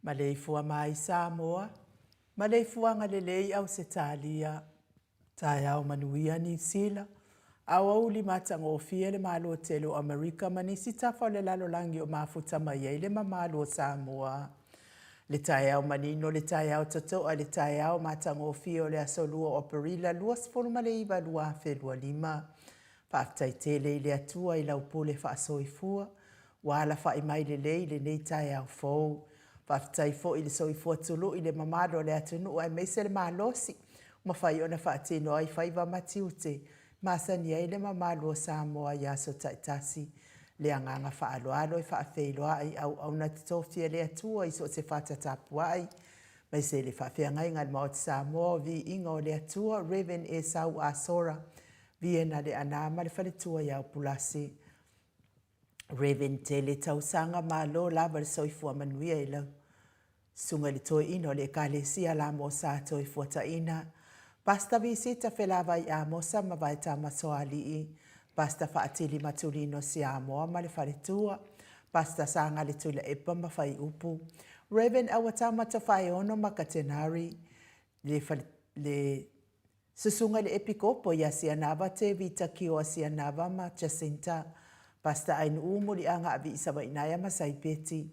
Maleifua mai Samoa, maleifuaga lelei Ausetalia, taeao manuia Niu Sila, aoauli matagofie le Malo tele o Amerika ma nisi tafa o le lalolagi o mafuta mai ai le mamalu o Samoa. Le taeao manino, le taeao totoa, le taeao matagofie o le aso 2 o Aperila 29, 2025. Faafetai tele i le Atua i lau pule faasoifua, ua alafai mai lelei i lenei taeao fou. Faafetai foi i le soifua tului i le mamalu o le atunuu aemaise le malosi ua mafai ona faatino ai faiva ma tiute masani ai le mamalu o Samoa i aso taitasi. Le agaga faaaloalo e faafeiloai i auauna totofi a le Atua i so o se fata tapuai, aemaise le faafeagaiga a le Maota Samoa o Viiga o le Atua, Rev. Esau Asora, Viena Leaana ma le faletua ia Upulasi. Rev. Tele Tausaga Malo lava le soifua manuia i lau Susuga i le Toeaina o le Ekalesia Lamo Sa Toefuataina, Pastor Visita Felavai Amosa ma Vaetama Soalii, Pastor Faatili Matulino Siamoa ma le faletua, Pastor Sagale Tuilaepa ma Faiupu, Rev. Auatama Tofaeono ma Katenari, le, le Susuga i le Epikopo ia Sianava Tevita Kioa Sianava ma Jacinta, Pastor Ainuu Muliaga Avii Savainaea ma Saipeti,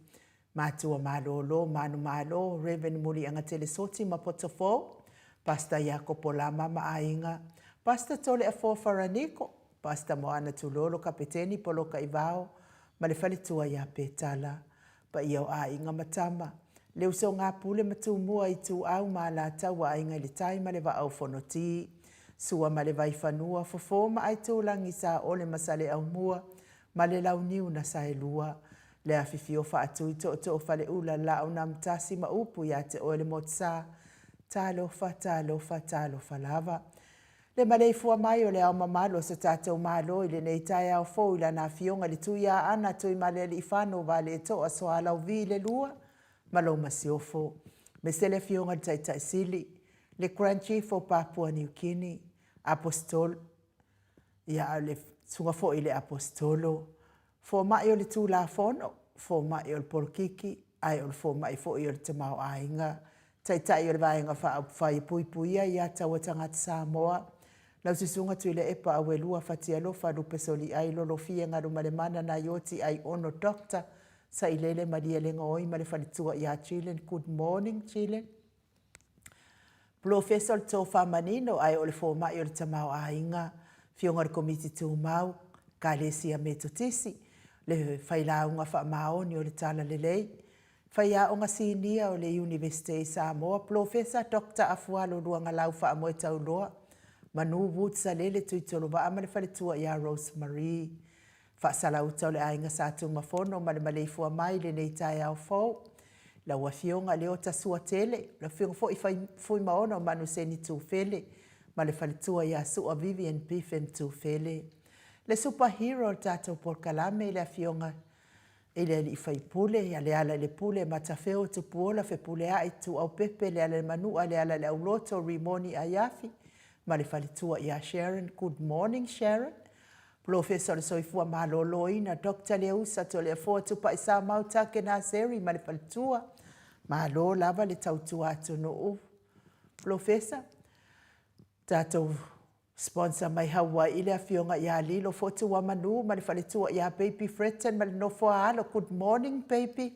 Matua Malolo, Manumalo, Rev. Muliaga Telesoti ma Potofou, Pastor Iakopo Lama ma Aiga, Pastor Toleafoa Faraniko, Pastor Moana Tulolo Kapeteni Poloka Ivao ma le faletua ia Petala. Paia o aiga ma tama, le uso ga pule ma Tumua Ituau ma Alataua Aiga i le Tai ma le Vaa o Fonoti, Sua ma le Vaifanua, Fofo ma Aitulagi Saole ma Saleaumua ma le Launiu na Saelua, le afifio faatui tootoo Faleula Laaunamtasi ma upu ia te oe le Motusa, Talofa, talofa, talofa lava. Le maleifua mai o le Ao Mamalu o so tatou Malo i lenei taeao fou i Lana Afioga i le Tuiaana Tuimalealiifano Vaaletoa Sualauvi le Lua. ma lou Masiofo. Aemaise le Afioga i le Taitai Sili, le Grand Chief o Papua New Guinea, Aposetolo, ia a o le Susuga foi i le Aposetolo, Fomai o le Tulafono, Fomai o le Polokiki, ae o le Fomai foi o le Tamaoaiga, Taitai o le Vaega Faaupufai e Puipuia Aia Tatau a Tagata Samoa, lau Susuga Tuilaepa Auelua Fatialofa Lupe Soliai Lolofie Galumalemana Naioti Aiono Doctor Sailele Malielegaoi ma le faletua ia Jillian Good morning Jillian. Polofesa o le Tofa Manino ae o le Fomai o le Tamaoaiga, Afioga i le Komiti Tumau, Ekalesia Metotisi, le Failauga Faamaoni o le Talalelei, Faiaoga Sinia o le Iunivesite i Samoa, Polofesa Doctor Afualo Luagalau Faamoetauloa, Manu Woods Salele Tuitolovaa ma le faletua ia Rose Marie. Faasalauta o le Aiga Sa Tumafono ma le maleifua mai i lenei taeao fou. Lau Afioga Leota Suatele, lau Afioga foi Fuimaono Manuseni Tufele ma le faletua ia Sua Vivian Biffen Tufele. Le super hero o le tatou polokalame le Afioga i le Alii Faipule ia Lealailepule Matafeo Tupuola Fepuleai Tuuaupepe Lealailemanua Lealaileauloto Rimoni Aiafi ma le faletua ia Sharon. Good morning Sharon. Polofesa o le Soifua Maloloina, Doctor Leusa Toleafoa Tupaisamau Takenaseri ma le faletua. Malo lava le tautua atunuu. Polofesa, tatou sponsor mai Hawaii le afioga ia Lilo Fotuamanu ma le faletua ia Baby Fretton ma le nofo a alo. Good morning baby.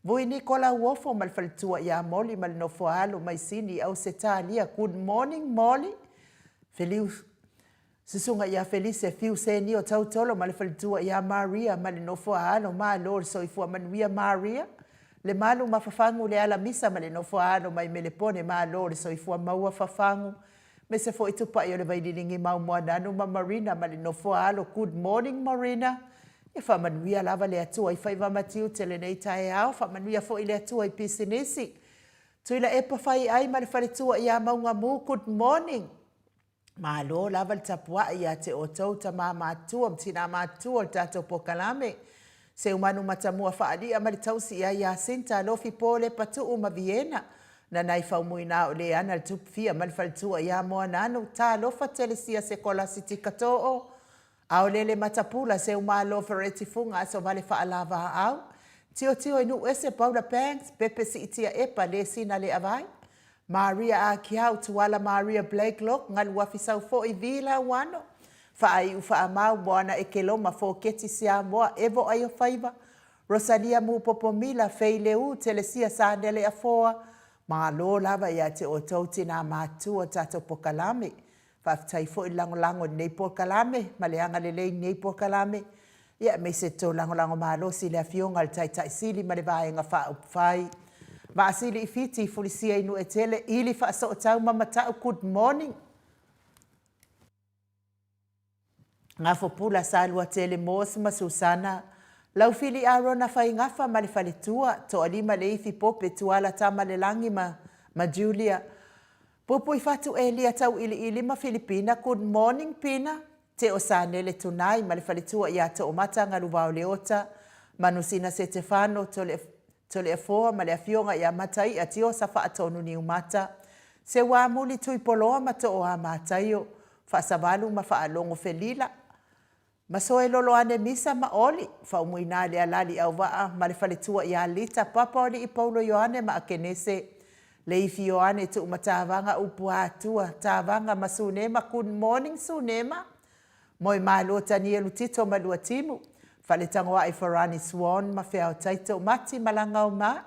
Vui Niko Lauofo ma le faletua ia Molly ma le nofo a alo mai Sini, Ausetalia. Good morning Molly. Feliu Susuga ia Felise Fiu Senio Tautolo ma le faletua ia Maria ma le nofo a alo Malo le soifua manuia Maria Le malu ma Fafagu le Alamisa ma le nofo a alo mai Melepone Malo le soifua maua Fafagu Mese foi Tupai o le Vaililigi Mau Moananu ma Marina ma le nofo a alo Good morning Marina Ia faamanuia lava le Atua i faiva ma tiute lenei taeao Faamanuia foi le Atua i pisinisi Tuilaepa Faiai ma le faletua ia Maugamu Good morning Malo lava le tapuai ia te outou tama matutua ma tina matutua o le tatou polokalame. Seumanu Matamua Faalia ma le tausi ia Jacinta Alofi Pole Patuu ma Viena. Nanai Faumuina o Leana le Tupufia ma le faletua ia Moananu. Talofa Telesia Sekolasi Tikatoo. Aolele Matapula Seumalo Fereti Fuga Asovale Faalavaau. Tiotio i Nuuese Paula Banks Pepe Siitia Epa Lesina Leavai. Maria Akiau, Tuala Maria Blakelock, Galuafi Saufoi, Vi Lauano, Faaiu Faamau, Moana Ekeloma, Foketi Siamoa, Evo Aiofaiva, Rosalia Mupopo Mila, Fei Leu, Telesia Sanele Afoa, Malo lava ia te outou tinā matua tatou pokalame. Faafetai foi le lagolago i lenei polokalame ma le agalelei i lenei polokalame. Ia, aemaise le tou lagolago malosi i le Afioga i le Taitai Sili ma le Vaega Faaupufai. Vaasili i Fiti, Fulisia i Nuuetele, Ili Faasootau ma Matau, good morning. Gafopula Saluatele Morse ma Susana, Laufili Arona Faigafa ma le faletua, Toalima Leifi Pope Tuala Tamalelagi ma ma Julia, Puipuifatu Elia Tauiliili ma Filipina, Good morning Pina, Teo Sanele Tunai ma le faletua ia Toomata Galuvao Leota, Manusina Setefano Tole Toleafoa ma le afioga ia Mataia Tiosa Faatonu Niumata, Seuamuli Tuipoloa ma Tooa Mataio, Faasavalu ma Faalogo Felila, Masoe Loloane Misa ma Oli, Faumuina le Alali Auvaa ma le faletua ia Lita Papa o Alii Paulo Ioane ma Akenese, Leifi Ioane Tuumatavaga Upuaatua Tavaga ma Sunema Good morning Sunema, Moemalo Tanielu Tito ma Luatimu, Faletagoai Farani Swan ma Feao Taito Mati Malagao ma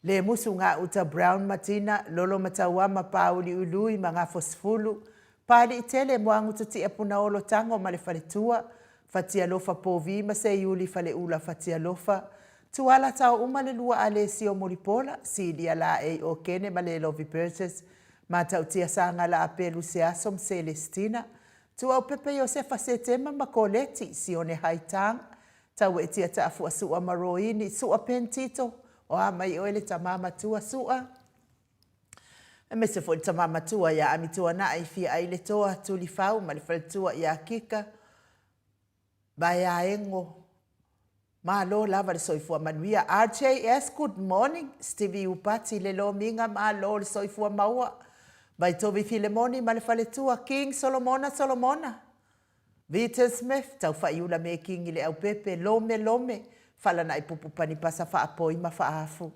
Lemusu Gauta Brown ma Tina Lolo Matauama Pāuli Ului ma Gafosefulu Pāliʻitele Moagututia Punaolo Tago ma le Faletua Fatialofa Povi ma Seiuli Faleula Fatialofa Tuala Tao uma le lua Alesio Mulipola Silia Laei Okene ma Lelovi Burgess Matautia Sagala Apelu Seaso ma Selestina Tuaupepe Iosefa Setema ma Koleti Sione Haitang Tauetia Taafua Sua ma Roini Sua Pentito O a mai oe le tama matua Sua Aemaise foi le tama matua ia Amituanai Fia ai le toa Tulifau ma le faletua ia Kika Vaeaego. Malo lava le soifua manuia. RJS good morning Stevie Upati le Lomiga malo le soifua maua. Vaitovi Filemoni ma le faletua King Solomona Solomona. Vita Smith Taufaiula Mekingi Leaupepe Lome Lome Falanai Pupu Panipasa Faapoi ma Faafu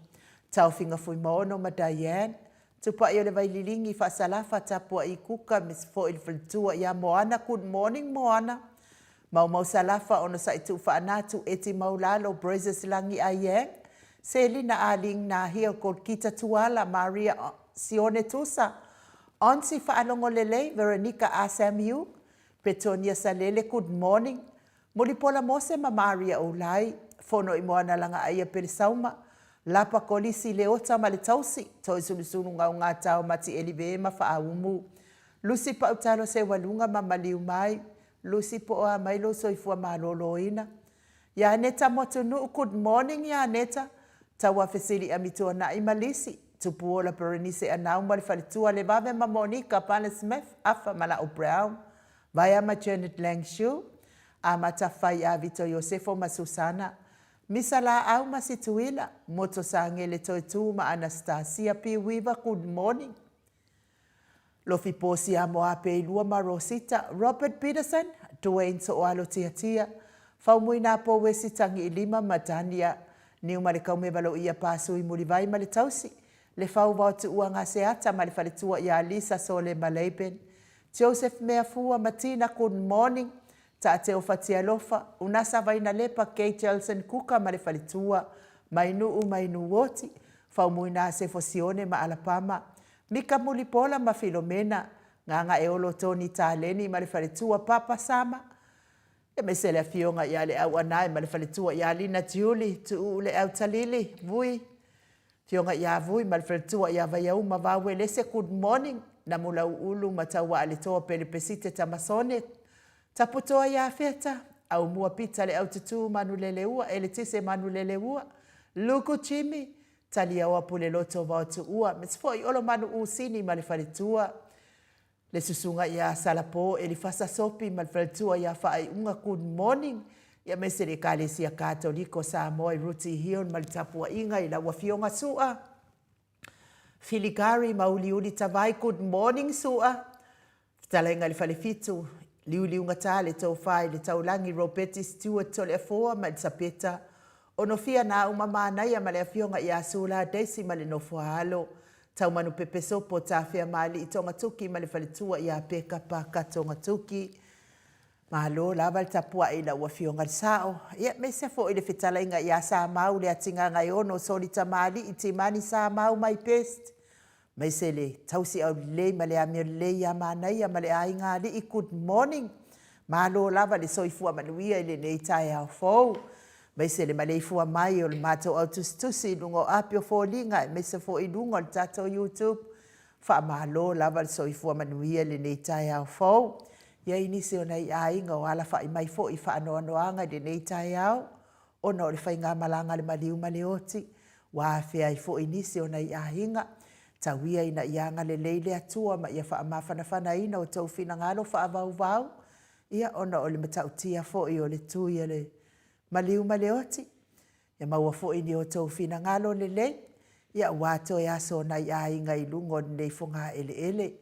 Taofiga Fuimaono ma Diane Tupai o le Vaililigi Faasalafa Tapuai Kuka Miss foi le faletua ia Moana Good morning Moana Maumau Salafa Onosai Tuufaanatu Eti Maulalo Brazos Lagi Aiyang Selina Ah Ling Nahia Golkita Tuala Maria Sione Tusa Aunty Faalogo Lelei Veronica Ah Sam Yu Petonia Salele Good morning Mulipola Mose ma Maria Oulai Fono i Moana Lagaaia Pelesauma Lapa Kolisi Leota ma le Tausi Toisulusulu Gaugatao Mati Elive ma Faaumu Lusi Pautalo Seualuga ma Maliu Mai Lusi po o a mai lou soifua maloloina Ia Neta Motunuu Good morning ia Neta Taua Fesili Amituanai ma Lisi Tupuola Berenice Anau ma le faletua Levave ma Monica Bala Smith Afa Malao Brown Vaea ma Janet Lang Shu Amata Fai a Vito Iosefo ma Susana Misa Laau ma Situila Moto Sagele Toetu ma Anastasia P Weaver Good morning Lofi Posia Moapeilua ma Rosita, Robert Peterson, Duane Sooalo Tiatia, Faumuina Powesi Tagiilima ma Dania Niumalekaumeva Loia Pasui Mulivai ma le Tausi, Lefau Vaotuua Gaseata ma le Faletua ia Lisa Sole ma Laban, Joseph Meafua ma Tina Good morning, Taateo Fatialofa, Unasa Vainalepa Kay Jelson Kuka ma le Faletua, Mainuu Mainuoti, Faumuina Sefo Sione ma Alapama, Mika Mulipola ma Filomena, Gagaeolo Tony Taleni ma le faletua Papa Sama, aemaise le afioga ia Leau Anae ma le faletua ia Lina Tiuli, Tuuu Leau Talili, Vui, Afioga ia Vui ma le faletua ia Vaiauma Vauelese, Good morning, Namulauulu ma Tauaaletoa Pelepesite Tamasone, Taputoa ia Feta, Aumua Pita Leau Tutu Manuleleua, Eletise Manuleleua, Luku Jimmy, Taliaoa Puleloto Vaotuua, me foi Olomanu Usini ma le faletua, le susuga ia Salapo Elifasa Sopi ma le faletua ia Faaiuga Good morning, ia aemaise le Ekalesia Katoliko Samoa i Ruti Hill ma le tapuaiga i lau Afioga Sua Filigari Mauliuli Tavai Good morning Sua Fetalaiga i le Falefitu, Liuliugata le Tofa i le Taulagi Robeti Stewart Toleafoa ma Elisapeta Onofia Nauma Manaia ma le Afioga ia Sula Daisy ma le Nofoaalo Taumanu Pepesopo Tafea Maalii Togatoki ma le Faletua ia Peka Paka Togatoki. Malo lava le tapuai i lau Afioga i le Sao, ia aemaise foi le fetalaiga ia Samau Leatigagaeono Soli Tamalii Timani Samau my best. Aemaise le tausi aulelei ma le amio lelei ia Manaia ma le aiga alii good morning. Malo lava le soifua manuia i lenei taeao fou. Aemaise le maleifua mai o le matou au tusitusi i luga o api o foliga aemaise foi i luga o le tatou YouTube. Faamalo lava le soifua manuia i lenei taeao fou. I ai nisi o nai aiga o alafai mai foi i faanoanoaga i lenei taeao ona o le faigamalaga a le maliu ma le oti, ua afea ai foi nisi o nai aiga. Tau ia ina ia agalelei le Atua ma ia faamafanafanaina outou finagalo faavauvau, ia ona o le matautia foi o le tui a le maliu ma le oti. Ia maua foi ni outou finagalo lelei, ia aua toe aso o nai aiga i luga o lenei fogaeleele.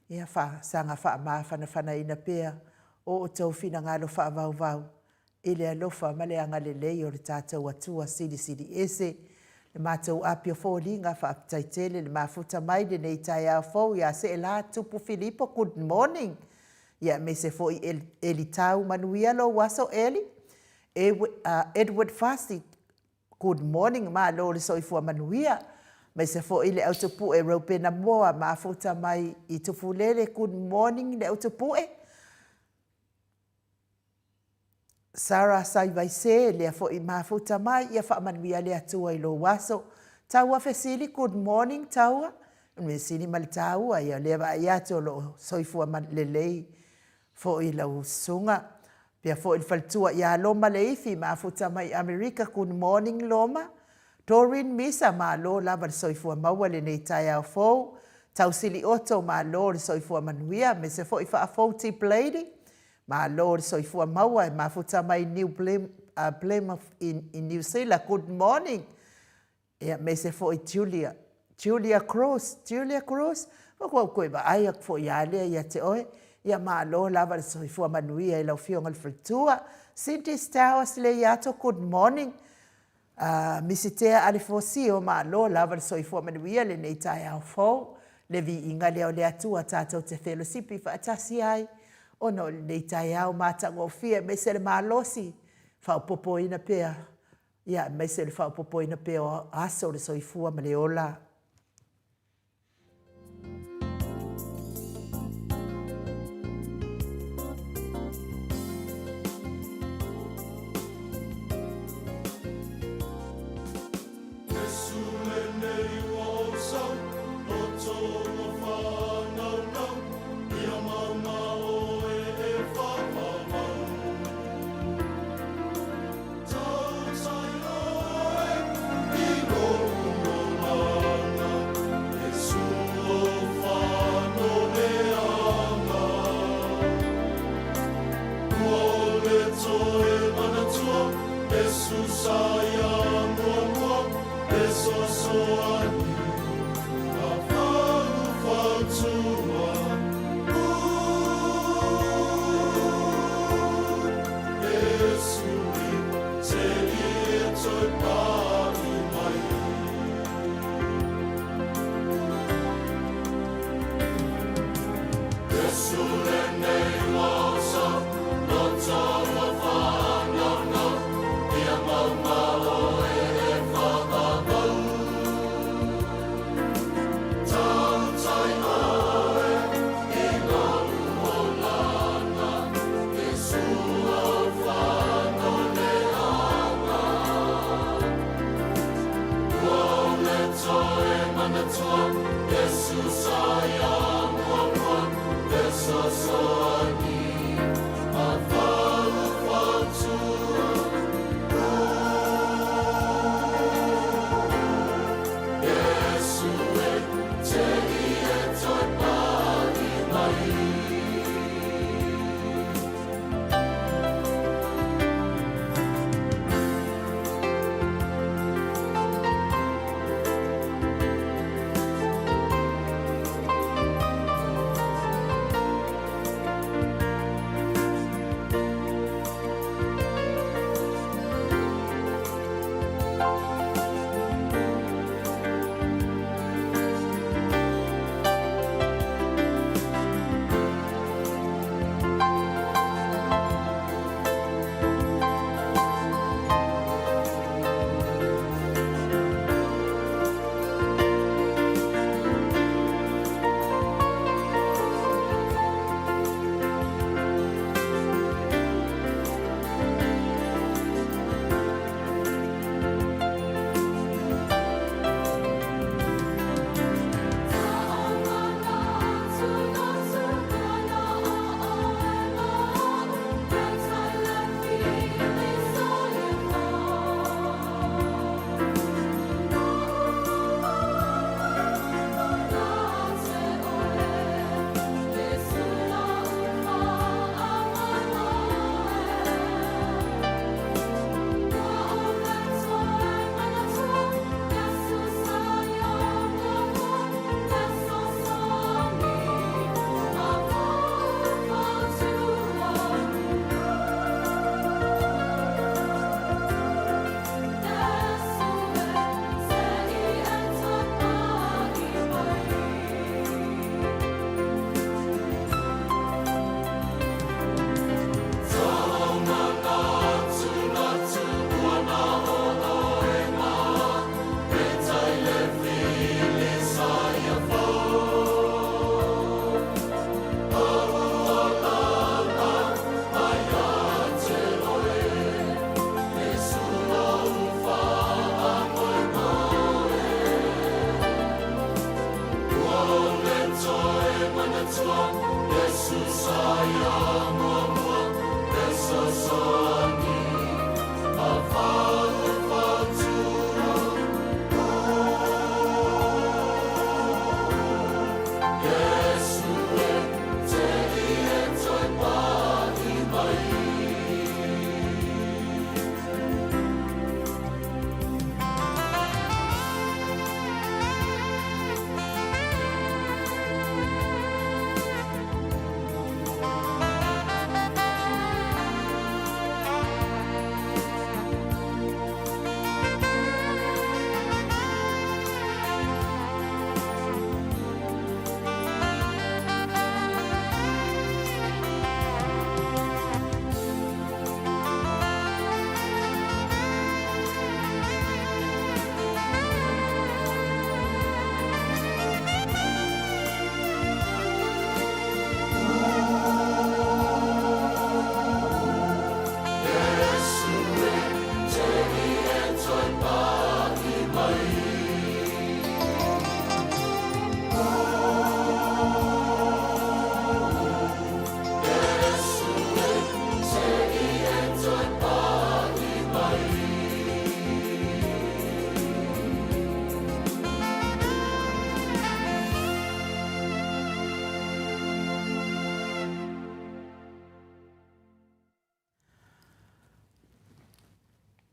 Ia saga faamafanafanaina pea o outou finagalo faavauvau i le alofa ma le agalelei o le tatou Atua Silisili Ese. Le matou api o foliga, faafetai tele le mafuta mai lenei taeao fou ia Seela Tupu Filipo, good morning. Ia aemaise foi Eli Tau, manuia lou aso Eli. Edward Fasi, good morning, malo le soifua manuia. Aemaise foi le au tupue Reupena Moa, mafuta mai i Tufulele, good morning le au tupue. Sarah Saivaise, lea foi mafuta mai, ia faamanuia le Atua i lou aso. Taua Fesili, good morning Taua. O le mea sili ma le taua, ia lea vaai atu o lo o soifua lelei foi lau susuga. Pea foi le faletua ia Loma Leifi, mafuta mai Amerika, good morning Loma. Doreen Misa, malo lava le soifua maua lenei taeao fou. Tausili Otto, malo le soifua manuia, aemaise foi Faafou T. Blady, Malo le soifua maua e mafuta mai New Plymouth i Niu Sila, good morning. Ia, aemaise foi Julia, Julia Cruz, Julia Cruz, ua ou toe vaai atu foi lava lea ia te oe. Ia malo lava le soifua manuia i lau Afioga i le faletua. Cindy Stowers Leiato, good morning. Misitea Alefosio, malo lava le soifua manuia i lenei taeao fou. Le viiga lea o le Atua tatou te felosipi faatasi ai ona o lenei taeao matagofie aemaise le malosi faaopoopoina pea, ia aemaise le faaopoopoina pea o aso o le soifua ma le ola. Iesu lenei ua ou sau, loto ua faanaunau, ia mauga oe e faavavau. Tautai oe i lou olaga, Iesu o faanoleaga. Ua ole toe manatua, Iesu sa ia muamua, Fesoasoani ma faufautua. Iesu e te ie toe pa'i mai. Iesu lenei ua oso, loto ua faanaunau, ia mauga oe e faavavau. Tautai oe i lou olaga, Iesu o faanoleaga. Ua ole toe manatua, Iesu sa ia muamua, Fesoasoani ma faufautua. Iesu e te ie toe pa'i mai.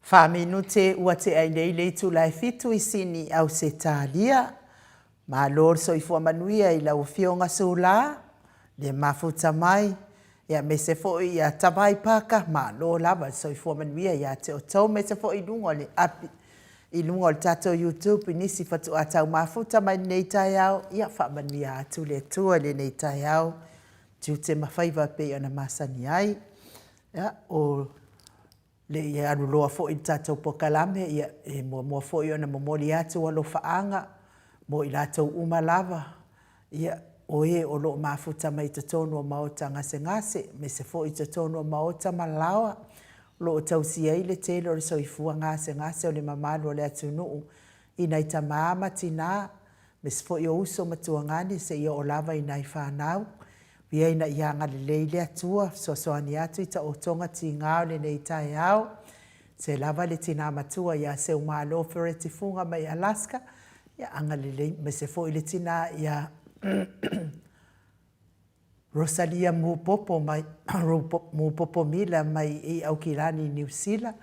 Faminute ua tea ai nei le itula e fitu i Sini, Ausetalia. Malo le soifua manuia i lau Afioga Sula, le mafuta mai, aemaise foi ia Tavai Paka, malo lava le soifua manuia ia te outou, aemaise foi i luga o le api, i luga o le tatou YouTube i nisi faatoa tau mafuta mai lenei taeao, ia faamanuia atu le Atua i lenei taeao, tiute ma faiva e pei ona masani ai. Ia, o le i aluloa foi i le tatou polokalame, ia, e muamua foi ona momoli atu alofaaga mo i latou uma lava, ia, o e o lo o mafuta mai totonu o maota gasegase, aemaise foi totonu o maota ma laoa o lo o tausia ai le tele o le soifua gasegase o le mamalu o le atunuu i nai tama ma tina, aemaise foi o uso ma tuagane seia oo lava i nai fanau. Ia ina ia agalelei le Atua, fesoasoani atu i taotoga tiga o lenei taeao. Se lava le tina matua ia Seumalo Fereti Fuga mai Alaska, ia agalelei, aemaise foi le tina ia Rosalia Mupopo mai Mupopo Mila mai i Aukilani, Niu Sila,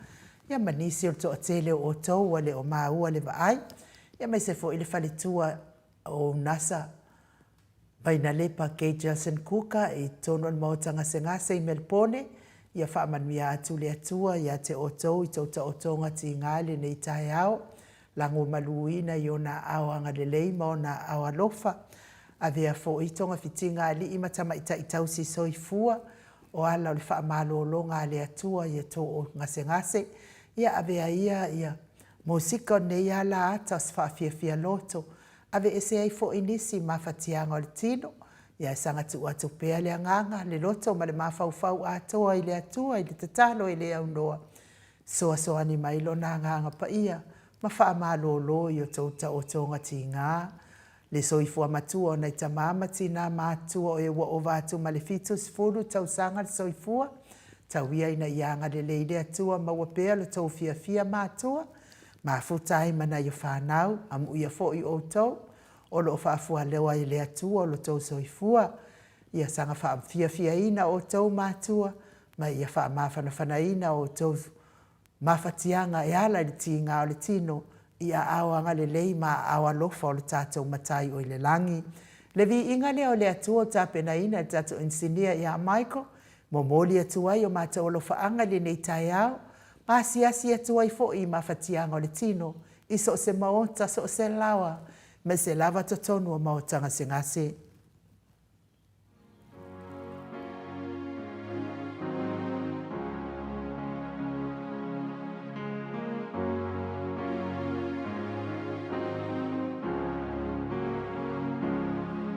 ia ma nisi o le toatele o outou ua le o maua le vaai, ia aemaise foi le faletua o Unasa Vainalepa Kate Jelson Kuka i totonu o le Maota Gasegase i Melepone, ia faamanuia atu le Atua ia te outou i tou taotoga tiga i lenei taeao, lagomaluina i ona aao agalelei ma ona aao alofa. Avea foi togafitiga a alii ma tamaitai tausi soifua o ala o le faamalologa a le Atua i tou gasegase. Ia avea ia ia musika o lenei ala ata o se faafiafia loto, aveese ai foi nisi mafatiaga o le tino, ae saga tuu atu pea le agaga, le loto ma le mafaufau atoa i le Atua i le tatalo e le aunoa, fesoasoani mai Lona Agaga Paia ma faamalolo i o outou taotoga tiga. Le soifua matua o nai tama ma tina matutua o e ua ova atu ma le 70 tausaga le soifua, tau ia ina ia agalelei le Atua maua pea lo outou fiafia matua, mafuta ai ma nai o fanau, amuia foi outou o lo o faafualoa e le Atua lo outou soifua. Ia saga faafiafiaina outou matua, ma ia faamafanafanaina outou mafatiaga e ala i le tiga o le tino i aao agalelei ma aao alofa o le tatou Matai o i le lagi. Le viiga lea o le Atua ua tapenaina e le tatou inisinia ia Michael, momoli atu ai o matou alofaaga i lenei taeao, ma asiasi atu ai foi i mafatiaga o le tino i so o se maota, so o se laoa, aemaise lava totonu o maota gasegase.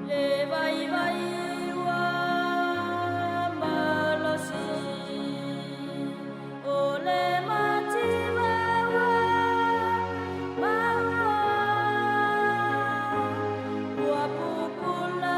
Le vaivai ua malosi, o le mativa ua mauroa, ua pupula.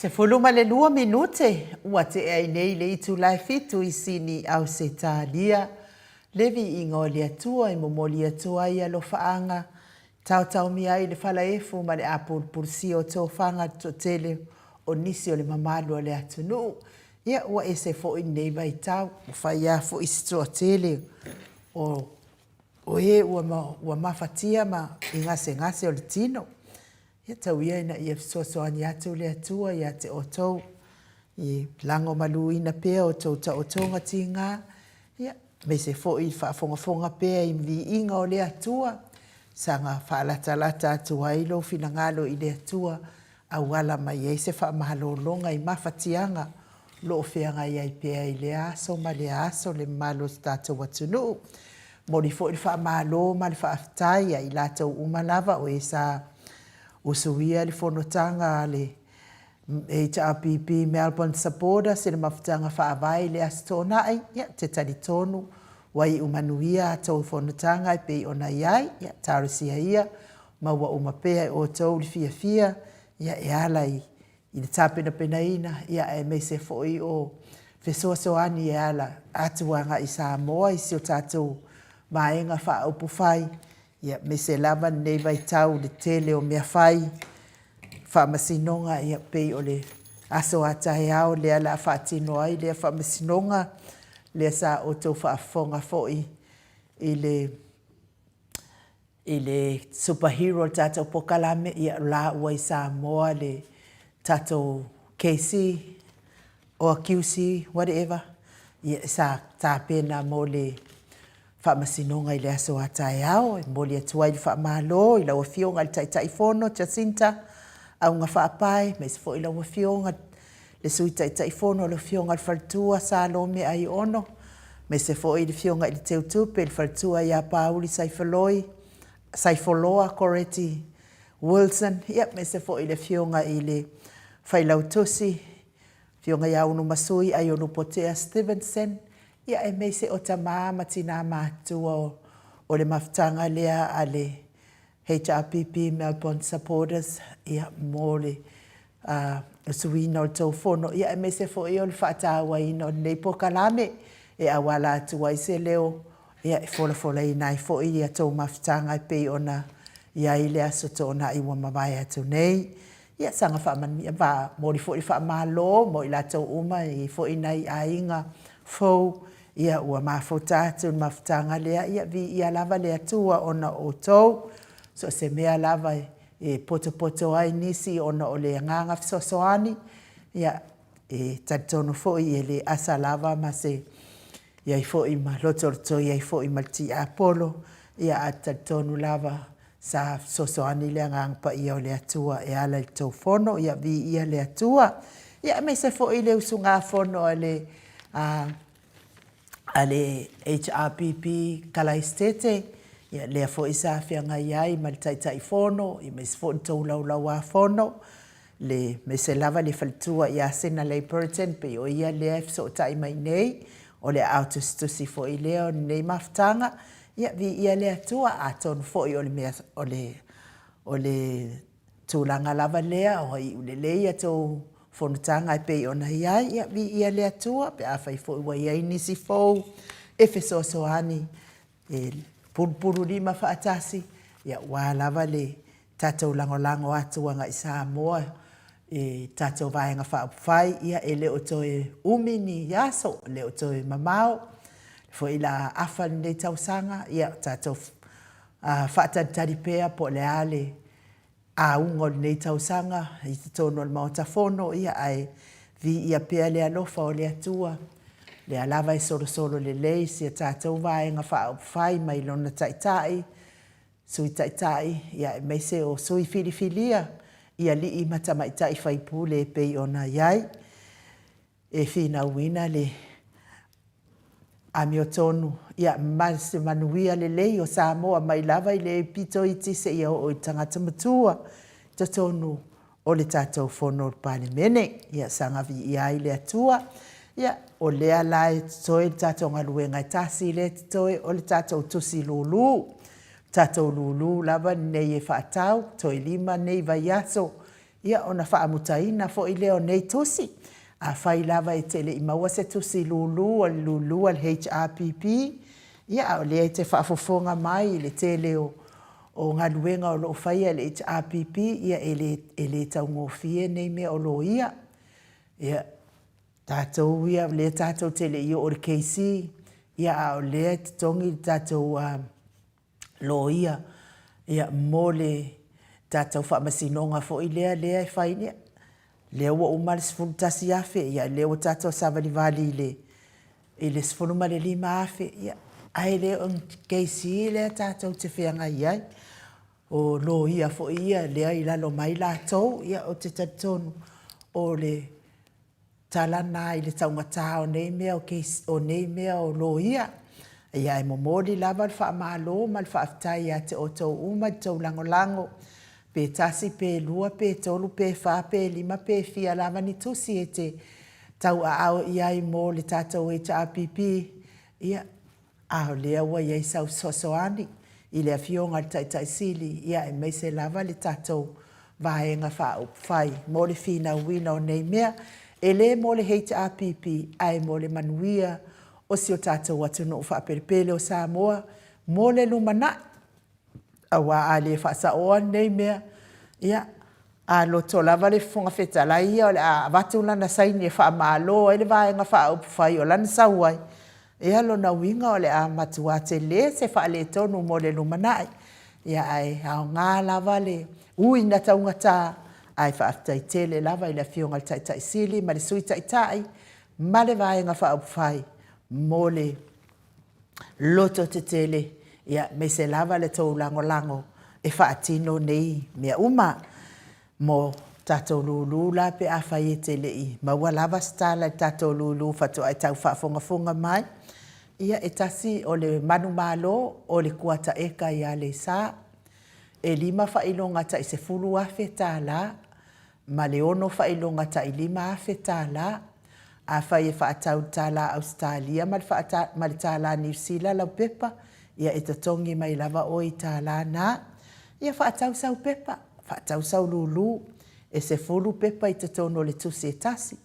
12 minute ua tea ai nei le itula e fitu i Sini, Ausetalia. Le viiga o le Atua e momoli atu ai alofaaga, taotaomia ai le falaefu ma le apulupulusia o tofaga le toatele o nisi o le mamalu o le atunuu. Ia, ua ese foi lenei vaitau, ua fai lava foi si toatele o e ua mafatia ma i gasegase o le tino. Ia tau ia ina ia fesoasoani atu le Atua ia te outou, ia lagomaluina pea o outou taotoga tiga, ia, aemaise foi le faafogafoga pea i viiga o le Atua, saga faalatalata atu ai lou finagalo i le Atua, auala mai ai se faamalologa i mafatiaga o lo o feagai ai pea i lea aso ma lea aso le mamalu o si o tatou atunuu. E momoli foi le faamalo ma le faafetai ia i latou uma lava o e sa usuia le fonotaga a le HRPP Melbourne Supporters i le mafutaga faavae i le Aso Toonai. Ia, ou te talitonu ua iu manuia a outou fonotaga e pei ona i ai. Ia, talosia ia maua uma pea e outou le fiafia e ala i le tapenapenaina aemaise foi o fesoasoani e ala atu agai i Samoa i si o tatou Vaega Faaupufai, aemaise lava lenei vaitau i le tele o mea fai, faamasinoga, e pei o le aso a taeao lea o le a faatino ai lea faamasinoga, lea sa outou faafofoga foi i le i le Super Hero o le tatou polokalame, ia o la ua i Samoa le tatou KC or QC, whatever, ia sa tapena mo le faamasinoga i le aso a taeao. E momoli atu ai le faamalo i lau Afioga i le Taitaifono Jacinta Augafaapae, aemaise foi lau Afioga le Sui Taitaifono lau Afioga i le Faletua Salome Aiono, aemaise foi le Afioga i le Teutupe, le Faletua ia Pauli Saifoloi, Saifoloa Koreti Wilson, ia, aemaise foi le Afioga i le Failautusi, Afioga ia Ulumasui Aiolupotea Stevenson, ia, aemaise o tama ma tina matutua o le mafutaga lea a le HRPP Melbourne Supporters, ia, mo le suiina o le tou fono, ia, aemaise foi o le faatauaina o lenei polokalame e auala atu ai se leo e folafolaina ai foi a outou mafutaga e pei ona i ai le Aso Toonai ua mavae atu nei. Ia, saga faamanuia, momoli foi le faamalo mo i latou uma, e i ai foi nai aiga fou ia ua mafuta atu i le mafutaga lea, ia viia lava le Atua ona o outou, so o se mea lava e potopoto ai nisi ona o le agaga fesoasoani, ia, e talitonu foi e le asa lava ma se i ai foi ma lotolotoi ai foi ma le tiapolo, ia ae talitonu lava sa fesoasoani le Agaga Paia o le Atua e ala i le tou fono, ia viia le Atua. Ia aemaise foi le usugafono a le a le HRPP Kalaisitete, ia lea foi sa feagai ai ma le Taitaifono, aemaise foi le tou Laulau-a-Fono, aemaise lava le faletua ia Sinalei Burton, pei o ia lea e fesootai mai nei, o le aao tusitusi foi lea o lenei mafutaga. Ia, viia le Atua, atonu foi o le mea, o le tulaga lava lea ua iu lelei a outou fonotaga e pei ona i ai. Ia, viia le Atua pe afai foi ua i ai nisi fou e fesoasoani e pulupululima faatasi, ia aua lava le tatou lagolago atu agai Samoa i tatou Vaega Faaupufai. Ia, e le o toe umi ni aso, e le o toe mamao, o lea foi o le a afa lenei tausaga, ia tatou faatalitali pea po o le a le auga o lenei tausaga i totonu o le Maota Fono, ia ae viia pea le alofa o le Atua, lea lava e solosolo lelei si a tatou Vaega Faaupufai mai lona Taitai, Sui Taitai, aemaise o sui filifilia i alii ma tamaitai faipule e pei ona i ai, e finauina le amiotonu ma se manuia lelei o Samoa mai lava i le pito iti seia oo i le tagata matua i totonu o le tatou Fono o le Palemene. Ia saga viia ai le Atua. Ia, o lea la e totoe le tatou galuega e tasi lea e totoe, o le tatou tusi lulu. O le tatou lulu lava lenei e faatau, toe 5 nei vaiaso. Ia, ona faamutaina foi lea o nei tusi. Afai lava e te le i maua se tusi lulu o le lulu a le HRPP, ia, a o lea e te faafofoga mai i le tele o o galuega o lo o faia e le HRPP, ia e le e le taugofie nei mea o loia. Ia, tatou ia o lea tatou te le i oo i le KC, ia a o lea e totogi le tatou loia ia mo le tatou faamasinoga foi lea lea e fai, ia lea ua uma le $11,000, ia lea ua tatou savalivali i le i le $15,000, ia, ae le o ni keisi lea tatou te feagai ai. O loia foi ia lea e i lalo mai latou, ia ou te talitonu o le tala lena i le taugata o nei mea o case, o nei mea o loia. Ia ae momoli lava le faamalo ma le faafetai ia te outou uma i le tou lagolago, pe tasi pe lua pe tolu pe fa pe lima pe fia lava ni tusi e te tauaao i ai mo le tatou HRPP, ia, a o lea ua i ai sau fesoasoani i le Afioga i le Taitai Sili, ia aemaise lava le tatou Vaega Faaupufai mo le finauina o nei mea. E le mo le HRPP, ae mo le manuia o si o tatou atunuu faapelepele o Samoa mo le lumanai. Aua a le faasaoa lenei mea, ia, a loto lava le Fofoga Fetalai ia o le a avatu lana saini e faamalo ai le Vaega Faaupufai o lana sau ai, ia lona uiga o le a matua tele se faaletonu mo le lumanai. Ia ae aoga lava le ui ina taugata, ae faafetai tele lava i le Afioga i le Taitai Sili ma le Sui Taitai ma le Vaega Faaupufai mo le lototetele, ia, aemaise lava le tou lagolago e faatino nei mea uma. Mo tatou lulu la pe afai e te le i maua lava se tala i le tatou lulu faatoa e tau faafogafoga mai, ia e tasi, o le manumalo o le kuata eka i Aleisa, e lima faailoga tai $10,000 ma le ono faailoga tai $5,000. Afai e faatau i le tala Ausetalia ma le tala Niu Sila lau pepa, ia e totogi mai lava oe i tala na. Ia faatau sau pepa, faatau sau lulu, e 10 pepa i totonu o le tusi e tasi,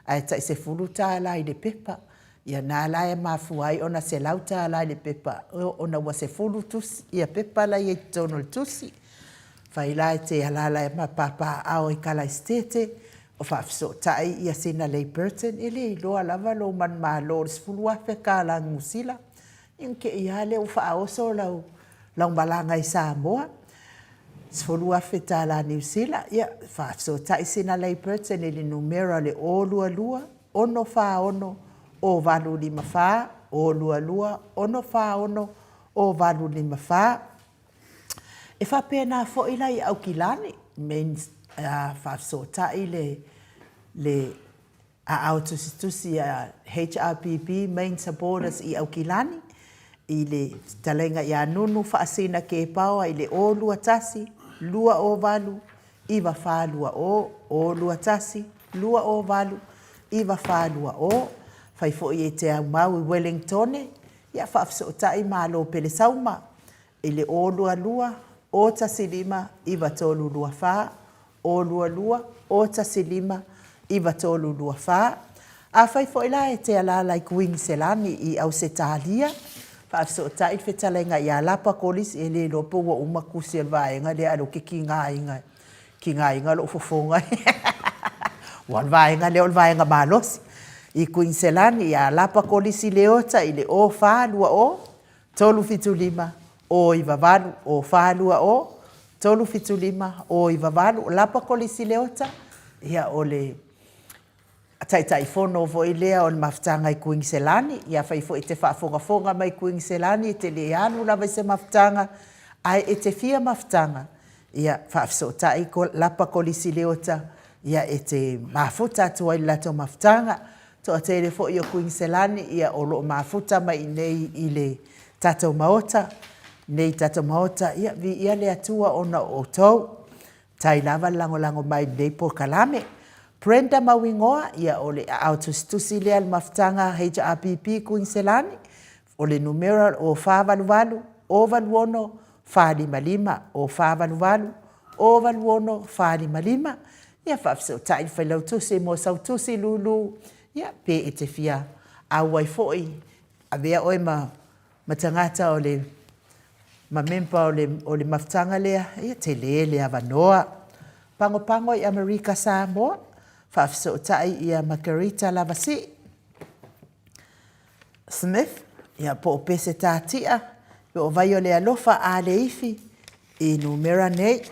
ae tai $10 i le pepa. Ia na la e mafua ai ona $100 i le pepa, ona ua 10 tusi, ia pepa la e i ai i totonu o le tusi. Afai la e te alaala ma papaaao i Kalaesetete o faafesootai ia Sinalei Burton, e le iloa lava lou manumalo i le $10,000 Niu Sila, ia ona te i lava lea ua faaoso lau lau malaga i Samoa. $10,000 Niu Sila, ia faafesootai Sinalei Burton i le numera o le 022 646 0854, 022 646 0854. E faapena foi la i Aukilani, means faafesootai le le aao tusitusi a HRPP Main Supporters i Aukilani i le fetalaiga ia Nunu Faasina Kepaoa i le 021 208 9420, 021 208 9420. Fai foi e te aumau i Welingtone, ia faafesootai Malo Pelesauma i le 022 015 9324, 022 015 9324. Afai foi la e te alaala i Kuiniselani i Ausetalia, faafesootai le fetalaiga ia Lapa Kolisi, e le iloa po ua uma tusi a le vaega lea a o lea ou te tigaina, tigaina lou fofoga aua o le vaega lea o le vaega malosi. I Kuiniselani ia Lapa Kolisi Leota i le 0420 375 098, 0420 375 098. O Lapa Kolisi Leota, ia o le Taitaifono foi lea o le Mafutaga i Kuiniselani. Ia afai foi e te faafogafoga mai i Kuiniselani e te le alu lava i se mafutaga, ae e te fia mafutaga, ia faafesootai Lapa Kolisi Leota, ia e te mafuta atu ai i le latou mafutaga. Toatele foi o Kuiniselani ia o lo o mafuta mai i inei i le tatou Maota, nei tatou Maota, ia viia le Atua ona o outou. Tai lava le lagolago mai i lenei polokalame. Brenda Mauigoa, ia o le aao tusitusi lea a le Mafutaga HRPP Kuiniselani, o le numera o 488 086 455, o 488 086 455. Ia, faafesootai i le Failautusi mo sau tusi lulu, ia, pe e te fia auai foi, avea oe ma ma tagata o le ma member o le o le mafutaga lea, ia tele le avanoa. Pagopago i Amerika Samoa, faafesootai ia Makerita Lavasii Smith, ia po o Peseta Tia, po o Vaiolealofa Aleifi i numera nei.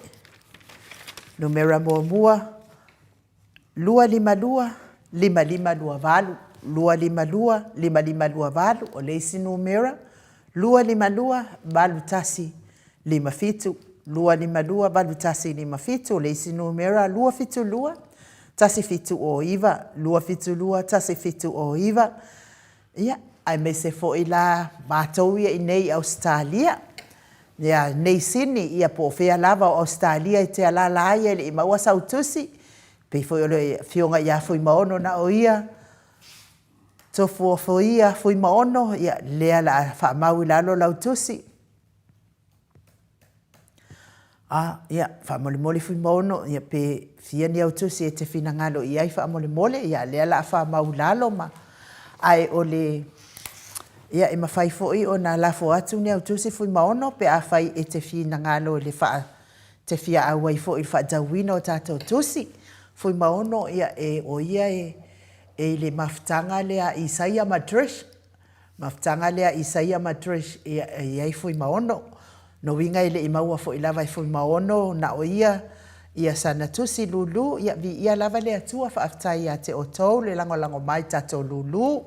Numera muamua, 252 5528, 252 5528, o le isi numera, 252 8157, 252 8157, o le isi numera, 272 1709, 272 1709, ia, aemaise foi la matou ia i inei i Ausetalia, ia nei Sini, ia po o fea lava o Ausetalia e te alaala ai e le i maua sau tusi, pei foi o le afioga ia Fuimaono na o ia, Tofuafoia Fuimaono, ia lea o le a faamau i lalo lau tusi. A, ia, faamolemole Fuimaono, ia pe fia ni au tusi e te finagalo i ai faamolemole, ia lea o le a faamau i lalo ma, ae o le, ia e mafai foi ona lafo atu ni au tusi Fuimaono pe afai e te finagalo i le faa, te fia auai foi i le faatauina o tatou tusi. Fuimaono, ia e, o ia e, e i le mafutaga lea a Isaia ma Trish, Mafutaga lea a Isaia ma Trish ia e i ai Fuimaono. Lona uiga e le i maua foi lava e Fuimaono na o ia ia sana tusi lulu, ia viia lava le Atua faafetai ia te outou le lagolago mai tatou lulu.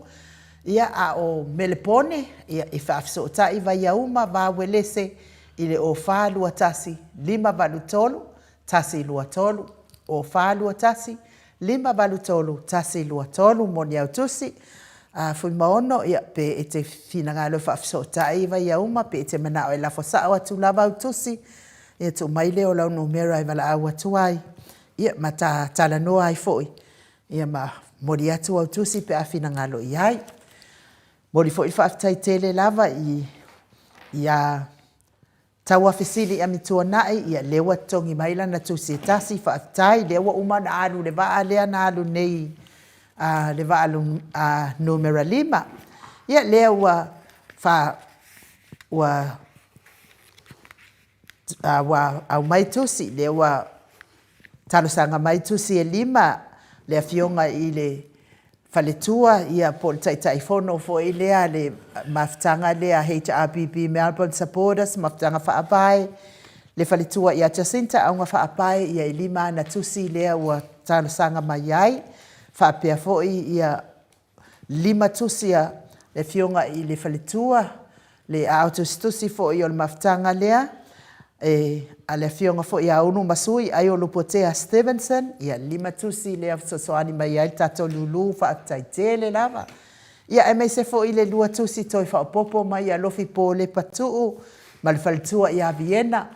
Ia a o Melepone ia e faafesootai Vaiauma Vauelese i le 0421 583 123, 0421 583 123 mo ni au tusi. A Fuimaono, ia, pe e te finagalo e faafesootai i Vaiauma, pe e te manao e lafo sao atu lava au tusi, ia tuu mai lea o lau numera e valaau atu ai, ia, ma ta talanoa ai foi, ia ma momoli atu au tusi pe a finagalo i ai. Momoli foi le faafetai tele lava i, ia Tauafesili Amituanai, ia lea ua totogi mai lana tusi e tasi, faafetai, lea ua uma ona alu i le vaa lea na alu nei, a, le vaa a, numera 5. Ia lea ua fa, ua, a, ua aumai tusi, lea ua talosaga mai tusi e 5 le afioga i le faletua ia po o le Taitaifono foi lea a le mafutaga lea HRPP Melbourne Supporters, mafutaga faavae, le faletua ia Jacinta Augafaapae, ia e 5 ana tusi lea ua talosaga mai ai, faapea foi ia 5 tusi a le afioga i le faletua, le aao tusitusi foi o le mafutaga lea, e, a le afioga foi ia Ulumasui Aiolupotea Stevenson, ia 5 tusi lea fesoasoani mai ai le tatou lulu, faafetai tele lava. Ia aemaise foi le 2 tusi toe faaopoopo mai ia Lofi Polepa Tuu ma le faletua ia Viena,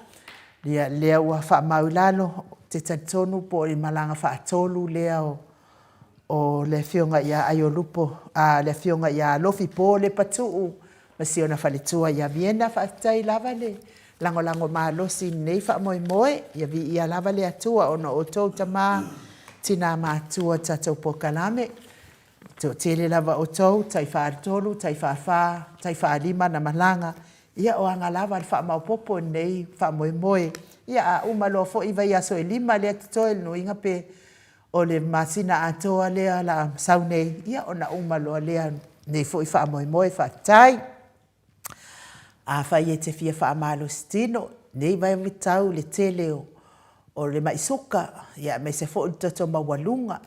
ia lea ua faamau i lalo, ou te talitonu po o le malaga faatolu lea o o le Afioga ia Aiolupo, a, le Afioga ia Alofi Polepa Tuu ma si ona faletua ia Viena. Faafetai lava le lagolago malosi i lenei faamoemoe. Ia viia lava le Atua ona o outou tama, tina matua i tatou polokalame. Toatele lava outou, tai 43, tai 44, tai 45 na malaga. Ia o aga lava le faamaopoopo i lenei faamoemoe. Ia a uma loa foi vaiaso e 5 lea totoe, lona uiga pe O le masina atoa lea la sau nei, ia ona uma loa lea nei foi faamoemoe. Faafetai. Afai e te fia faamalosi tino, nei vaitau le tele o, o le mai suka, ia aemaise foi le toto maualuga,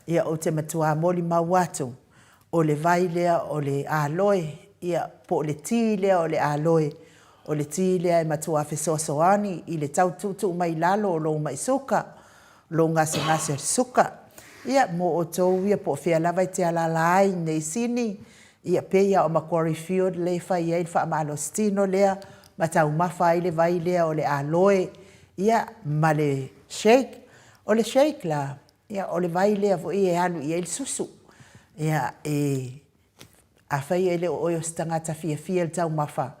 ia ou te matua molimau atu, o le vai lea o le aloe, ia po o le ti lea o le aloe, o le ti lea e matua fesoasoani i le tau tuutuu mai lalo o lou mai suka, lou gasegase o le suka. Ia, mo outou ia po o fea lava e te alaala ai i nei Sini, ia pei lava o Macquarie Field lea e fai ai le faamalositino lea ma taumafa ai le vai lea o le aloe, ia, ma le shake. O le shake la, ia, o le vai lea foi e alu i ai le susu. Ia, e Afai e le o oe o se tagata fiafia i le taumafa,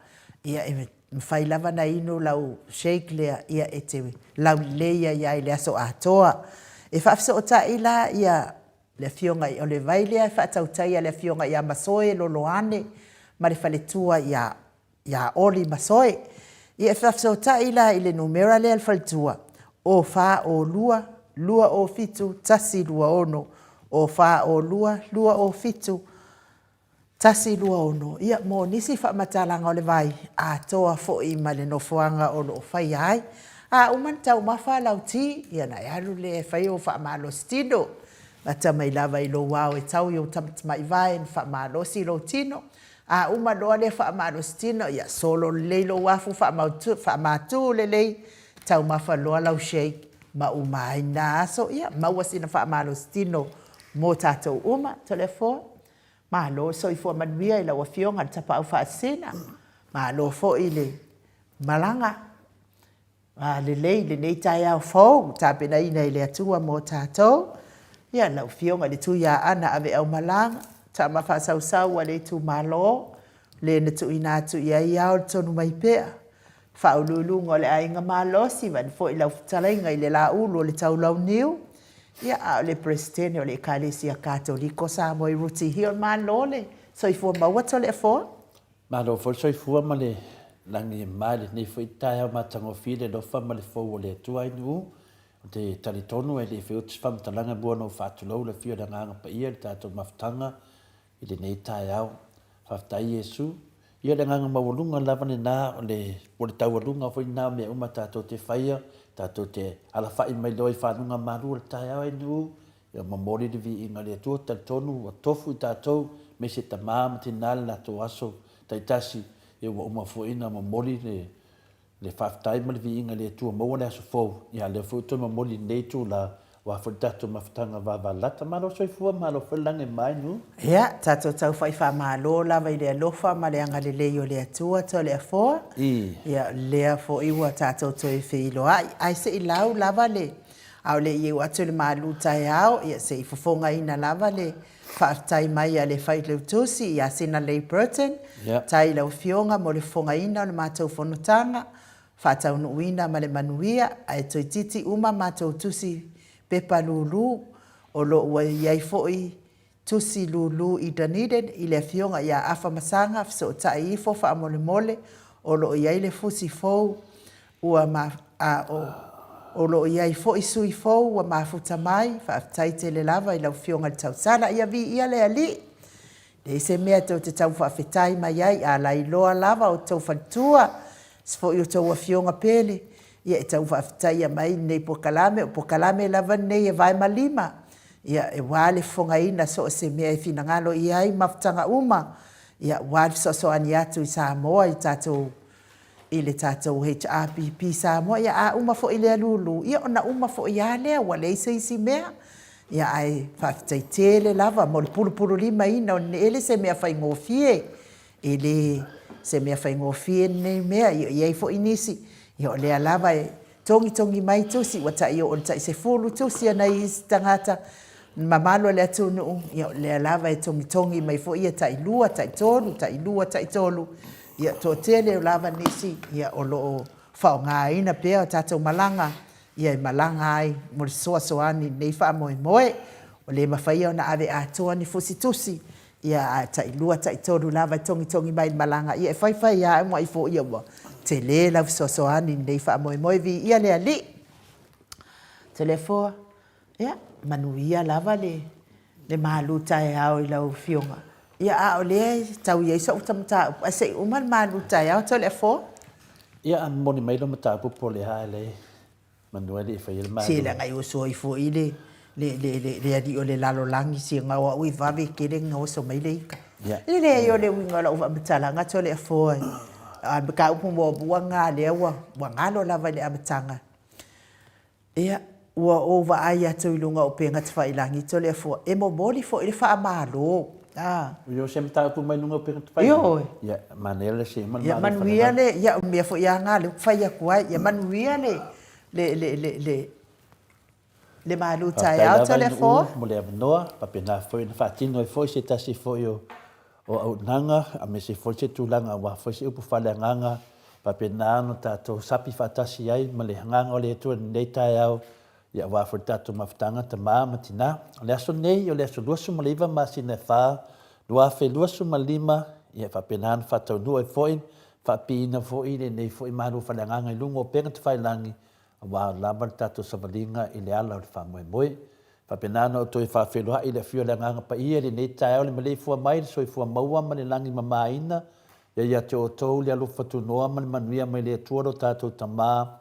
ia e mafai lava ona inu lau shake lea, ia e te laulelei ai lava i le aso atoa. E faafesootai la ia le Afioga i, o le vai lea e faatautaia le Afioga ia Masoe Loloane ma le faletua ia ia Oli Masoe. Ia e faafesootai la i le numera lea a le faletua, 0402 207 126, 0402 207 126, ia mo nisi faamatalaga o le vai atoa foi ma le nofoaga o lo o faia ai. A uma ona taumafa lau ti, ia ona e alu lea e fai ou faamalositino. Gata mai lava i lou ao e tau i ou tamatamaivai ona faamalosi lou tino. A uma loa lea faamalositino, ia solo lelei lou afu faamatu lelei, taumafa loa lau shake ma uma ai lena aso, ia maua sina faamalositino mo tatou uma. Toleafoa, malo le soifua manuia i lau Afioga i le Tapaau Faasisina, malo foi le malaga lelei i lenei taeao fou ua tapenaina e le Atua mo tatou. Ia, lau Afioga i le Tuiaana Aveaumalaga, tama faasausau a le itumalo, le na tuuina atu i ai ao le Tonumaipea, Faauluuluga o le Aiga Malosi, vaeane foi lau fetalaiga i le Laulu o le Taulauniu, ia, a o le Peresetene o le Ekalesia Katoliko Samoa i Rooty Hill. Malo le soifua maua Toleafoa. Malo foi le soifua ma le lagi e mama i lenei foi taeao matagofie i le alofa ma le fou o le Atua ai Nu'u. Ou te talitonu e le i fai atu se faamatalaga mua ona ou faatulou le afio o le Agaga Paia i le tatou mafutaga i lenei taeao. Faafetai Iesu. Ia o le agaga maualuga lava lena, o le, o le taualuga foi lena o mea uma tatou te faia, tatou te alafai mai loa i faluga malu o le taeao ai Nu'u, Ia momoli le viiga i le Atua, talitonu ua tofu i tatou me se tama ma tina le latou aso taitasi, ia ua uma foi ona momoli le le faafetai ma le viiga i le Atua maua le aso fou, ia a lea foi ua toe momoli i lenei itula aua foi le tatou mafutaga vavalata. Malo soifua, malo foi le lagi e mai nu. Ia, tatou tau fai faamalo lava i le alofa ma le agalelei o le Atua Toleafoa. Ia, lea foi ua tatou toe feiloai, ae se i lau lava le A o le i eu atu i le malu taeao, ia se i fofogaina lava le faafetai mai a le Failautusi ia Sinalei Burton, tai i lau Afioga mo le fofogaina o le matou fonotaga, faataunuuina ma le manuia, ae toeitiiti uma matou tusi pepa lulu, o lo o ua i ai foi Tusi lulu i Dunedin i le afioga ia Afa Masaga fesootai ifo faamolemole o lo o i ai le fusi fou ua ma a o o lo o i ai foi sui fou ua mafuta mai faafetai tele lava i lau afioga i le tausala ia viia le Alii leai se mea tou te tau faafetai mai ai a lailoa lava o tou faletua se foi o tou afioga pele ia e tau faafetaia mai lenei pokalame o pokalame lava lenei e vae ma lima Ia, aua le fofogaina so o se mea e finagalo i ai mafutaga uma, ia, aua le fesoasoani atu i Samoa i tatou, i le tatou HRPP Samoa. Ia, a uma foi lea lulu, ia ona uma foi lava lea, ua leai se isi mea. Ia, ae faafetai tele lava mo le pulupululimaina o lenei, e le se mea faigofie. E le se mea faigofie lenei mea, ia, e i ai foi nisi, ia o lea lava e togitogi mai tusi, ua tai oo i le tai 10 tusi a nai isi tagata mamalu o le atunuu, ia o lea lava e togitogi mai foi ia tai 2, tai 3, tai 2, tai 3, ia toatele lava nisi ia o lo o faaaogaina pea o tatou malaga ia e malaga ai mo le fesoasoani i lenei faamoemoe. Ua le mafai ona ave atoa ni fusitusi Ia, ae tailua, taitolu lava e togitogi mai i le malaga, ia e faifai lava uma ifo, ia ua tele lau fesoasoani i lenei faamoemoe. Viia le Alii. Toleafoa, ia, manuia lava le, le malu taeao i lau Afioga. Ia, a o lea e tau i ai sou mataupu, ae se i uma le malu taeao Toleafoa. Ia, a momoli mai lau mataupu po o le a e Manu e le i faia le Malo. Se leaga e oso ai foi le le le le le alii o le lalolagi se ga o au e vave tele ona oso mai le ita. E leai o le uiga o lau faamatalaga Toleafoa a o le mataupu muamua lena lea ua ua galo lava i le amataga. Ia, ua ou vaai atu i luga o upega tafailagi Toleafoa, e momoli foi le faamalo. A. Ua se mataupu mai luga o upega tafailagi? Ioe. Ia, manaia le se ma le Malo. Ia manuia le, ia o le mea foi lava lena lea ou te fai atu ai, ia manuia le, le, le, le, le, le malu taeao Toleafoa. Faafetai lava i Nu'u mo le avanoa, faapena foi ona faatino ai foi se tasi foi o o auaunaga aemaise foi se tulaga aua foi se upu faaleagaga faapena ona tatou sapi faatasi ai ma le agaga o le Atua i lenei taeao. Ia aua foi le tatou mafutaga tama ma tina. O le aso nei, o le aso 29 masina e 4, 2025, ia e faapena ona faataunuu ai foi, faapiina foi lenei foi malu faaleagaga i luga o upega tafailagi, aua lava le tatou savaliga i le ala o le faamoemoe. Faapena ona ou toe faafeiloai i le afio o le Agaga Paia i lenei taeao i le maleifua mai i le soifua maua ma le lagi mamaina, ia ia te outou le alofa tunoa ma le manuia mai le Atua lo tatou Tama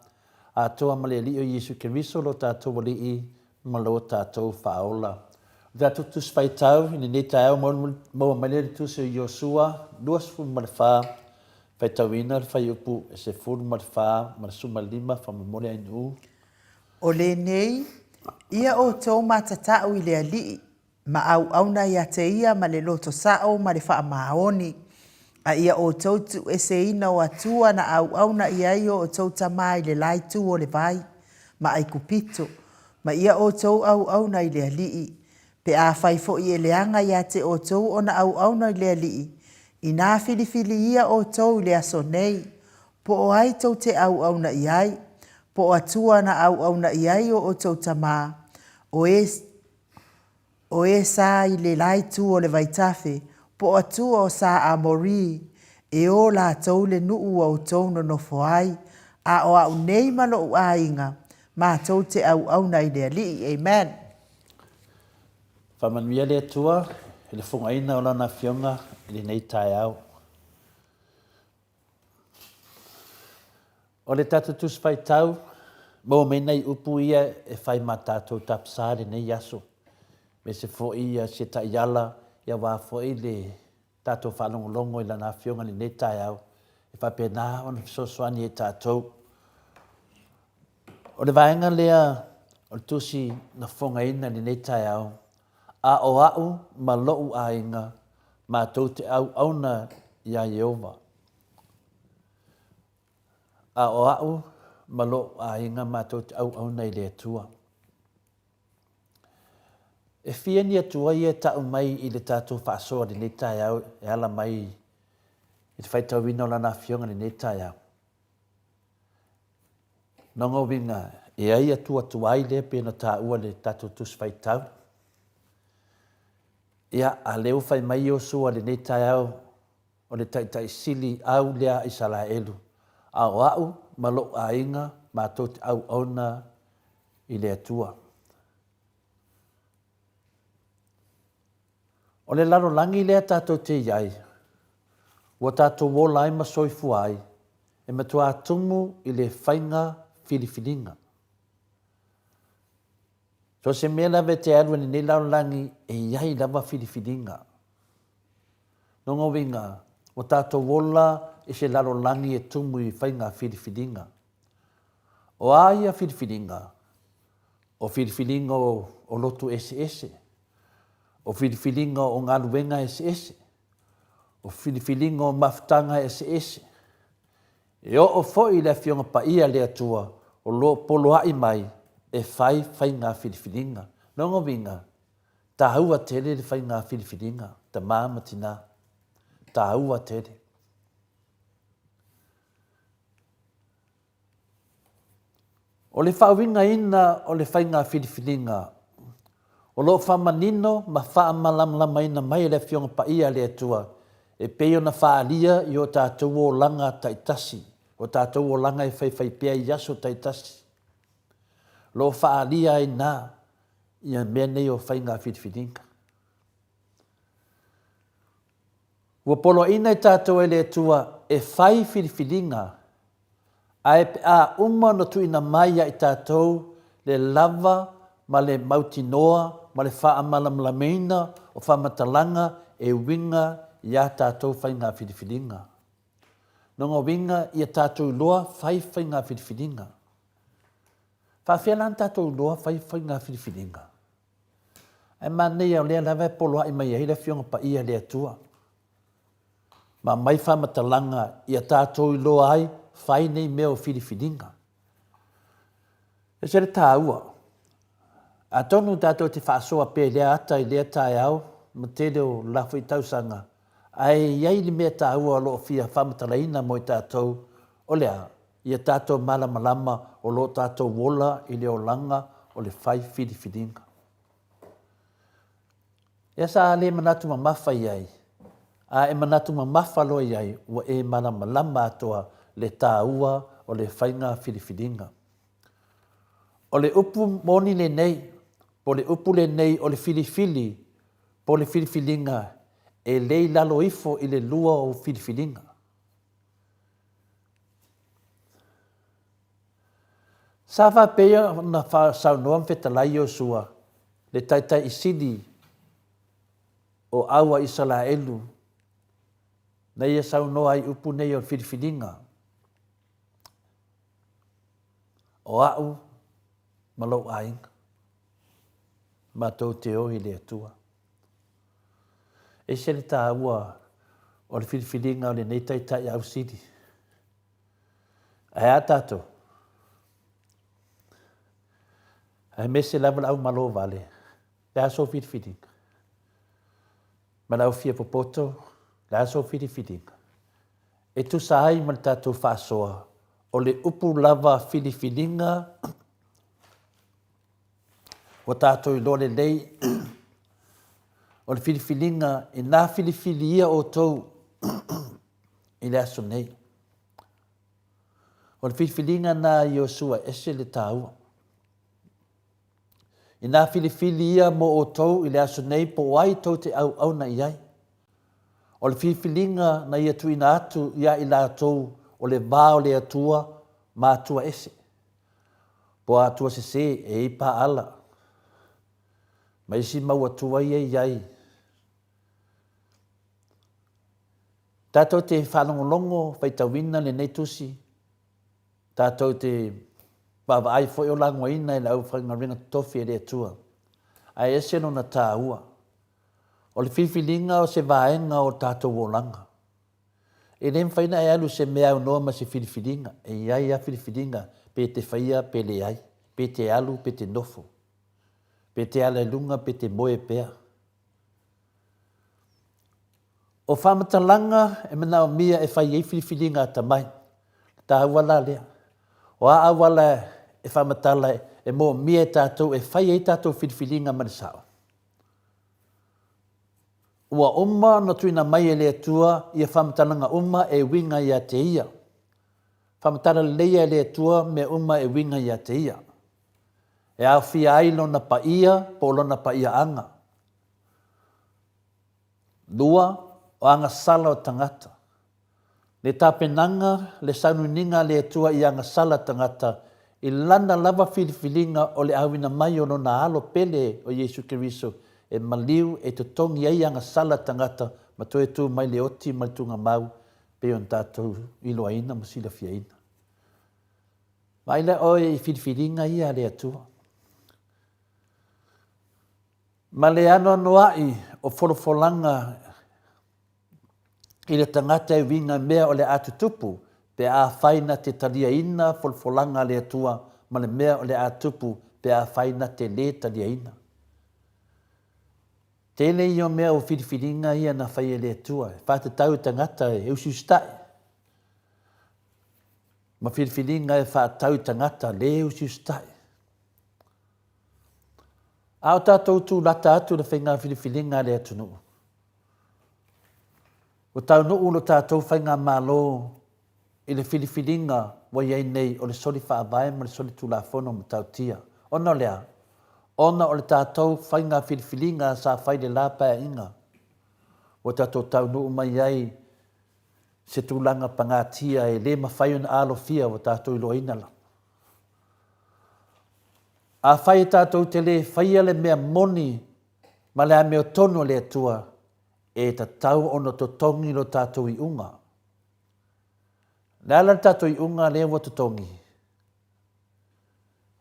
atoa ma le Alii o Iesu Keriso lo tatou Alii ma lo tatou Faaola. O le tatou Tusi Faitau i lenei taeao maua mai lea i le Tusi o Iosua 24, faitauina le fuaiupu e 14 ma le 15, faamolemole Ainuu. O lenei, ia outou matatau i le Alii, ma auauna ia te ia ma le loto sao ma le faamaoni, a ia outou tuueseina o Atua na auauna i ai o outou tama i le la itu o le vai, ma Aikupito, ma ia outou auauna i le Alii, pe afai foi e leaga ia te outou ona auauna i le Alii, inā filifili ia outou i le aso nei, po o ai tou te auauna i ai, po o Atua na auauna i ai o outou tama, o e, o e sa i le la itu o le vaitafe, po o Atua o sa Amori, e o latou le nuu ua outou nonofo ai, a o au nei ma lo'u aiga, matou te auauna i le Alii. Amen. Faamanuia le Atua i le fogaina o Lana Afioga i lenei taeao. O le tatou Tusi Faitau, maua mai nai upu ia e fai ma tatou tapisa i lenei aso, aemaise foi ia se taiala aua foi le tatou faalogologo i Lana Afioga i lenei taeao, e faapena ona fesoasoani ai tatou. O le vaega lea o le Tusi na fofogaina i lenei taeao, A o au ma lou aiga, matou te auauna iā Ieova. A o au ma lou aiga matou te auauna i le Atua. E fia ni Atua ia e ta'u mai i le tatou faasoa i lenei taeao e ala mai i le faitauina o Lana Afioga i lenei taeao? Lona uiga, e ai Atua tuai lea pei ona taua i le tatou Tusi Faitau. Ia, a lea ua fai mai Iosua i lenei taeao, o le Taitai Sili au lea a Isaraelu, a o au ma lou aiga matou te auauna i le Atua. O le lalolagi lea tatou te i ai, ua tatou ola ai ma soifua ai, e matuā tumu i le faiga filifiliga. So o se mea lava e te alu i lenei lalolagi, e i ai lava filifiliga. Lona uiga, ua tatou ola i se lalolagi e tumu i faiga filifiliga. O a ia filifiliga? O filifiliga o lotu eseese, o filifiliga o galuega eseese, o filifiliga o mafutaga eseese. E oo foi i le Afioga Paia a le Atua o lo o poloai mai e fai faiga filifiliga. Lona uiga, taua tele le faiga filifiliga, tama ma tina. Taua tele. O le faauigaina o le faiga filifiliga o lo o faamanino ma faamalamalamaina mai e le Afioga Paia a le Atua e pei ona faaalia i o tatou olaga taitasi, o tatou olaga e faifai pea i aso taitasi. O lo o faaalia ai na ia mea nei o faiga filifiliga. Ua poloaiina i tatou e le Atua e fai filifiliga Ae pe a uma ona tuuina mai ia i tatou le lava ma le mautinoa ma le faamalamalamaina o faamatalaga e uiga i a tatou faiga filifiliga. Lona uiga ia tatou iloa fai faiga filifiliga. Faafefea la ona tatou iloa fai faiga filifiliga? Ae manaia o lea lava e poloai mai ai le Afioga Paia a le Atua. Ma aumai faamatalaga ia tatou iloa ai fai nei mea o filifiliga. Ese le taua. Atonu tatou te faasoa pea i lea ata i lea taeao ma tele o la foi tausaga, ae i ai le mea taua o lo o fia faamatalaina mo i tatou, o le a? Ia tatou malamalama o lo o tatou ola i le olaga o le fai filifiliga. Ia sa le manatu mamafa i ai, a e manatu mamafa loa i ai, ua e malamalama atoa le taua o le faiga filifiliga. O le upu moni lenei, po o le upu lenei o le filifili po o le filifiliga e le i lalo ifo i le lua o filifiliga. Sa faapea ona saunoa ma fetalai Iosua, le taitaiisili o au a Isaraelu, na ia saunoa ai i upu nei o le filifiliga, O au ma lou aiga, matou te o i le Atua. Ese le taua o le filifiliga o lenei taitai ausili. Ae a tatou? Aemaise lava le au malo vale, le a sou filifiliga? Ma le au fia popoto, le a sou filifiliga? E tusa ai ma le tatou faasoa, o le upu lava filifiliga ua tatou iloa lelei, o le filifiliga ina filifilia outou i le aso nei. O le filifiliga na Iosua e ese le taua. Ina filifili ia mo outou i le aso nei po o ai tou te auauna i ai. O le filifiliga na ia tuuina atu ia i latou o le va o le Atua ma Atua ese, po o Atua sese e i ai Paala ma isi mau Atua ia e i ai. Tatou te faalogologo faitauina lenei tusi, tatou te vaavaai foi o lagoaina e le aufaigaluega totofi e le Atua, ae ese lona taua. O le filifiliga o se vaega o tatou olaga. E le mafai ona e alu i se mea aunoa ma se filifiliga. E i ai lava filifiliga pe te faia pe leai, pe te alu pe te nofo, pe te ala i luga pe te moe pea. O faamatalaga e manaomia e fai ai filifiliga atamai. Le taua la lea. O a auala e faamatala e moomia e tatou e fai ai tatou filifiliga ma le sao? Ua uma ona tuuina mai e le Atua ia faamatalaga uma e uiga ia te Ia. Faamatala leleia e le Atua mea uma e uiga ia te Ia. E aofia ai Lona paia po o Lona paiaaga. 2, o agasala o tagata. Le tapenaga, le sauniuniga a le Atua i agasala tagata i Lana lava filifiliga o le auina mai o Lona Alo pele o Iesu Keriso e maliu e totogi ai agasala tagata ma toe tu mai le oti ma le tugamau pei ona tatou iloaina ma silafiaina. Vaai la oe i filifiliga ia a le Atua. Ma le anoanoai o folafolaga i le tagata e uiga mea o le a tutupu pe afai na te taliaina folafolaga a le Atua ma le mea o le a tupu pe afai na te lē taliaina. Tele ia o mea o filifiliga ia na fai e le Atua e faatatau i tagata e usiusitai ma filifiliga e faatatau i tagata lē usiusitai. A o tatou tulata atu i le faiga filifiliga a le atunuu, ua taunuu lo tatou Faigamalo i le filifiliga ua i ai nei o le soli faavae ma le soli tulafono matautia. Ona o le a? Ona o le tatou faiga filifiliga sa fai i le la Paeaiga, ua tatou taunuu mai ai se tulaga pagatia e le mafai ona alofia ua tatou iloaina lava. Afai e tatou te le faia le mea moni ma le amiotonu a le Atua, e tatau ona totogi lo tatou iuga. O le a la le tatou iuga lea ua totogi?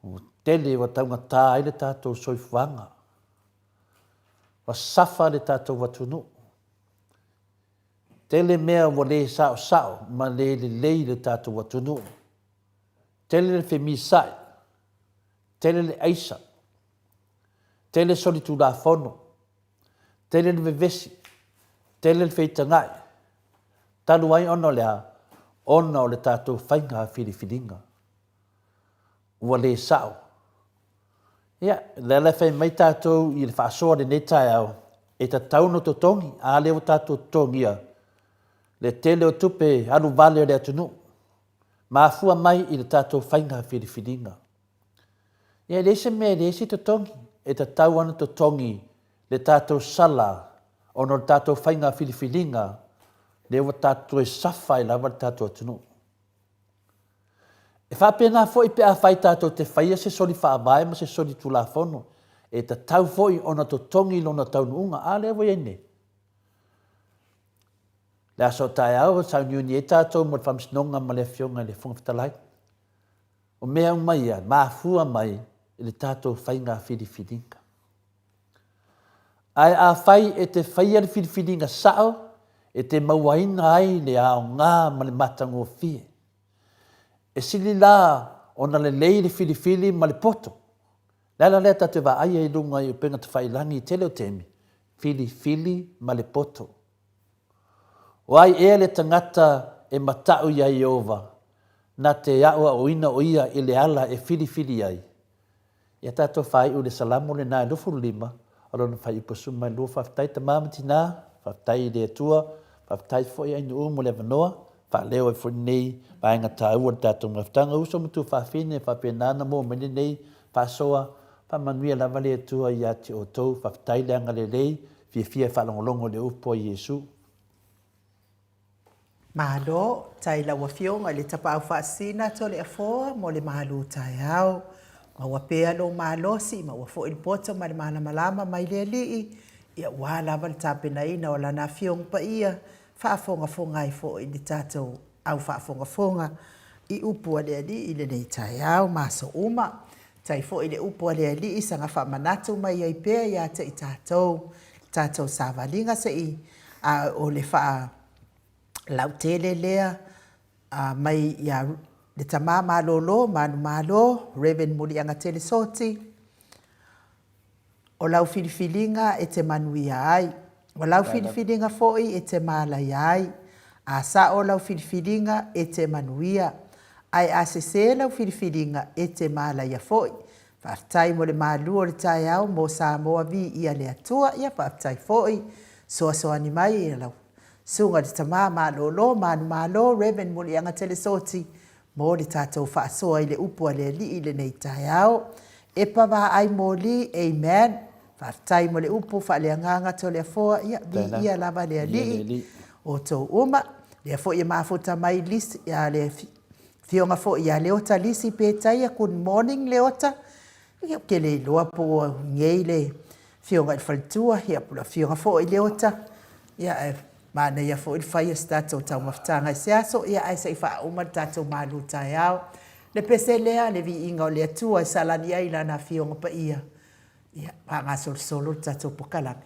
Ua tele, ua taugata ai le tatou soifuaga. Ua safa le tatou atunuu. Tele mea ua le saosao ma le lelei i le tatou atunuu. Tele le femisa'i, tele le aisa, tele solitulafono, tele le vevesi, tele le feitaga'i, talu ai ona o le a? Ona o le tatou faiga filifiliga ua le sa'o. Ia, lea la e fai mai tatou i le faasoa i lenei taeao, e tatau ona totogi, a lea ua tatou totogia le tele o tupe alu vale o le atunuu, mafua mai i le tatou faiga filifiliga. Ia e leai se mea e leai se totogi, e tatau lava ona totogi le tatou sala ona o le tatou faiga filifiliga lea ua tatou toe safa ai lava le tatou atunuu. E faapena foi pe afai tatou te faia se soli faavae ma se soli tulafono, e tatau foi ona totogi lona taunuuga. A lea ua i ai nei. Le aso a taeao e sauniuni ai tatou mo le faamasinoga ma le Afioga i le Fofoga Fetalai. O mea uma ia, mafua mai i le tatou faiga filifiliga. Ae afai e te faia le filifiliga sao, e te mauaina ai le aoga ma le matagofie. E sili la ona lelei le filifili ma le poto. O le ala lea tatou te vaai ai i luga i upega tafailagi i tele o taimi, filifili ma le poto. O ai ea le tagata e mata'u iā Ieova, na te aʻoaʻoina ʻo ia i le ala e filifili ai? Ia tatou faaiu i le Salamo lena e 25, o lona faaiupu 12. Faafetai tama ma tina, faafetai i le Atua, faafetai foi Ainuu mo le avanoa, faaleo ai foi lenei vaega taua i le tatou mafutaga. Uso ma tuafafine, faapena ona maua mai lenei faasoa, faamanuia lava le Atua ia te outou, faafetai le agalelei, fiafia e faalogologo i le upu a Iesu. Malo, tai lau Afioga i le Tapaau Faasisina Toleafoa mo le malu taeao. Maua pea lou malosi, maua foi le poto ma le malamalama mai le Alii, ia ua lava le tapenaina o Lana Afioga Paia, faafogafoga ai foi le tatou au faafogafoga i upu a le Alii i lenei taeao ma aso uma. Tai foi le upu a le Alii saga faamanatu mai ai pea ia te i tatou, le tatou savaliga se i a o le faa lautele lea mai ia le tama malolo manumalo Rev. Muliagatele Soti, o lau filifiliga e te manuia ai, o lau filifiliga foi e te malaia ai. A sao lau filifiliga e te manuia, ae a sese lau filifiliga e te malaia foi. Faafetai mo le malu o le taeao mo Samoa Viia le Atua. Ia faafetai foi fesoasoani mai i lau Susuga i le Tama Malolo Manumalo Rev. Muliagatele Soti mo le tatou faasoa i le upu a le Alii i lenei taeao. Epa vaai moli, amen. Faafetai mo le upu faaleagaga Toleafoa, ia viia lava le Alii o outou uma. Lea foi e mafuta mai Lisi, ia le afioga foi ia Leota Lisi Petaia, good morning Leota. Ia ou te le iloa po ua nei le afioga i le faletua, ia po o le afioga foi Leota, ia ae manaia foi le fai o se tatou taumafataga i se aso, ia ae se i faauma le tatou malu taeao. Le pese lea, le viiga o le Atua e salani ai Lana Afioga Paia, ia faagasolosolo le tatou pokalame.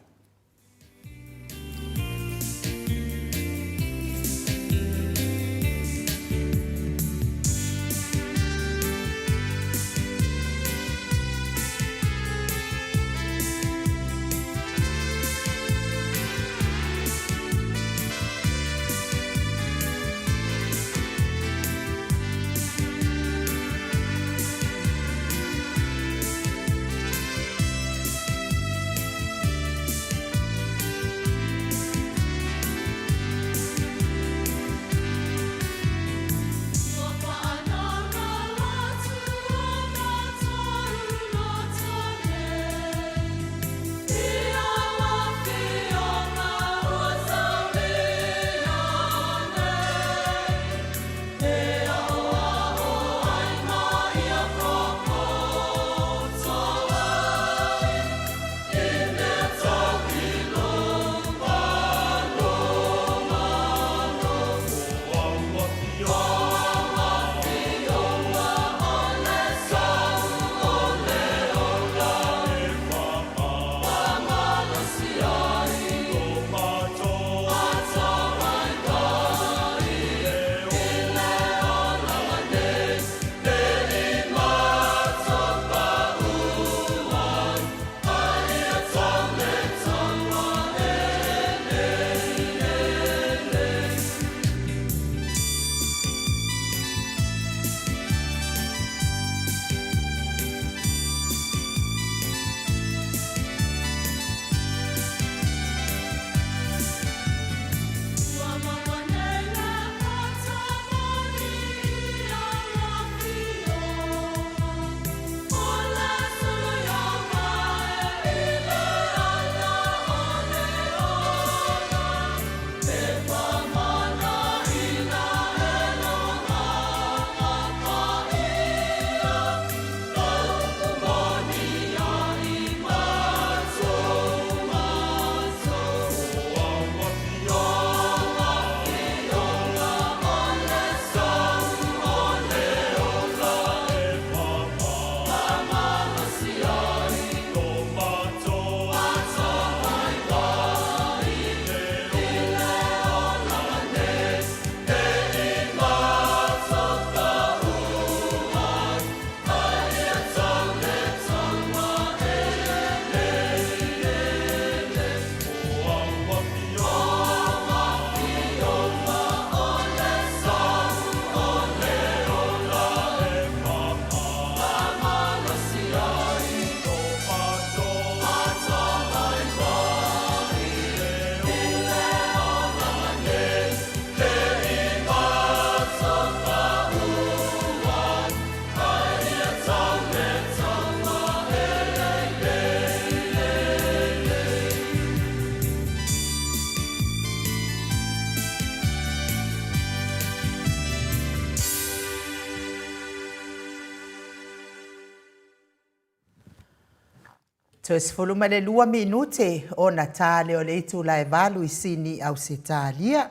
Toe 12 minute ona ta lea o le itula e valu i Sini, Ausetalia.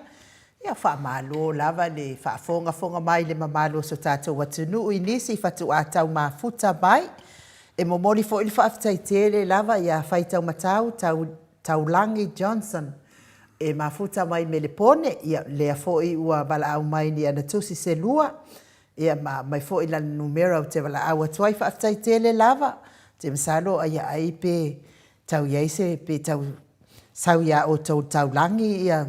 Ia, faamalo lava le faafogafoga mai i le mamalu o so tatou atunuu i nisi fatuaa tau mafuta mai. E momoli foi le faafetai tele lava ia Faitaumatau Tau, Taulagi Johnson e mafuta mai Melepone, ia lea foi ua valaau mai ni ana tusi se lua, ia ma aumai foi lana numera ou te valaau atu ai. Faafetai tele lava, ou te masalo ai ai pe tau i ai se, pe tau sau ia outou i le taulagi ia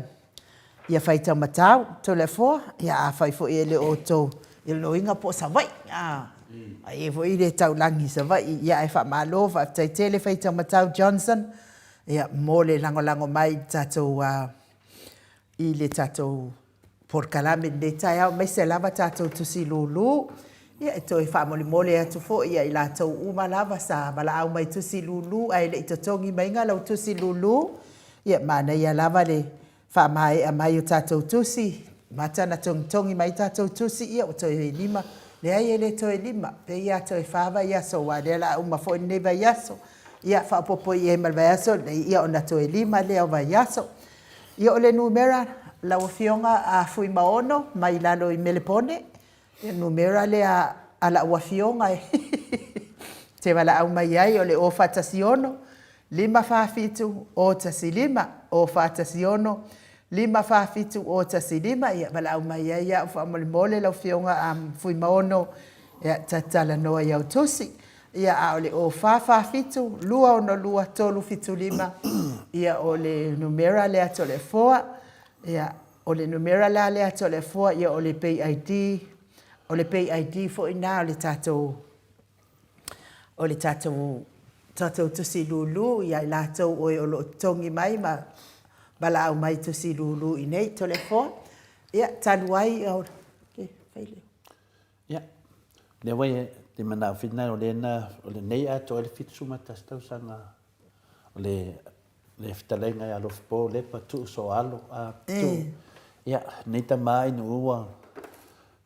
ia Faitaumatau Toleafoa, ia afai foi e le o outou, ia lona uiga po o Savaii, a, e i ai foi le taulagi i Savaii, ia ae faamalo, faafetai tele Faitaumatau Johnson, ia mo le lagolago mai i le tatou i le tatou polokalame i lenei taeao, aemaise lava tatou tusi lulu. Ia e toe faamolemole atu foi ia i latou uma lava sa valaau mai tusi lulu ae le i totogi maiga lau tusi lulu, ia manaia lava le faamaea mai o tatou tusi, amata ona togitogi mai tatou tusi, ia ua toe lima, leai e le toe lima, pei lava toe fa vaiaso aua o lea o le a uma foi lenei vaiaso. Ia faaopoopo i ai ma le vaiaso lenei, ia ona toe lima lea o vaiaso. Ia o le numera lau Afioga a Fuimaono mai lalo i Melepone, o le numera lea a lau Afioga e te valaau mai ai o le 041 547 015, 041 547 015. Ia valaau mai ai au faamolemole lau Afioga a Fuimaono, ia ta te talanoa i au tusi. Ia, a o le 0447 262 375, ia o le numera lea a Toleafoa. Ia, o le numera la lea a Toleafoa, ia o le pay ID, o le pay ID foi lena o le tatou, o le tatou, tatou tusi lulu ia i latou o e o lo o totogi mai ma valaau mai tusi lulu i inei. Toleafoa, ia, talu ai o le, fai lea. Ia, lea ua e te manao whina o lea na, o lenei atoa ai le 71 tausaga o le, le fetalaiga ia Alofipo Lepa Tuu Soalo a Tuu. Ia, nei tama inu ua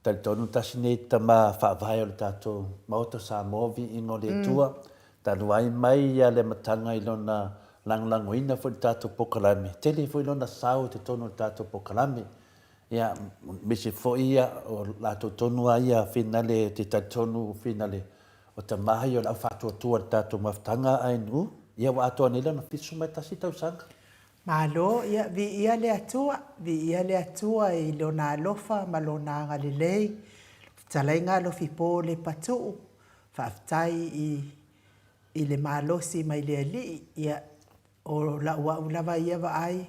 talitonu tasi nei tama faavae o le tatou Maota Samoa viiga o le Atua. Talu ai mai ia le amataga i lona lagolagoina foi i le tatou polokalame, tele foi lona sao i totonu o le tatou polokalame. Ia, aemaise foi ia, o latou tonu lava ia finale, te talitonu finale, o tama ia o le au faatuatua i le tatou mafutaga ANU, ia ua atoa nei lona 71 tausaga. Malo, ia, viia le Atua, viia le Atua i Lona alofa ma Lona agalelei, fetalaiga Alofipo Lepatuu, faafetai i, i le malosi mai le Alii, ia, O lau au lava ia vaai,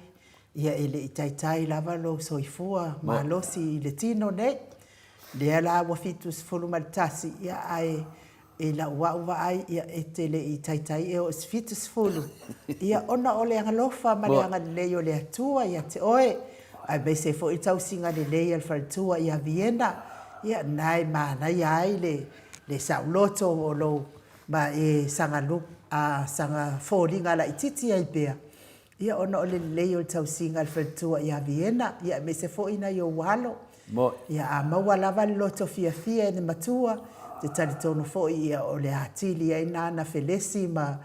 ia e le i taitai lava lou soifua malosi i le tino nei. Lea la ua 71, ia ae i lau au vaai, ia e te le i taitai e oo i se 70, ia ona o le alofa ma le agalelei o le Atua ia te oe, aemaise foi le tausiga lelei a le faletua ia Viena, ia lena e manaia ai le saoloto o lou Ma e saga lu, a, saga foliga laitiiti ai pea, ia ona o le lelei o le tausiga a le faletua ia Viena, ia aemaise foi nai ou alo. Ia a maua lava le loto fiafia e le matua, ou te talitonu foi ia o le atili ai lena na felesi ma,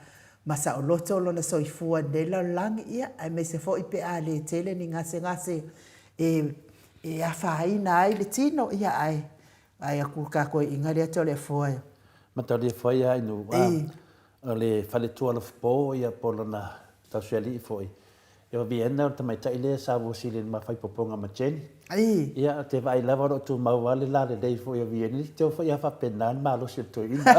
ma saoloto lona soifua i lenei lalolagi, ia aemaise foi pe a le tele ni gasegase e, e afaina ai le tino, ia ae Vaai atu le tatou iiga lea Toleafoa e. Mataulia ia inu a o le faletua Alofipo ia po o lona tausialii foi. Ia o Vienna o le tamaitai lea sa vosili i le mafaipopoga ma Jenny. Ia ou te vaai lava o lo o tumau lava le lalelei foi o Vienna, e te o foi lava faapena le malosi o le toeaina.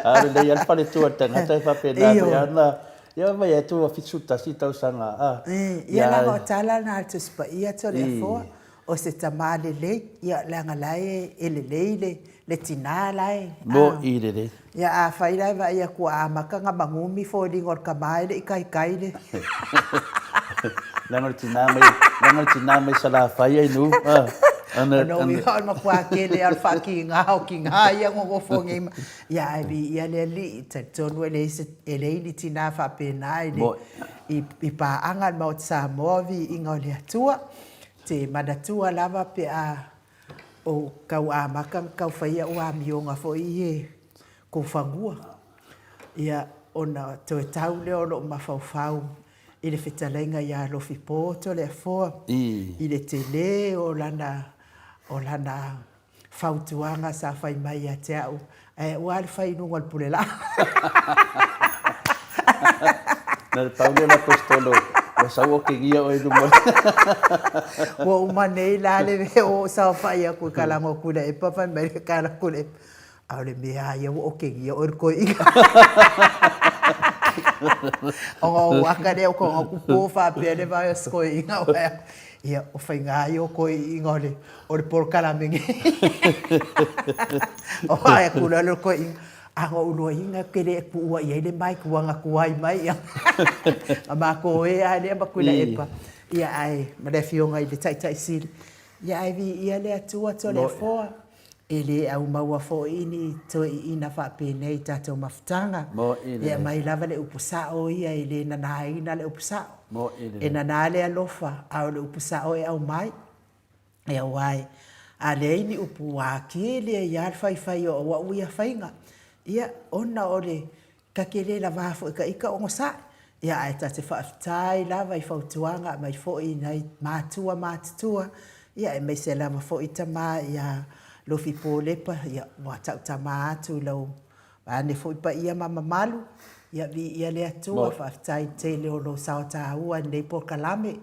A lelei lava le faletua o le tagata e faapena foi lava ona ia vaai atu ua 71 tausaga a. Ia leaga o tala na a le Tusi Paia Toleafoa. O se tama lelei, ia leaga la e e lelei le le tina la e a. Mo'i lelei. Ia afai la e vaai atu ua amata ona magumi foliga o le tama e le i taitai le. Leaga o le tina mai, leaga o le tina mai Salafai ai nu, a. Ona, ona. Ona o le matua tele lava o le faatiga o tina ia nonofo nei ma, ia ae viia le Alii, talitonu e leai se, e leai ni tina faapena i le, i, i paaga a le Maota Samoa, viiga o le Atua. Te manatua lava pe a o tau amata ona tau fai au amioga foi i e kou fanua. Ia, ona toe tau lea o lou mafaufau i le fetalaiga ia Lofipo Toleafoa i le tele o lana, o lana fautuaga sa fai mai ia te au, ae ua le fai i luga o le pulelaa. Na le pau lea o le Aposetolo ua sau okegia oe i luma. Ua uma nei la le ou saofai atu i kalago o Tuilaepa fai mai le kala Tuilaepa, a o le mea lava ia ua okegia oe i le toeaina. Ona ou ata lea ou tago atu po faapea le vae o si toeaina. Ia, o faiga lava ia o toeaiina o le, o le polokalame nei. Ona ae atu loa lea o le toeaina, a na ou iloaina ou te le tuua i ai le mic ua na tuai mai ia. Na matou e lava lea ma Tuilaepa, ia ae, ma le Afioga i le Taitai Sili, ia ae viia le Atua Toleafoa. E le aumaua foi ni toeaiina faapenei i tatou mafutaga. E aumai lava le upu sao ia, e le nanaina le upu sao. E nana le alofa, a o le upu sao e aumai. Aua a leai ni upu ua atili ai lava le faifai o au ia faiga. Ia, ona o le Ta te le lava foi ka ita onosai, ia ae ta te faafetai lava i fautuaga aumai foi i nai matua matutua, ia aemaise lava foi tama ia Lofi Polepa, ia ua tautama atu i lau vaeane foi paia ma mamalu, ia viia le Atua, faafetai i le tele o lou sao taua i lenei polokalame,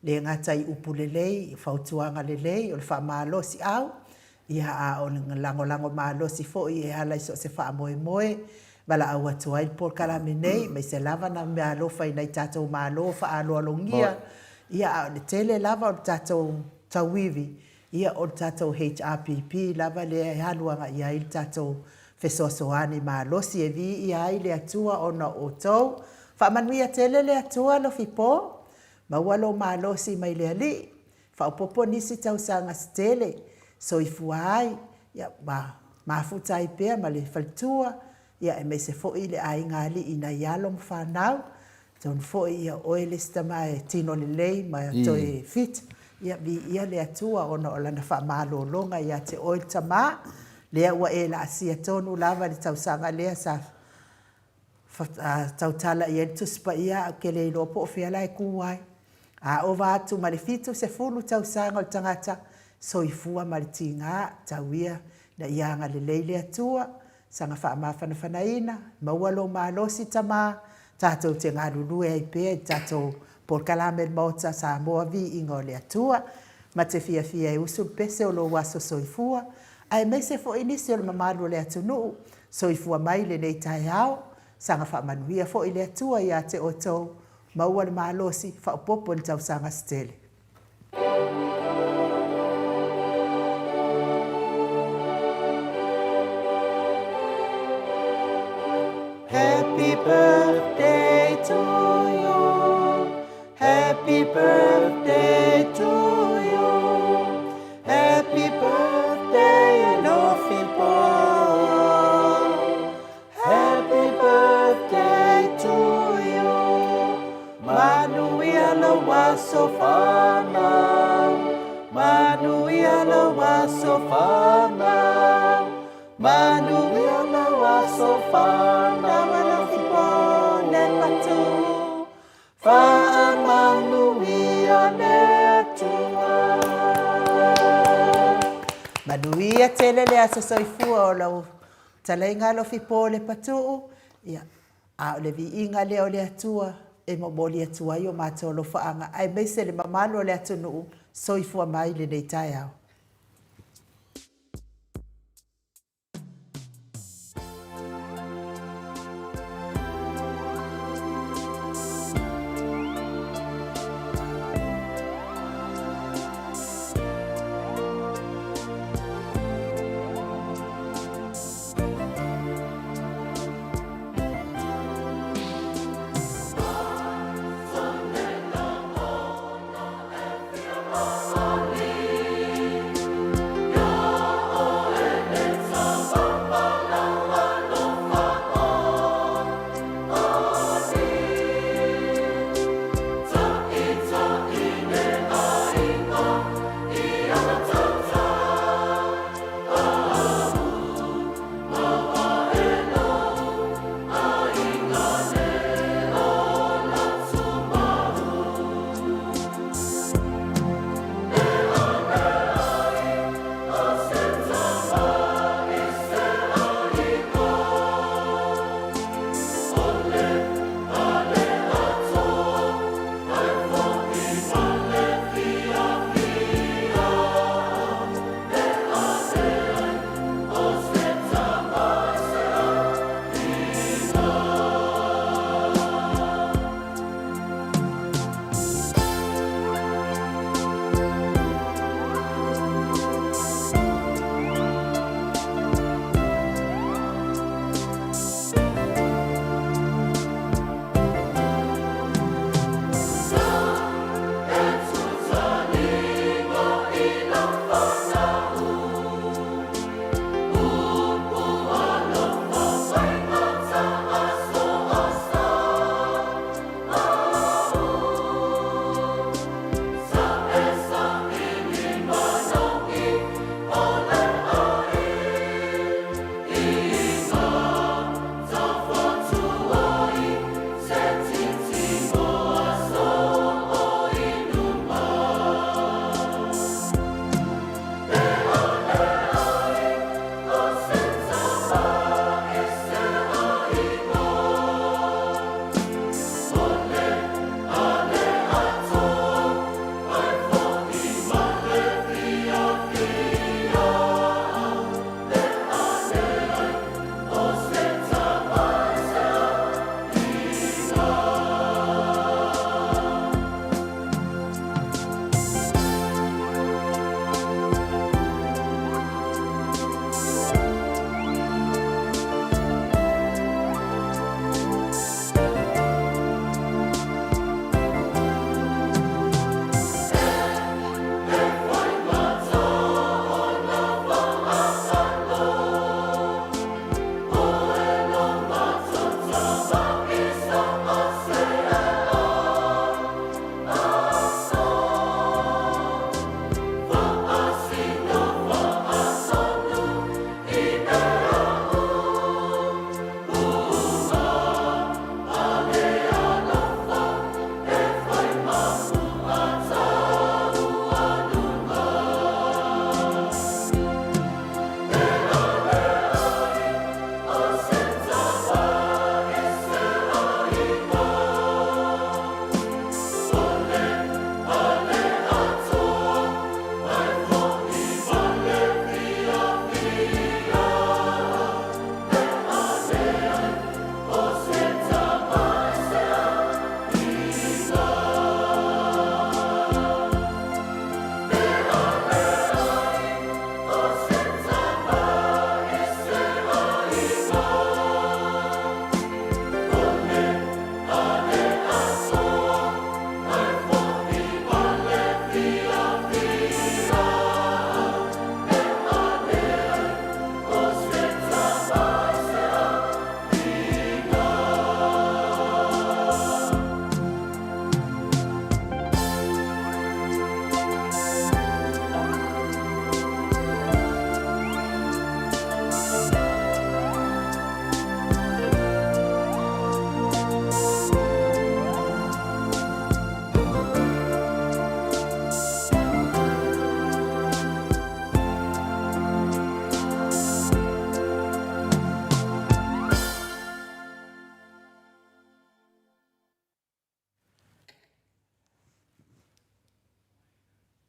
le gata i upu lelei, fautuaga lelei, o le faamalosiau, Ia, a o le lagolago malosi foi e ala i so o se faamoemoe, valaau atu ai le polokalame nei, aemaise lava na meaalofa i nai tatou malo faaaloalogia, ia, a o le tele lava o le tatou tauivi, ia, o le tatou HRPP lava lea e alu agai i ai le tatou fesoasoani malosi e viia ai le Atua ona o outou. Faamanuia tele le Atua Lofipo, maua lou malosi mai le Alii, Faaopoopo nisi tausaga se tele, soifua ai, ia, ma mafuta ai pea ma le faletua, ia, aemaise foi le aiga alii i nai alo ma fanau. Atonu foi, ia, o oe le isi tama e tino lelei ma toe fit, ia, viia le Atua ona o Lana faamalologa ia te oe le tama, lea ua e laasia tonu lava i le tausaga lea sa tautala i ai le Tusi Paia ae ou te le iloa po o fea la e tu ai. A ova atu ma le 70 tausaga o le tagata, soifua ma le tiga, tau ia ina ia agalelei le Atua, saga faamafanafanaina, maua lou malosi tama, tatou te galulue ai pea i le tatou polokalame le Maota Samoa Viiga o le Atua, ma te fiafia e usu le pese o lou aso soifua, aemaise foi nisi o le mamalu o le atunuu Soifua mai lenei taeao, saga faamanuia foi le Atua ia te outou, maua le malosi, faaopoopo ni tausaga se tele. Happy birthday to you, happy birthday to you, Happy birthday Alofipo Happy birthday to you Manuia lou aso fanau Manuia lou aso fanau Manuia lou aso fanau Alofipo le patu Faamanuia le Atua. Manuia tele le aso soifua o lau fetalaiga Alofipo Lepatuu, ia, a o le viiga lea o le Atua e momoli atu ai o matou alofaaga aemaise le mamalu o le atunuu, soifua mai lenei taeao.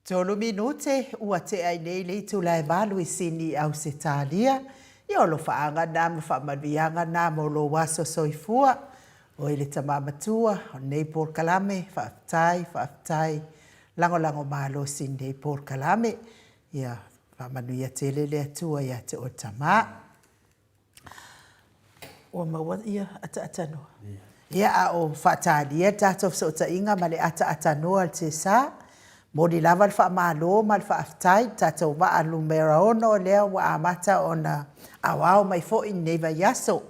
Tolu minute ua tea ai nei le itula e valu i Sini i Ausetalia. Ia o alofaaga na ma faamanuiaga na mo lou aso soifua. Oe le tama matua o lenei polokalame, faafetai, faafetai, lagolago malosi i lenei polokalame. Ia faamanuia tele le Atua ia te oe tama. Ua maua ia ataatanoa. Ia, a o faatalia le tatou fesootaiga ma le ataatanoa a le TSA, momoli lava le faamalo ma le faafetai i le tatou vaa numera 6 lea ua amata ona aoao mai foi i lenei vaiaso.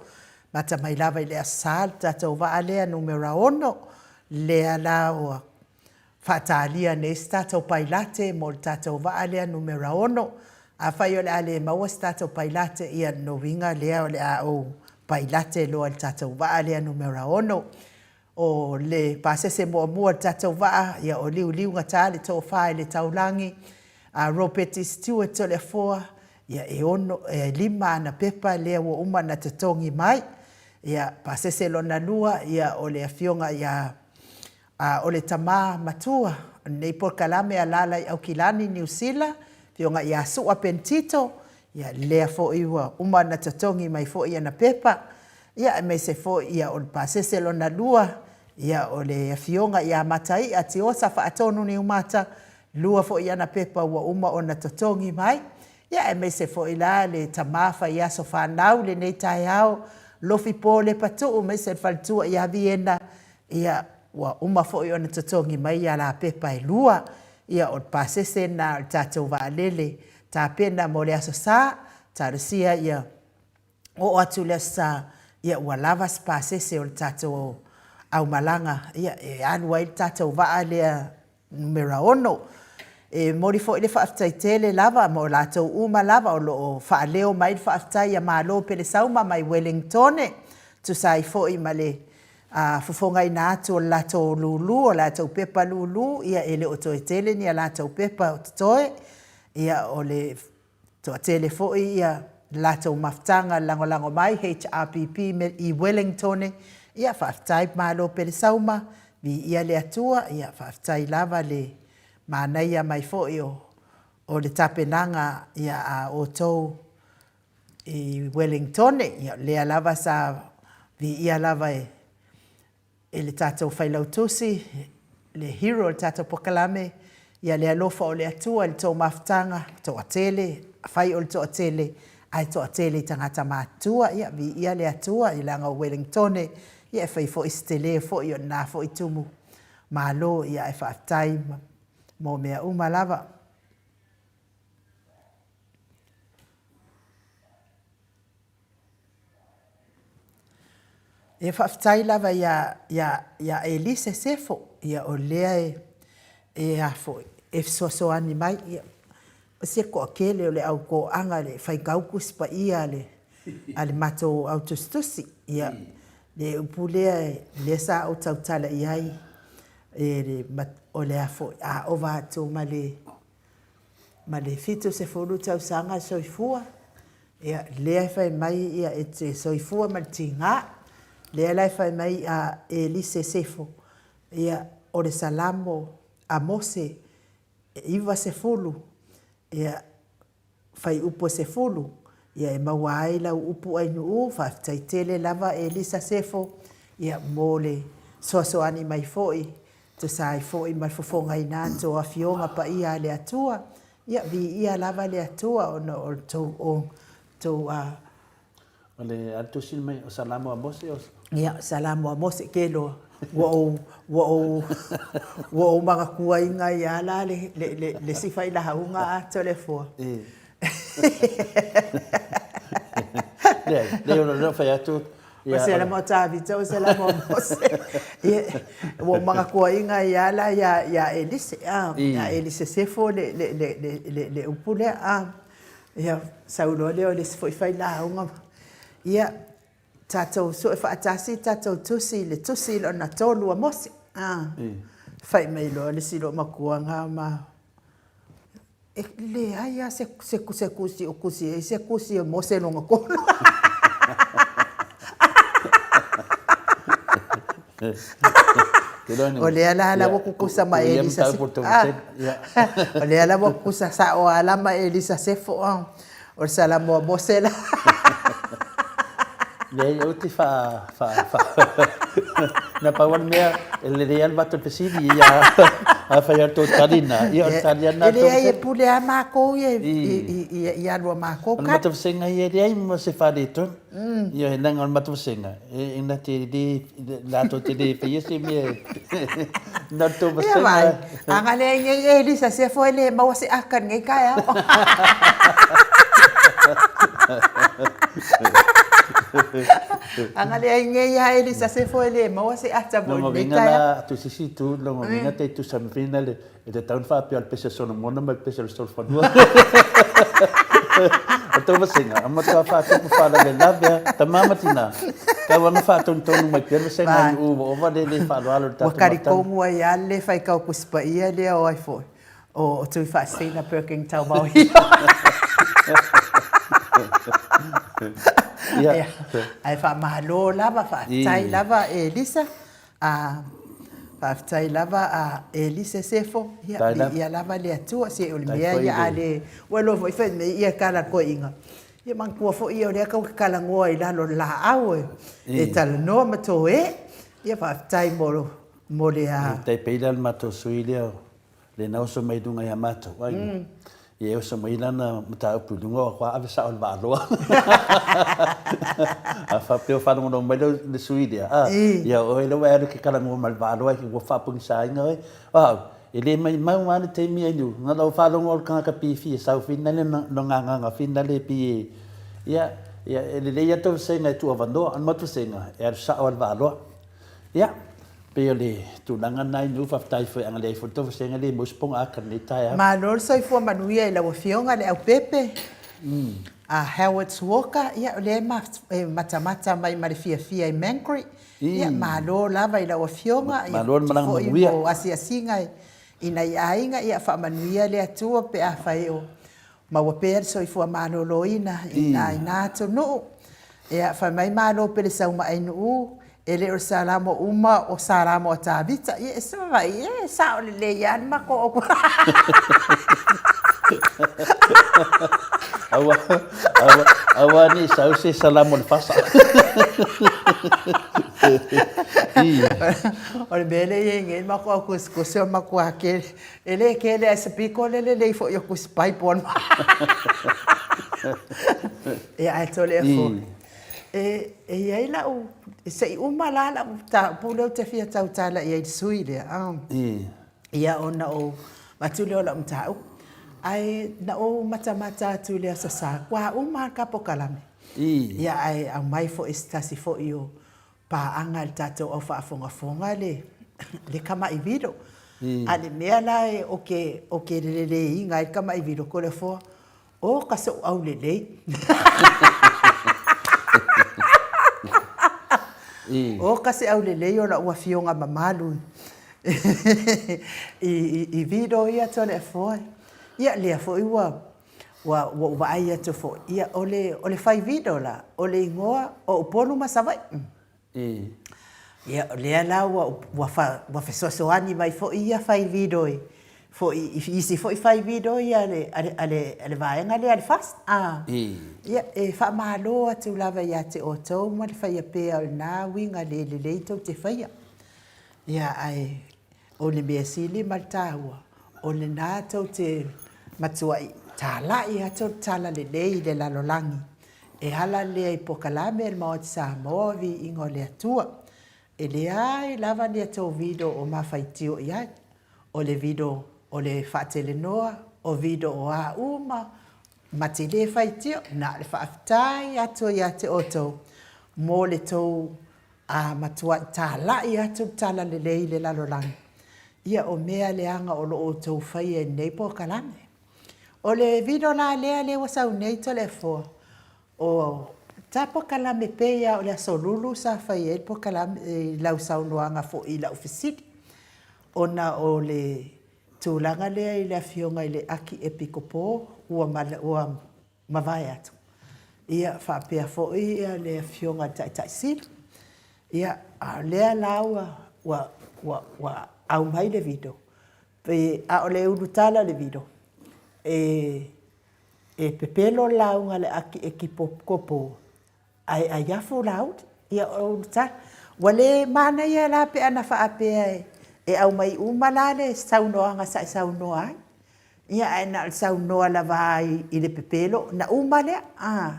Amata mai lava i le Aso Sa le tatou vaa lea numera 6, lea la ua faatalia nei se tatou pailate mo le tatou vaa lea numera 6. Afai o le a le maua se tatou pailate, ia lona uiga lea o le a ou pailate loa i le tatou vaa lea numera 6. O le pasese muamua o le tatou vaa, ia o Liuliugata le Tofa i le Taulagi, a Ropeti Stewart Toleafoa, ia e ono, e lima ana pepa lea ua uma ona totogi mai. Ia, pasese lona lua, ia o le Afioga ia A o le tama matua o lenei polokalame alaala i Aukilani, Niu Sila, Afioga ia Su'a Penitito, ia lea foi ua uma ona totogi mai foi ana pepa, ia aemaise foi ia o le pasese lona lua, ia o le Afioga ia Mataia Tiosa Faatonu Niumata, lua foi ana pepa ua uma ona totogi mai, ia aemaise foi la le tama fai aso fanau i lenei taeao, Lofi Po Lepatuu aemaise le faletua ia Viena, Ia, ua uma foi ona totogi mai a la pepa e lua. Ia, o le pasese lena o le tatou vaalele tapena mo le Aso Sa. Talosia ia oo atu le Aso Sa, ia ua lava se pasese o le tatou aumalaga, ia, e alu ai le tatou vaa lea numera 6. E momoli foi le faafetai tele lava mo latou uma lava o lo o faaleo mai le faafetai a Malo Pelesauma mai Ueligitone, tusa ai foi ma le fofogaina atu o le latou lulu, o latou pepa lulu, ia e le o toe tele ni a latou pepa o totoe. Ia o le toatele foi ia latou mafutaga lagolago mai HRPP i Wellingtone, ia faafetai Malo Pelesauma, viia le Atua, ia faafetai lava le manaia mai foi o le tapenaga ia a outou i Wellingtone, ia lea lava sa viia lava e e le tatou Failautusi, le hero o le tatou polokalame, ia le alofa o le Atua i le tou mafutaga, toatele, afai o le toatele, ae toatele i tagata matutua, ia viia le Atua, ia leaga o Ueligitone, ia e fai foi si tele foi o lena foi tumu malo, ia ae faafetai mo mea uma lava. Ia faafetai lava ia ia ia Elise Sefo, ia o lea e e a foi e fesoasoani mai. Ia o se toatele o le au toaga le faitautu si paia a le a le matou au tusitusi. Ia le upu lea lea sa ou tautala i ai e le o le a foi a ova atu ma le ma le 70 tausaga soifua, ia, lea e fai mai ia e te soifua ma le tiga. Lea la e fai mai a Elise Sefo, ia, o le Salamo a Mose e 90, ia, fuaiupu e 10, ia e maua ai lau upu ainuu, faafetai tele lava Elisa Sefo, ia, mo le soasoani mai foi Tusa ai foi ma le fofogaina atu o Afioga Paia a le Atua, ia viia lava le Atua ona o le tou o tou a. O le a le tusi mai o Salamo a Mose o. Ia Salamo a Mose ke loa ua ou ua ou ua ou manatuaina ai a la le le le le isi failauga a Toleafoa. Leai, leai o lea fai atu O se ala mo Tavita, o se ala mo Mose. Ia, ua ou manatuaina ai lava la ia, ia Elise, a, ia Elise Sefo le, le, le, le, le, le upu lea, a. Ia, sau loa lea o le isi foi failauga. Ia, tatou sue faatasi tatou tusi, le tusi lona tolu a Mose, a. Fai mai loa le isi loomatua ma E leai lava se, se, se tusi o tusi ai se tusi o Mose lona tolu. O lea la la ua kukusa ma Elisa O lea la ua kukusa sao lava la ma Elisa Sefo o le Salamo a Mose la. Leai, ou te fa, fa, fa, na pau lava le mea, e lelei lava le matou fesili, ia, afai lava o le tou tali lena, ia o le tali lava lena a le tou E leai, e pule lava matou ia i alu a matou tali. O le matou vasega ia, e leai ma se faaletonu. Ioe, leaga o le matou vasega, e na te le, latou te le faia se mea e, na o le tou vasega. Ia vaai, a na leai nei Elisa Sefo e le maua se aka i lenei taeao. A na leai nei lava Elisa Sefo e le maua se ata mo lenei taeao. Lona uiga la, atu i se isi itu, lona uiga tai tusa ma fina le, E tatau ona faapea o le pese a Solomona ma le pese a le solofanua. O tou vasega, a matua faatupu faalavelave a, tama ma tina, tau ana faatonutonu mai pea le vasega i Nu'u ua ova le le faaaloalo i le tatou Ua talitonu ai lava le faitau Tusi Paia lea o ai foi, o Tuifaasisina Perkin Tauvaohilo. Ia, ae faamalo lava, faafetai lava Elisa. A, faafetai lava a Elise Sefo, ia, viia lava le Atua, se o le mea ia a le, ua iloa foi fai mai ia tala toeaiina, ia manatua foi ia o lea tou te talanoa i lalo o le laau e talanoa ma toe, ia faafetai mo, mo le a. Tai pei la le matou sui lea Lena oso mai luga ia matou, ai. Ia e oso mai lana mataupu i luga o atu ave sao i le Vaaloa. A faapea o faalogologo mai le sui lea, a, ia o oe lea ua e alu e te talanoa ma le Vaaloa ua faapogisaina oe. O au, e le maumau lava le taimi ai nu, na ona ou faalogo o le tagata pei e fia sau finale lona agaga finale pei e, ia, ia e lelei lava le tou vasega e tuuavanoa, o le matou vasega e alu sao lava i le Vaaloa. Ia, pei o le tulaga lena i nuu, faafetai foi a na leai foi le tou vasega e le maua se pogaata i lenei taeao. Malo le soifua manuia i lau Afioga Leaupepe a Howards Walker, ia o lea e matamata mai ma le fiafia i Mangere. Ia malo lava i lau Afioga, ia Malo le malaga foi manuia. mo asiasiga i nai aiga, ia faamanuia le Atua pe afai o Maua pea le soifua maloloina i na ina atunuu. Ea, fai mai malo pele Saumaainu'u, e le o le Salamo uma o Salamo a Tavita. Ia, e vaai, e sao lelei lava le matou autu. Aua, aua, aua ne i sau se Salamo o le fasa. O le mea lea e i ai nei le matou au tusitusi o le matua tele. E le tele ae se pito le lelei foi o Tusi Bible a Ia ae tole foi. E e i ai lau se i uma la lau mataupu lea ou te fia tautala i ai i le sui lea a. Ia ona ou avatu lea o lau mataupu. Ae na ou matamata atu i le Aso Sa, ua uma lava le ta polokalame. Ia ae aumai foi e se tasi foi o paaga a le tatou au faafogafoga le le kamaʻiwilo. A le mea la e o ke o ke leleiga ai le kamaʻiwilo ko le foa, o ka soʻu aulelei. O ka se aulelei o la'u afioga mamalu i i i vilo ia Toleafoa. Ia lea foi ua Ua ou vaai atu foi, ia, o le, o le fai vino la, o le igoa o Upolu ma Savaii. Ia, o lea la ua, ua, ua fesoasoani mai foi ia fai vino i, foi i isi foi fai vino ia a le, a le, a le, a le vaega lea a le FAST. A. Ia, e faamalo atu lava ia te outou ma le faia pea o lena uiga le lelei tou te faia. Ia, ae O le mea sili ma le taua, o lena tou te matuai talai atu le tala lelei i le lalolagi, e ala lea i polokalame a le Maota Samoa Viiga o le Atua. E leai lava ni a tou vido o mafaitio i ai, o le vido o le faatelenoa, o vido o a uma ma te le faitio, na o le faafetai atu ia te outou mo le tou A matuai talai atu le talalelei i le lalolagi, ia o mea leaga o lo o outou faia i lenei polokalame. O le vino la lea lea ua sau nei Toleafoa, o ta polokalame pei lava o le Aso Lulu sa fai ai le polokalame i lau saunoaga foi i lau fesili, ona o le tulaga lea i le Afioga i le Akiepikopo ua ua mavae atu. Ia faapea foi le Afioga i le Taitai Sili. Ia, a o lea la ua, ua, Ua, ua aumai le video, pe a o le ulutala le video, e, e pepelo le lauga a le aki e kipokopo, ae aiafu Laauli. Ia o ulutala. Ua le manaia la pe ana faapea e, e aumai uma la le saunoaga sa e saunoa ai. Ia ae na o le saunoa lava i le pepelo na uma lea. A,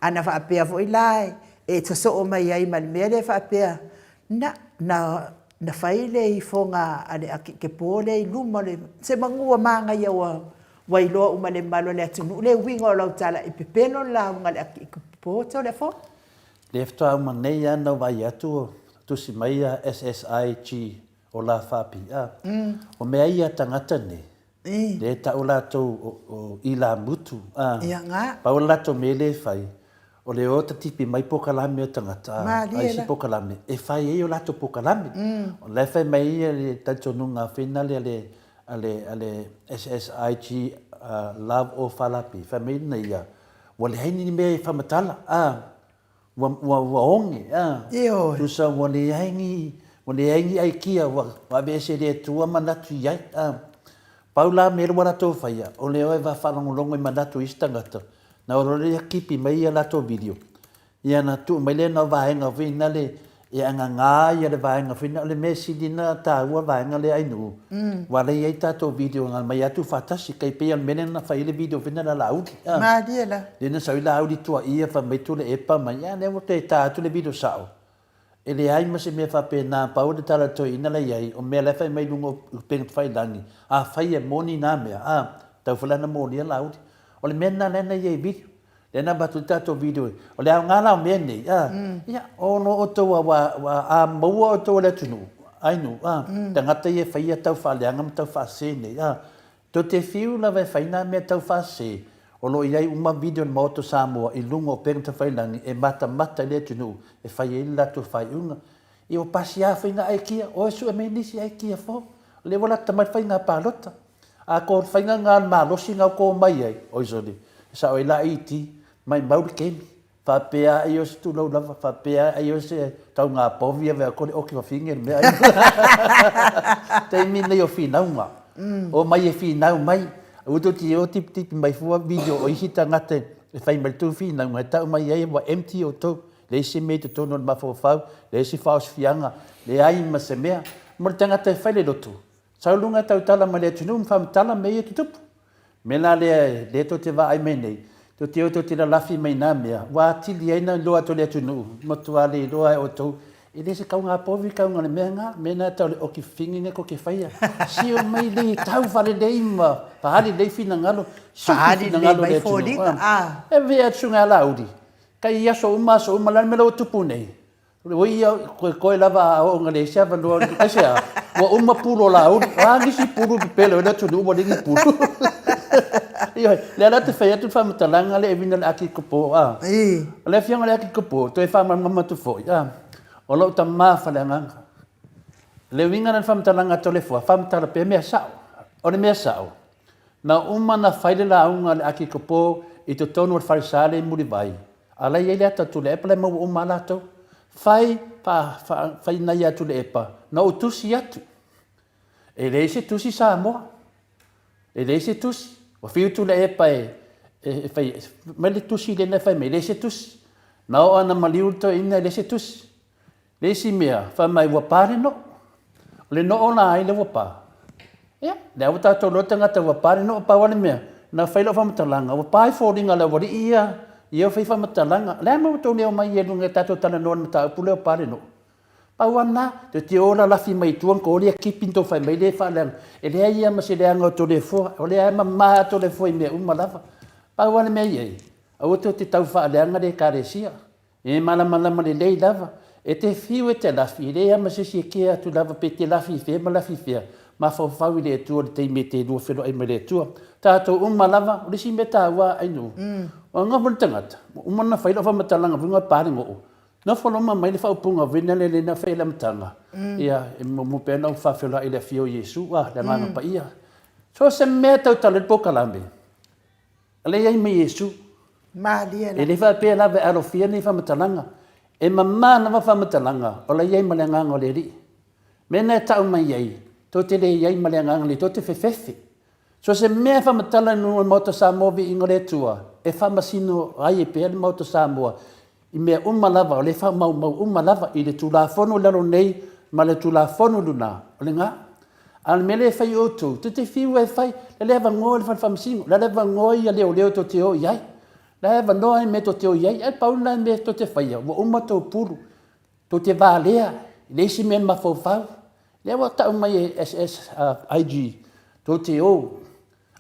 ana faapea foi la e sosoo mai ai ma le mea lea faapea, na, na, na fai le ifoga a le Akikepo lea i luma o le, se manu ua manaia ua, ua iloa uma e le mamalu o le atunuu le uiga o lau tala i pepelo le lauga a le Akikepo Toleafoa. Lea faatoa uma nei lava na ou vaai atu o tusi mai a SSIG o la faapia. O mea ia a tagata nei, lea e tau latou o ilamutu, a, pau le latou mea lea e fai, o le o tatipi mai pokalame o tagata, a isi pokalame, e fai ai o latou pokalame. O la e fai mai ia le talitonuga foi lena a le, a le, a le SSIG Love o Falapi, fai mai na ia, ua leai ni mea e faamatala, a. Ua, ua, ua oge, a. Ioe. Tusa ua leai ni, ua leai ni aikia ua, ua aveese e le Atua manatu i ai, a. Pau la mea ua latou faia, o le o e faalogologo i manatu o isi tagata, na o loa lea kipi mai ia latou video, ia na tuu mai lea na o vaega foi nale e agaga ia le vaega foi na, o le mea sili na taua vaega lea Ainuu, ua la i ai tatou video na aumai atu faatasi, tai pei o le mea lea na fai ai le video foi na la Laauli, a. Malie la. Lea na sau ai Laauli tuaia fai mai Tuilaepa mai, a lea ua toe ta atu le video sao. E leai ma se mea faapena, pau le tala a le toeaina la i ai, o mea la e fai mai i luga o upega tafailagi, afai e moni na mea, a, tatau foi la ona molia Laauli. O le mea lena lea na i ai i video. Lea na avatu ai tatou video, o le aoga la o mea nei, a, ia, ono outou a, ua, a maua outou e le atunuu, ainu, a, tagata ia e faia tau faaleaga ma tau faasese nei, a, tou te fiu lava e fai na mea tau faasese, o lo o i ai uma video a le Maota o Samoa i luga o upega tafailagi e matamata i le atunuu e fai ai le latou faaiuga. Ia ua pasia foi na aikia, o e sue mai nisi aikia fou, o lea ua lata mai le faiga palota. A ko faiga nga le malosi nga ko mai ai, oi sole, e sao ai la iti, maimau le kemi. Faapea ai o se tulou lava, faapea ai o se tau ngā povi ave a ko le oki wawhinge le mea ai. Taimi nei o whinau O mai e whinau mai, ua tou te o tipitipi mai fua video o isi tagata e whai mai le tou whinau, e tau mai ai ua empty outou. Leai se mea i totonu o le mafaufau, leai se faaosifiaga, leai ma se mea. Mo le tagata e fai le lotu, Sau luga e tautala ma le atunuu ma faamatala mea ia e tutupu. Mea la lea, lea tou te vaai mai nei, tou te o tou te lalafi mai na mea, ua atili ai na iloa atu e le atunuu, matua le iloa e outou, e le se kauga povi kauga o le mea na, mea na tau le oki fifigi na tou te faia. Sio mai le tau faalelei ma faaali lelei finagalo, suki finagalo o le atunuu. E avea atu susuga ia Laauli, kai aso uma aso uma, o le a le mea la ua tupu nei? Oi ia, koe koe lava a oo ina leai se avanoa, aisea? Ua uma pulu o Laauli. O a nisi pulu pepelo ai le atunuu ua leai ni pulu. Ioe, lea la te fai atu le faamatalaga lea e uiga i le Akikopo, a. O le afioga i le Akikopo, toe faamalamalama atu foi, a, o lou tama faaleagaga. O le uiga lea o le faamatalaga a Toleafoa, faamatala pea mea sao. O le mea sao, na uma ona fai le lauga a le Akikopo i totonu o le falesa lea i Mulivai, A la e i ai le ata a Tuilaepa la e maua uma lava latou. Fai, fa, fa, fai nai ia Tuilaepa, na ou tusi atu. E leai se tusi Samoa. E leai se tusi. Ua fiu Tuilaepa e, e, e fai, mai le tusi lea na fai mai, e leai se tusi. Na oo lava na maliu le toeaina, e leai se tusi. Le isi mea, fai mai ua pa le noo. O le noo la ai lea ua pa? Ia, lea ua tatou iloa tagata ua pa le noo, pau lava le mea, na fai lau faamatalaga, ua pa i foliga a le aualii ia, ia ua fai faamatalaga. O le a mea ua tou le omai ai i luga e tatou talanoa i le mataupu lea ua pa le noo? Pau lava lena, toe te o lalafi mai i tua na tou lea kipi na tou fai mai lea e faaleaga. E leai lava ma se leaga o Toleafoa, o lea e mama lava Toleafoa i mea uma lava. Pau lava le mea e i ai, aua tou te tau faaleaga le Ekalesia. E malamalama lelei lava. E te fiu e te lafi, e leai lava ma se isi e kea atu lava pe te lafi i fea ma lafi i fea, mafaufau i le Atua i le taimi e te lua feloai mai le Atua. Tatou uma lava, o le isi mea taua Ainuu, ua nofo le tagata, ua uma ona fai lau faamatalaga foi na pa le goo, nofo loa ma aumai le faaupuga foi lea lea na fai i le amataga, ia, e muamua pea ona ou faafeiloai i le Afio o Iesu, a, le Agaga Paia. So o se mea e tautala ai le polokalame, O lea e i ai ma Iesu. Malie la. E le faapea lava e alofia nei faamatalaga. E mama lava faamatalaga o la e i ai ma le Agaga o le Alii. Mea na e tau mai ai, tou te le i ai ma le agaga lelei, tou te fefefe. So o se mea e faamatala i luga o le Maota Samoa viiga o le Atua, e faamasino ai pea le Maota Samoa i mea uma lava, o lea e faamaumau uma lava i le Tulafono i lalo nei ma le Tulafono i luga, o lena. A o le mea lea e fai e outou, tou te fiu e fai, la e le avanoa le Fale Faamasino, la e le avanoa ia leoleo tou te o i ai, la e avanoa mea tou te o i ai, ae pau lena mea tou te faia, ua uma tou pulu. Tou te valea, e leai se mea e mafaufau. Lea ua tau mai e SSIG, tou te o,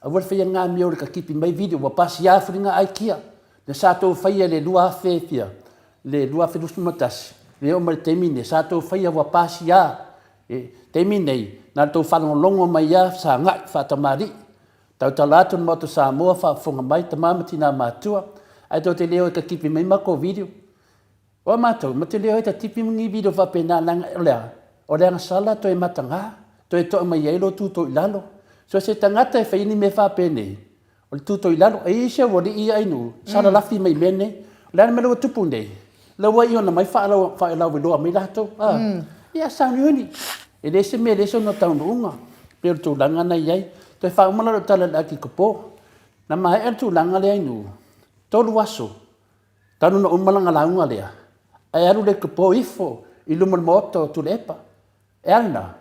aua le faia lena mea o le tatipi mai video, ua pasia foi lena aikia, lea sa tou faia i le 2000 e fia, le 2021, lea e oo mai i le taimi lenei, sa tou faia ua pasia. Le taimi lenei, na o le tou faalogologo mai lava fesagai faatamalii, tautala atu le Maota o Samoa, faafofoga mai tama ma tina matutua, ae tou te le o e tatipi mai matou video. O a matou, ma te le o e tatipi ma ni video faapena leaga o le a? O le agasala toe mataga, toe to'a mai ai lou tuto i lalo. So se tagata e fai ni mea faapenei, o le tuto i lalo. E i ai si aualii ia Ainuu, sa lalafi mai i mea nei. O le a le mea la ua tupu nei? La ua iona mai faalauiloa mai latou. Ia sauniuni. E leai se mea e leai sona taunuuga. Pei o le tulaga lena e i ai. Toe faauma la lau tala i le Akikopo. Na maea le tulaga lea Ainuu, tolu aso Talu ona uma lana lauga lea, ae alu le tupo ifo i luma o le maota o Tuilaepa. E a lena?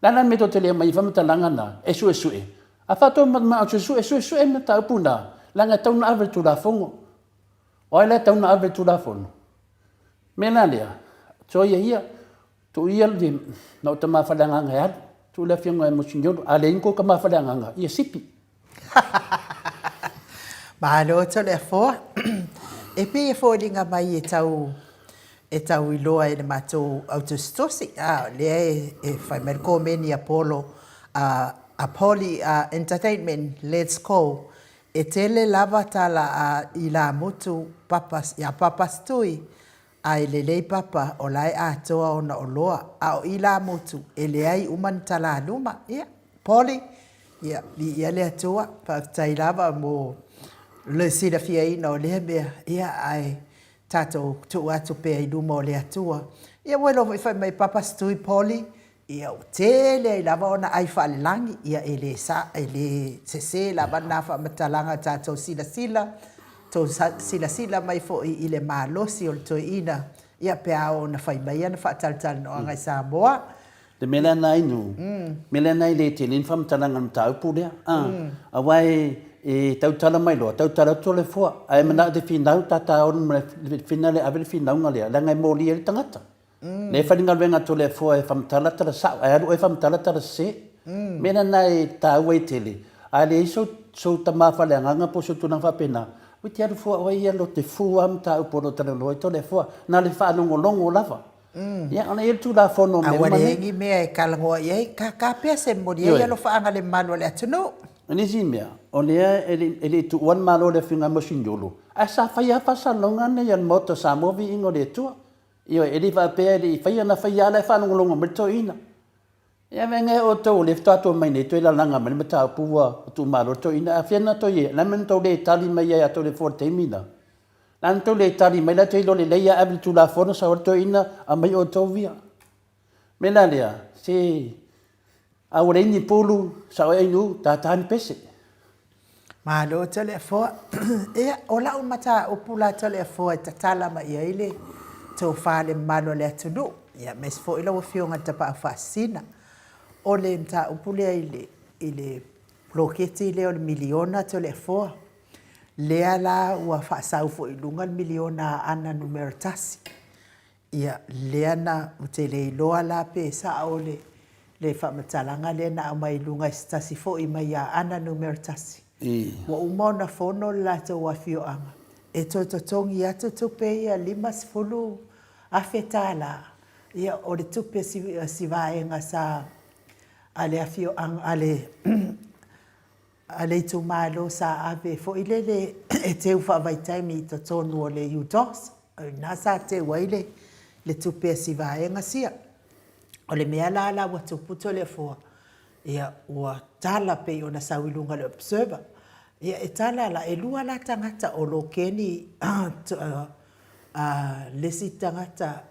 Le a la le mea tou te le aumai ai faamatalaga na e suesue? A faatoa manao e suesue, suesue le mataupu lena, leaga e tatau ona ave i le Tulafono. O ai la e tatau ona ave i le Tulafono? O le mea la lea, soia ia, tuu ia le, na o tama faaleagaga e alu, tuu le afioga ia Monsignor, a leai ni tou tama faaleagaga, ia sipi. Malo Toleafoa. E pei e foliga mai e tau e tau iloa e le matou au tusitusi, a lea e, e fai mai le komeni a Polo a a Poly a Entertainment, let's go. E tele lava tala a ilamutu Papa ia Papa Stui Ae lelei papa, o la e atoa ona oloa, a o ilamutu, e leai uma ni talaluma. Ia, Polly, ia, viia le Atua, faafetai lava mo le silafiaina o lea mea, ia, ae tatou tuu atu pea i luma o le Atua. Ia, ua iloa foi fai mai Papa Stui Polly, Ia, ua tele ai lava ona ai faalelagi, ia e le sa, e le sese lava lena faamatalaga tatou silasila, tou silasila mai foi i le malosi o le toeaina, ia pe a oo ina fai mai ana faatalatalanoaga i Samoa. Le mea lea na inu, mea lea na e le tele ni faamatalaga i le mataupu lea, a, aua e, e tautala mai loa, tautala atu Toleafoa, ae manao e te finau, tata ona ma le fina lea, ave le finauga lea, leaga e moli ai le tagata. Lea e fai le galuega a Toleafoa e faamatala tala sao, ae alu oe faamatala tala sese. Mea la na e taua ai tele, a leai sou, sou tama faaleagaga po o se tulaga faapena, ua te alu fua oe ia lo te fu lava mataupu o lo o talanoa ai Toleafoa, na o le faalogologo lava. Ia, ona e i ai le Tulafono o mea uma nei. A ua leai ni mea e talanoa i ai, ka pea se momoli ai alofaaga le mamalu o le atunuu. O nisi mea, o lea e le i tuua le Malo i le Afioga ia Mosignolo, ae sa fai lava faasalalauga nei a le Maota o Samoa Viiga o le Atua. Ioe, e le i faapea e le i faia, na faia lava la e faalogologo mai le toeaina. Ia vaega e outou o lea faatoa atoa mai nei toe lalaga mai le mataupu ua tuumalo le toeaina. A fia na toe i ai? O le a le mea na tou le tali mai ai ia Toleafoa i le taimi lena? O le a na tou le tali mai la e toe iloa lelei lava ave le Tulafono sau ai le toeaina aumai outou ia. O le mea la lea, se a ua leai ni pulu, sao ai Ainuu, tata ni pese. Malo Toleafoa. Ia, o lau mataupu la Toleafoa e tatala mai i ai le tofa le mamalu o le atunuu, ia aemaise foi lau Afioga i le Tapaau Faasisina, o le mataupu lea i le, i le poloketi lea o le miliona Toleafoa, lea la ua faasau foi i luga le miliona a Aana Numera 1. Ia, lea na, ou te le iloa la pe sao le, le faamatalaga lea na aumai i luga e se tasi foi mai Aana Numera 1. Ua uma ona fono le latou afioaga e toe totogi atu tupe ia $50,000, ia o le tupe a si, a si vaega sa, a le afioaga, a le a le itumalo sa ave foi lele e teu faavaitaimi i totonu o le UDOS, o i ina sa teu ai le, le tupe a si vaega sia. O le mea la la ua tupu Toleafoa, ia ua tala pei ona sau i luga o le Observer. Ia e tala la, e lua la tagata o Lokeni le isi tagata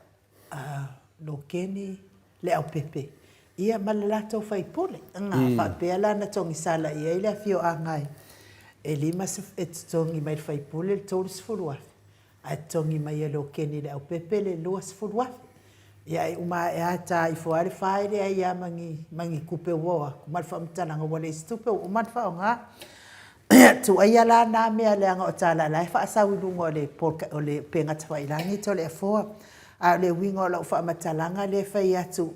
Lokeni. Leaupepe, ia ma le latou faipule. Ga, faapea la na togisala i ai le afioaga e e totogi mai le faipule le 30,000, ae totogi mai e Lokeni Leaupepe le 20,000. Ia e uma ae lava ta ifo lava le fa e leai lava ma ni ma ni tupe ua o atu, ma le faamatalaga ua leai se tupe ua uma ona faaaoga. Tuaia la na mea leaga o tala o la e faasau i luga o le o le upega tafailagi Toleafoa. A o le uiga o lau faamatalaga lea e fai atu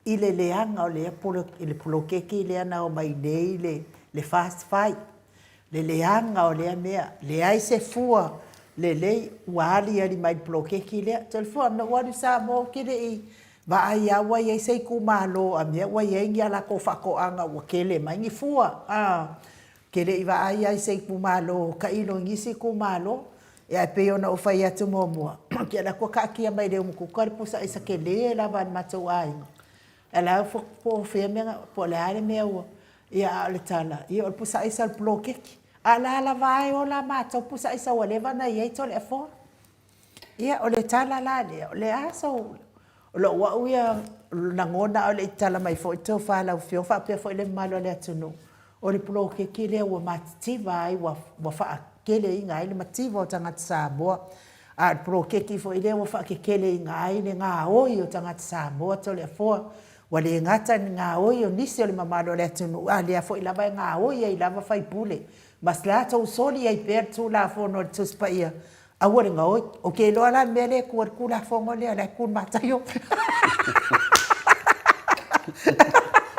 i le leaga o lea i le poloketi lea na omai nei le FAST 5, le leaga o lea mea, leai se fua lelei ua aliali mai i le poloketi lea. Toleafoa, na ou alu i Samoa ou te le i vaai lava ua i ai se itumalo a mea ua i ai ni a latou faatoaga ua tele mai ni fua, a. Ou te le i vaai lava i se itumalo tailo i nisi itumalo. Ae pei ona ou fai atu muamua, ou te alu atu taatia mai le umukuka le pusa aisa tele lava a le matou aiga, ae la e po o fea po o le a le mea ua… Ia a o le tala, ia o le pusa aisa o le poloketi. A o la e lava e ola a matou pusa aisa ua leva ona i ai Toleafoa. Ia, o le tala la lea, o le a sou… O lou au ia lagona a o le i tatala mai foi le tofa a lau Afioga faapea foi le mamalu o le atunuu, o le poloketi lea ua matitiva ai, ua faateleina ai le mativa o tagata Samoa, a o le poloketi foi lea ua faateteleina ai le gaoi o tagata Samoa Toleafoa. Ua le gata i le gaoi o nisi o le mamalu o le atunuu, a o lea foi lava e gaoi ai lava sui usufono ma latou soli ai pea le Tulafono a le Tusi Paia, Aua le gaoi. Ou te iloa la le mea lea e tu ai le Tulafono lea, o la e tu i le Mataio.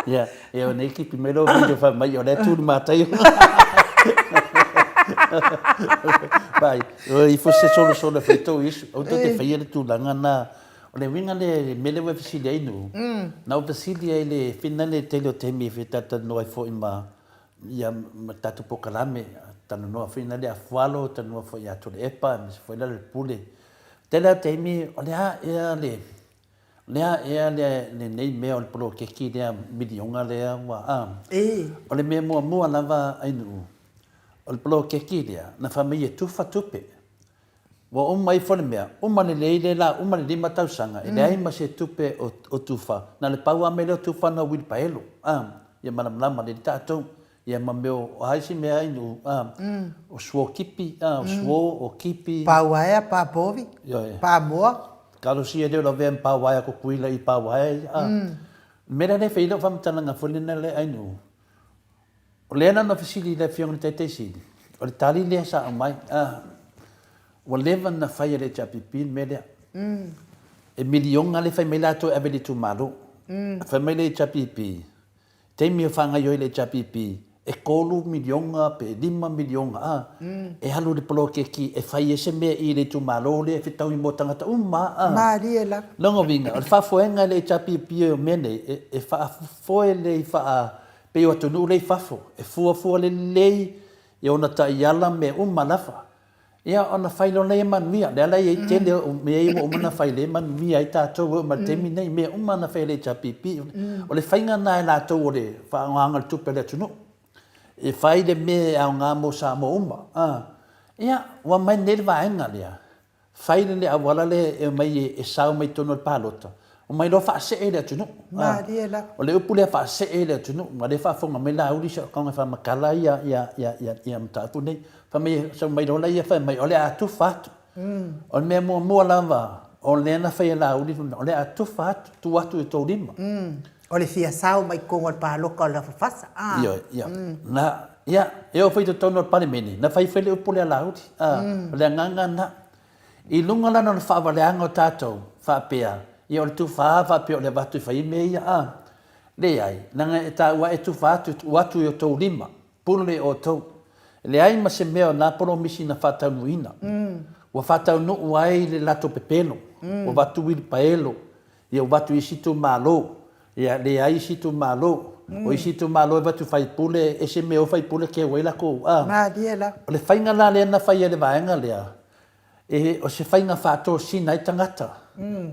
Ia, ia o nei kipi mai lou video fai mai o la e tu i le Mataio. Vai, o ifo se solosolo e fai tou isu. Aua tou te faia le tulaga na. O le uiga lea i le mea lea ua e fesili ai Nu'u, na ou fesili ai i le finagalo i le tele o taimi e fia talatalanoa ai foi ma ia ma le tatou polokalame, talanoa foi na le afualo, talanoa foi ia Tuilaepa aemaise foi Lealailepule. Tele lava taimi, o le a ea le, o le a ea lenei mea o le poloketi lea miliona lea ua a? O le mea muamua lava Ainuu, o le poloketi lea na fai mai e tufa tupe. Ua uma ifo le mea, uma lelei le la, uma le lima tausaga, e leai ma se tupe o tufa, na o le pau lava mea lea o tufa na o uilipaelo, a, ia malamalama lelei tatou, ia ma mea o a isi mea i nuu, a, o suo kipi, a, o suo, o kipi. Pa uaea, pa povi, pa moa. Talosia lea o lavea ma pa uaea Cotuila i pa uaea ia, a. O le mea la lea e fai ai lau faamatalaga foi lena le Ainuu, O lea la na fesili i le Afioga i le Taitai Sili, o le tali lea sa aumai, a, ua leva ona fai e le HRPP le mea lea. E miliona lea e fai mai latou e ave i le itumalo. Fai mai le HRPP, taimi o faagaoioi le HRPP, e $3 miliona pe $5 miliona, a, e alu i le poloketi e fai ai se mea i le itumalo lea e fetaui mo tagata uma, a. Malie lava. Lona uiga, o le faafoega e le HRPP o mea nei, e faafoe lelei faa Pei o atunuu lea i fafo, e fuafua lelei i ona taiala mea uma lava, ia ona fai loa lea manuia. Lea la e i ai tele o mea ia ua uma ona fai lea e manuia ai tatou e oo mai i le taimi lenei, mea uma na fai e le HRPP. O le faiga lena e latou o le faaaogaina o le tupe a le atunuu, e fai le mea e aoga mo Samoa uma. Ia, ua aumai nei le vaega lea, Fai le auala lea e omai e sao mai totonu o le palota, omai loa faasee le atunuu. Malie lava. O le upu lea faasee le atunuu, aua o lea e faafofoga mai Laauli si au taga e faamatala ia mataupu nei. Fai mai, sau mai loa laia fai mai o le a tufa atu. O le mea muamua lava o lea na fai e Laauli, o le a tufa atu, tuu atu i tou lima. O le fia sao mai totonu o le palota o Lafafasa. Ioe, ia. Na, ia, e oo foi i totonu o le Palemene, na fai foi le upu lea a Laauli. O le agaga lena. I luga la o le faavaleaga o tatou, faapea, ia o le tufa faapea o le avatu e fai ai mea ia, a? Leai, leaga e taua e tufa atu, e tuu atu i outou lima, pule outou. E leai ma se mea o na polomisi na faataunuuina. Ua faataunuu ai le latou pepelo, ua avatu uilipaelo, Ia ua avatu i isi itumalo, ia leai isi itumalo. O isi itumalo e avatu i faipule, ese mea o faipule keu ai latou. A. Malie la. O le faiga la lea na fai e le vaega lea, e, o se faiga faatosina ai tagata.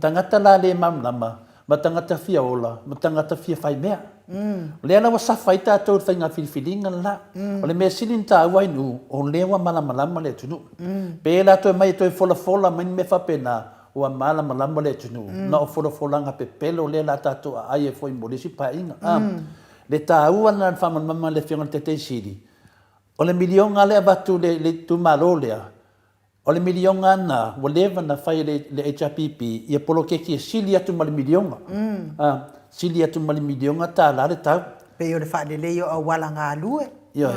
Tagata la le malamalama, ma tagata fia ola, ma tagata fia fai mea. O lea la ua safa ai tatou i le faiga filifiliga le la. O le mea sili ona taua ai nuu, o lea ua malamalama le atunuu. Pe latou e omai e toe folafola mai ni mea faapena, Ua malamalama le atunuu, na o folafolaga pepelo lea la tatou aai ai foi mo le isi paeaiga. A Le taua lena o le faamalamalamaga a le Afioga i le Taitai Sili, o le miliona lea e avatu i le itumalo lea, o le miliona lena ua leva ona fai e le HRPP ia poloketi e sili atu ma le miliona. A, sili atu ma le miliona tala le tau. Pei o le faalelei o auala galue. Ioe.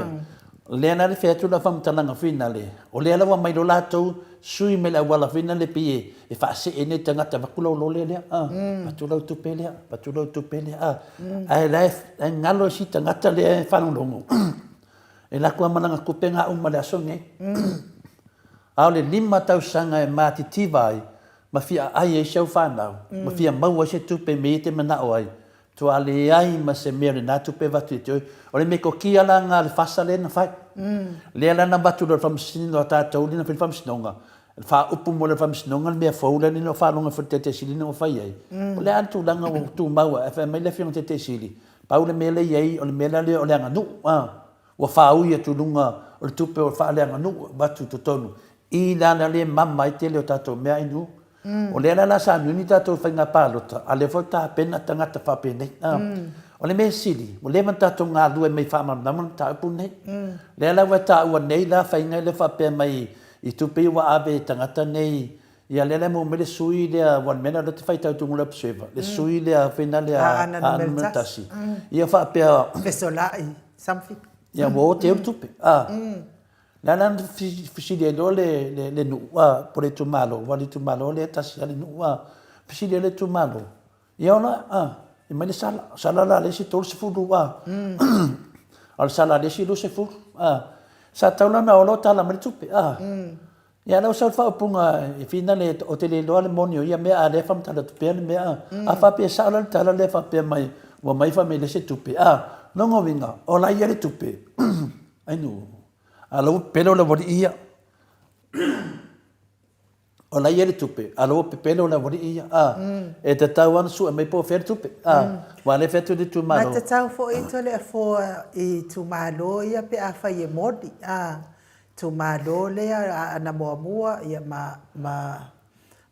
O lea la le fai atu lau faamatalaga foi nale, o lea la ua aumai loa latou sui mai le auala foi nale pei e faasee nei tagata avatu lau lole lea, a, avatu lau tupe lea, avatu lau tupe lea, a. Ae la e galo isi tagata lea e faalogologo, e alu atu lava ma lana tupe na uma i le aso lenei. A o le 5 tausaga e matitiva ai ma fia aai ai si au fanau, ma fia maua ai se tupe i mea ia e te manao ai, Matua leai ma se mea o lena tupe e avatu ia te oe. O le metotia la lena a le FASA lea na fai. Lea la na avatu loa e le Faamasino a tatou lea na fai le Faamasinoga, le faaupu mo le Faamasinoga le mea fou lea na ou faalogo ai foi i le Taitaisili lea na fai ai. O le a le tulaga ua tumau ai? Ae fai mai le Afioga i le Taitaisili, pau le mea lea e i ai o le mea la lea o le aganuu, a, ua faaui atu i luga o le tupe o le faaleaganuu e avatu i totonu i le ala lea e mama ai tele o tatou mea ainu. O lea la la sa nui ni tatou faiga palota, a lea foi tapena tagata faapenei. O le mea sili, ua leva ona tatou galue mai faamalamalama le mataupu lenei. Lea la ua e taua nei la faiga lea faapea mai i tupe ia ua ave i tagata nei, ia lea la e maua mai le sui lea, aua o le mea lea o lea ou te faitau atu i luga o le Observer, le sui lea foi lea Aana numera 1. Ia faapea. Fesolai something. Ia ua o teu le tupe. O le a la na fesili ai loa le nuu, po o le itumalo, aua o le itumalo lea e tasi lava le nuu, a. Fesili ai le itumalo, ia ola, e aumai le sala, o sala la a le isi e 30, a o le sala a le isi e 20, a. Sa tatau la ona o loa tala mai le tupe, a. Ia la ua sau le faaupuga e finale ou te le iloa le moni o ia mea, a o lea e faamatala atu pea le mea, a. A faapea e sao la le tala lea faapea mai ua aumai fai mai e leai se tupe, a. Lona uiga, o la e i ai le tupe, ai nuu. A o la ua pepelo le aualii ia. O la e i ai le tupe, a o la ua pepelo le aualii ia. A, e tatau lava ona sue mai po o fea le tupe. A, aua o lea e fai atu le itumalo. Ma e tatau foi Toleafoa i itumalo ia pe afai e moni, a, itumalo lea Aana Muamua ia ma, ma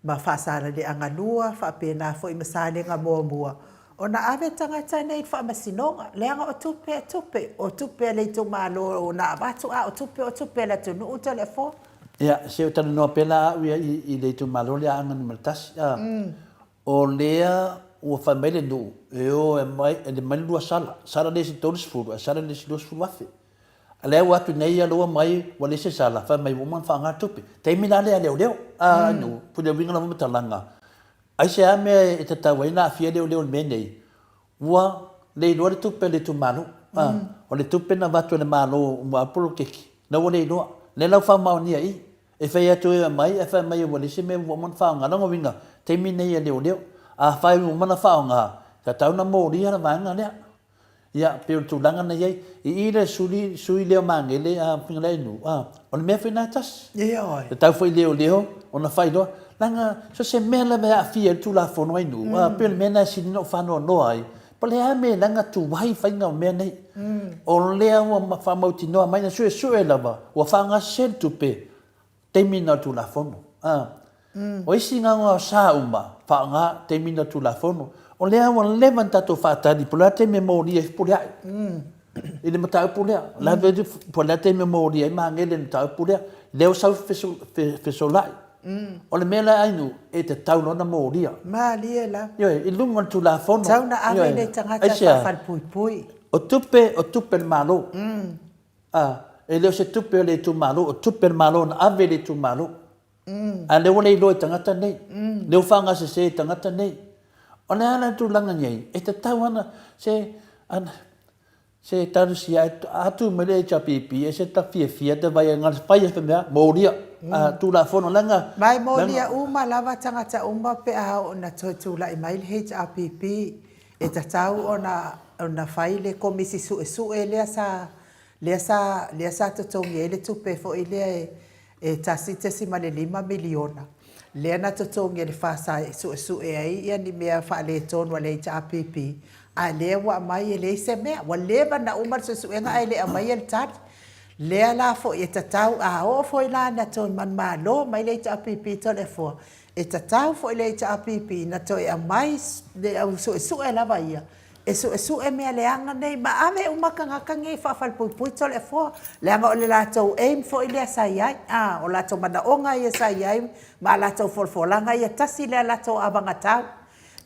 ma Faasaleleaga 2, faapena foi ma Salega 1, ona ave tagata nei i le faamasinoga, leaga o tupe e tupe, o tupe a le itumalo na avatu, a o tupe o tupe a le atunuu Toleafoa. Ia, se i ou talanoa pea la au ia i le itumalo lea Aana 1, a, o lea ua fai mai le nuu e o e aumai le lua sala, sala le isi 30 ae sala le isi 20,000. A lea ua atu nei ia lua mai ua leai se sala, fai mai ua uma ona faaaoga le tupe. Taimi la lea a leoleo, a nuu, pei o le uiga lava o matalaga, aisea mea e tatau ai ona aafia leoleo i le mea nei, ua le iloa le tupe a le itumalo. A, o le tupe na avatu e le Malo mo a poloketi, la ua le iloa. Lea la ua faamaonia i i. E fai atu e aumai ae fai mai ua leai se mea ua uma ona faaaoga. Lona uiga, taimi nei a leoleo. Afai ua uma ona faaaoga, tatau ona molia le vaega lea. Ia, pei o le tulaga na i ai. I i le suli, sui lea o Magele a Fingalainu, a, o le mea foi lena e tasi. Ioe. Tatau foi i leoleo ona faailoa, leaga so o se mea lava e aafia ai le Tulafono Ainuu, a, pei o le mea lena e sili ona ou faanoanoa ai, po o le a le mea e leaga tuai faiga o mea nei. O lea ua faamautinoa mai, na suesue lava, ua faaaogasese le tupe, taimi na o le Tulafono. A. O isi gaogaosa sa uma, faaaoga taimi na o le Tulafono. O lea ua leva ona tatou faatali, po o le a le taimi e molia ai Fepuleai i le mataupu lea. Po o le a le taimi e molia ai Magele i le mataupu lea. Lea ua sau Fesolai. O le mea la Ainuu, e tatau loa ona molia. Malie lava. Ioe, i luga o le Tulafono. Tatau ona ave le tagata e faafalepuipui. O tupe, o tupe a le Malo. A, e le o se tupe a le itumalo, o tupe a le Malo na ave i le itumalo. A lea ua le iloa e tagata nei. Lea ua faaaogasese e tagata nei. O le a la le tulaga nei? E tatau lava ona, se, ana, se talosia e, a tu mai le HRPP, e se ta fiafia ta vaai ai, na o le fai lava fai mai, molia, a, Tulafono, leaga, Ma e molia uma lava tagata uma pe a oo ina toe tulai mai le HRPP. E tatau ona ona fai le Komisi Suesue lea sa lea sa lea sa totogi ai le tupe foi lea e e $1.5 miliona lea na totogi e le FAST e suesue ai ia ni mea faaletonu a le HRPP a lea ua aumai e leai se mea. Ua leva ona uma le suesuega ae le aumaia le tali. Lea la foi e tatau a oo foi la ina toe manumalo mai le HRPP Toleafoa. E tatau foi i le HRPP na toe aumai le au suesue lava ia e suesue mea leaga nei ma ave uma tagata nei faafalepuipui Toleafoa, leaga o le latou aim foi lea sa i ai, a, o latou manaoga ia sa i ai ma a latou folafolaga ia, tasi lea latou avagatau,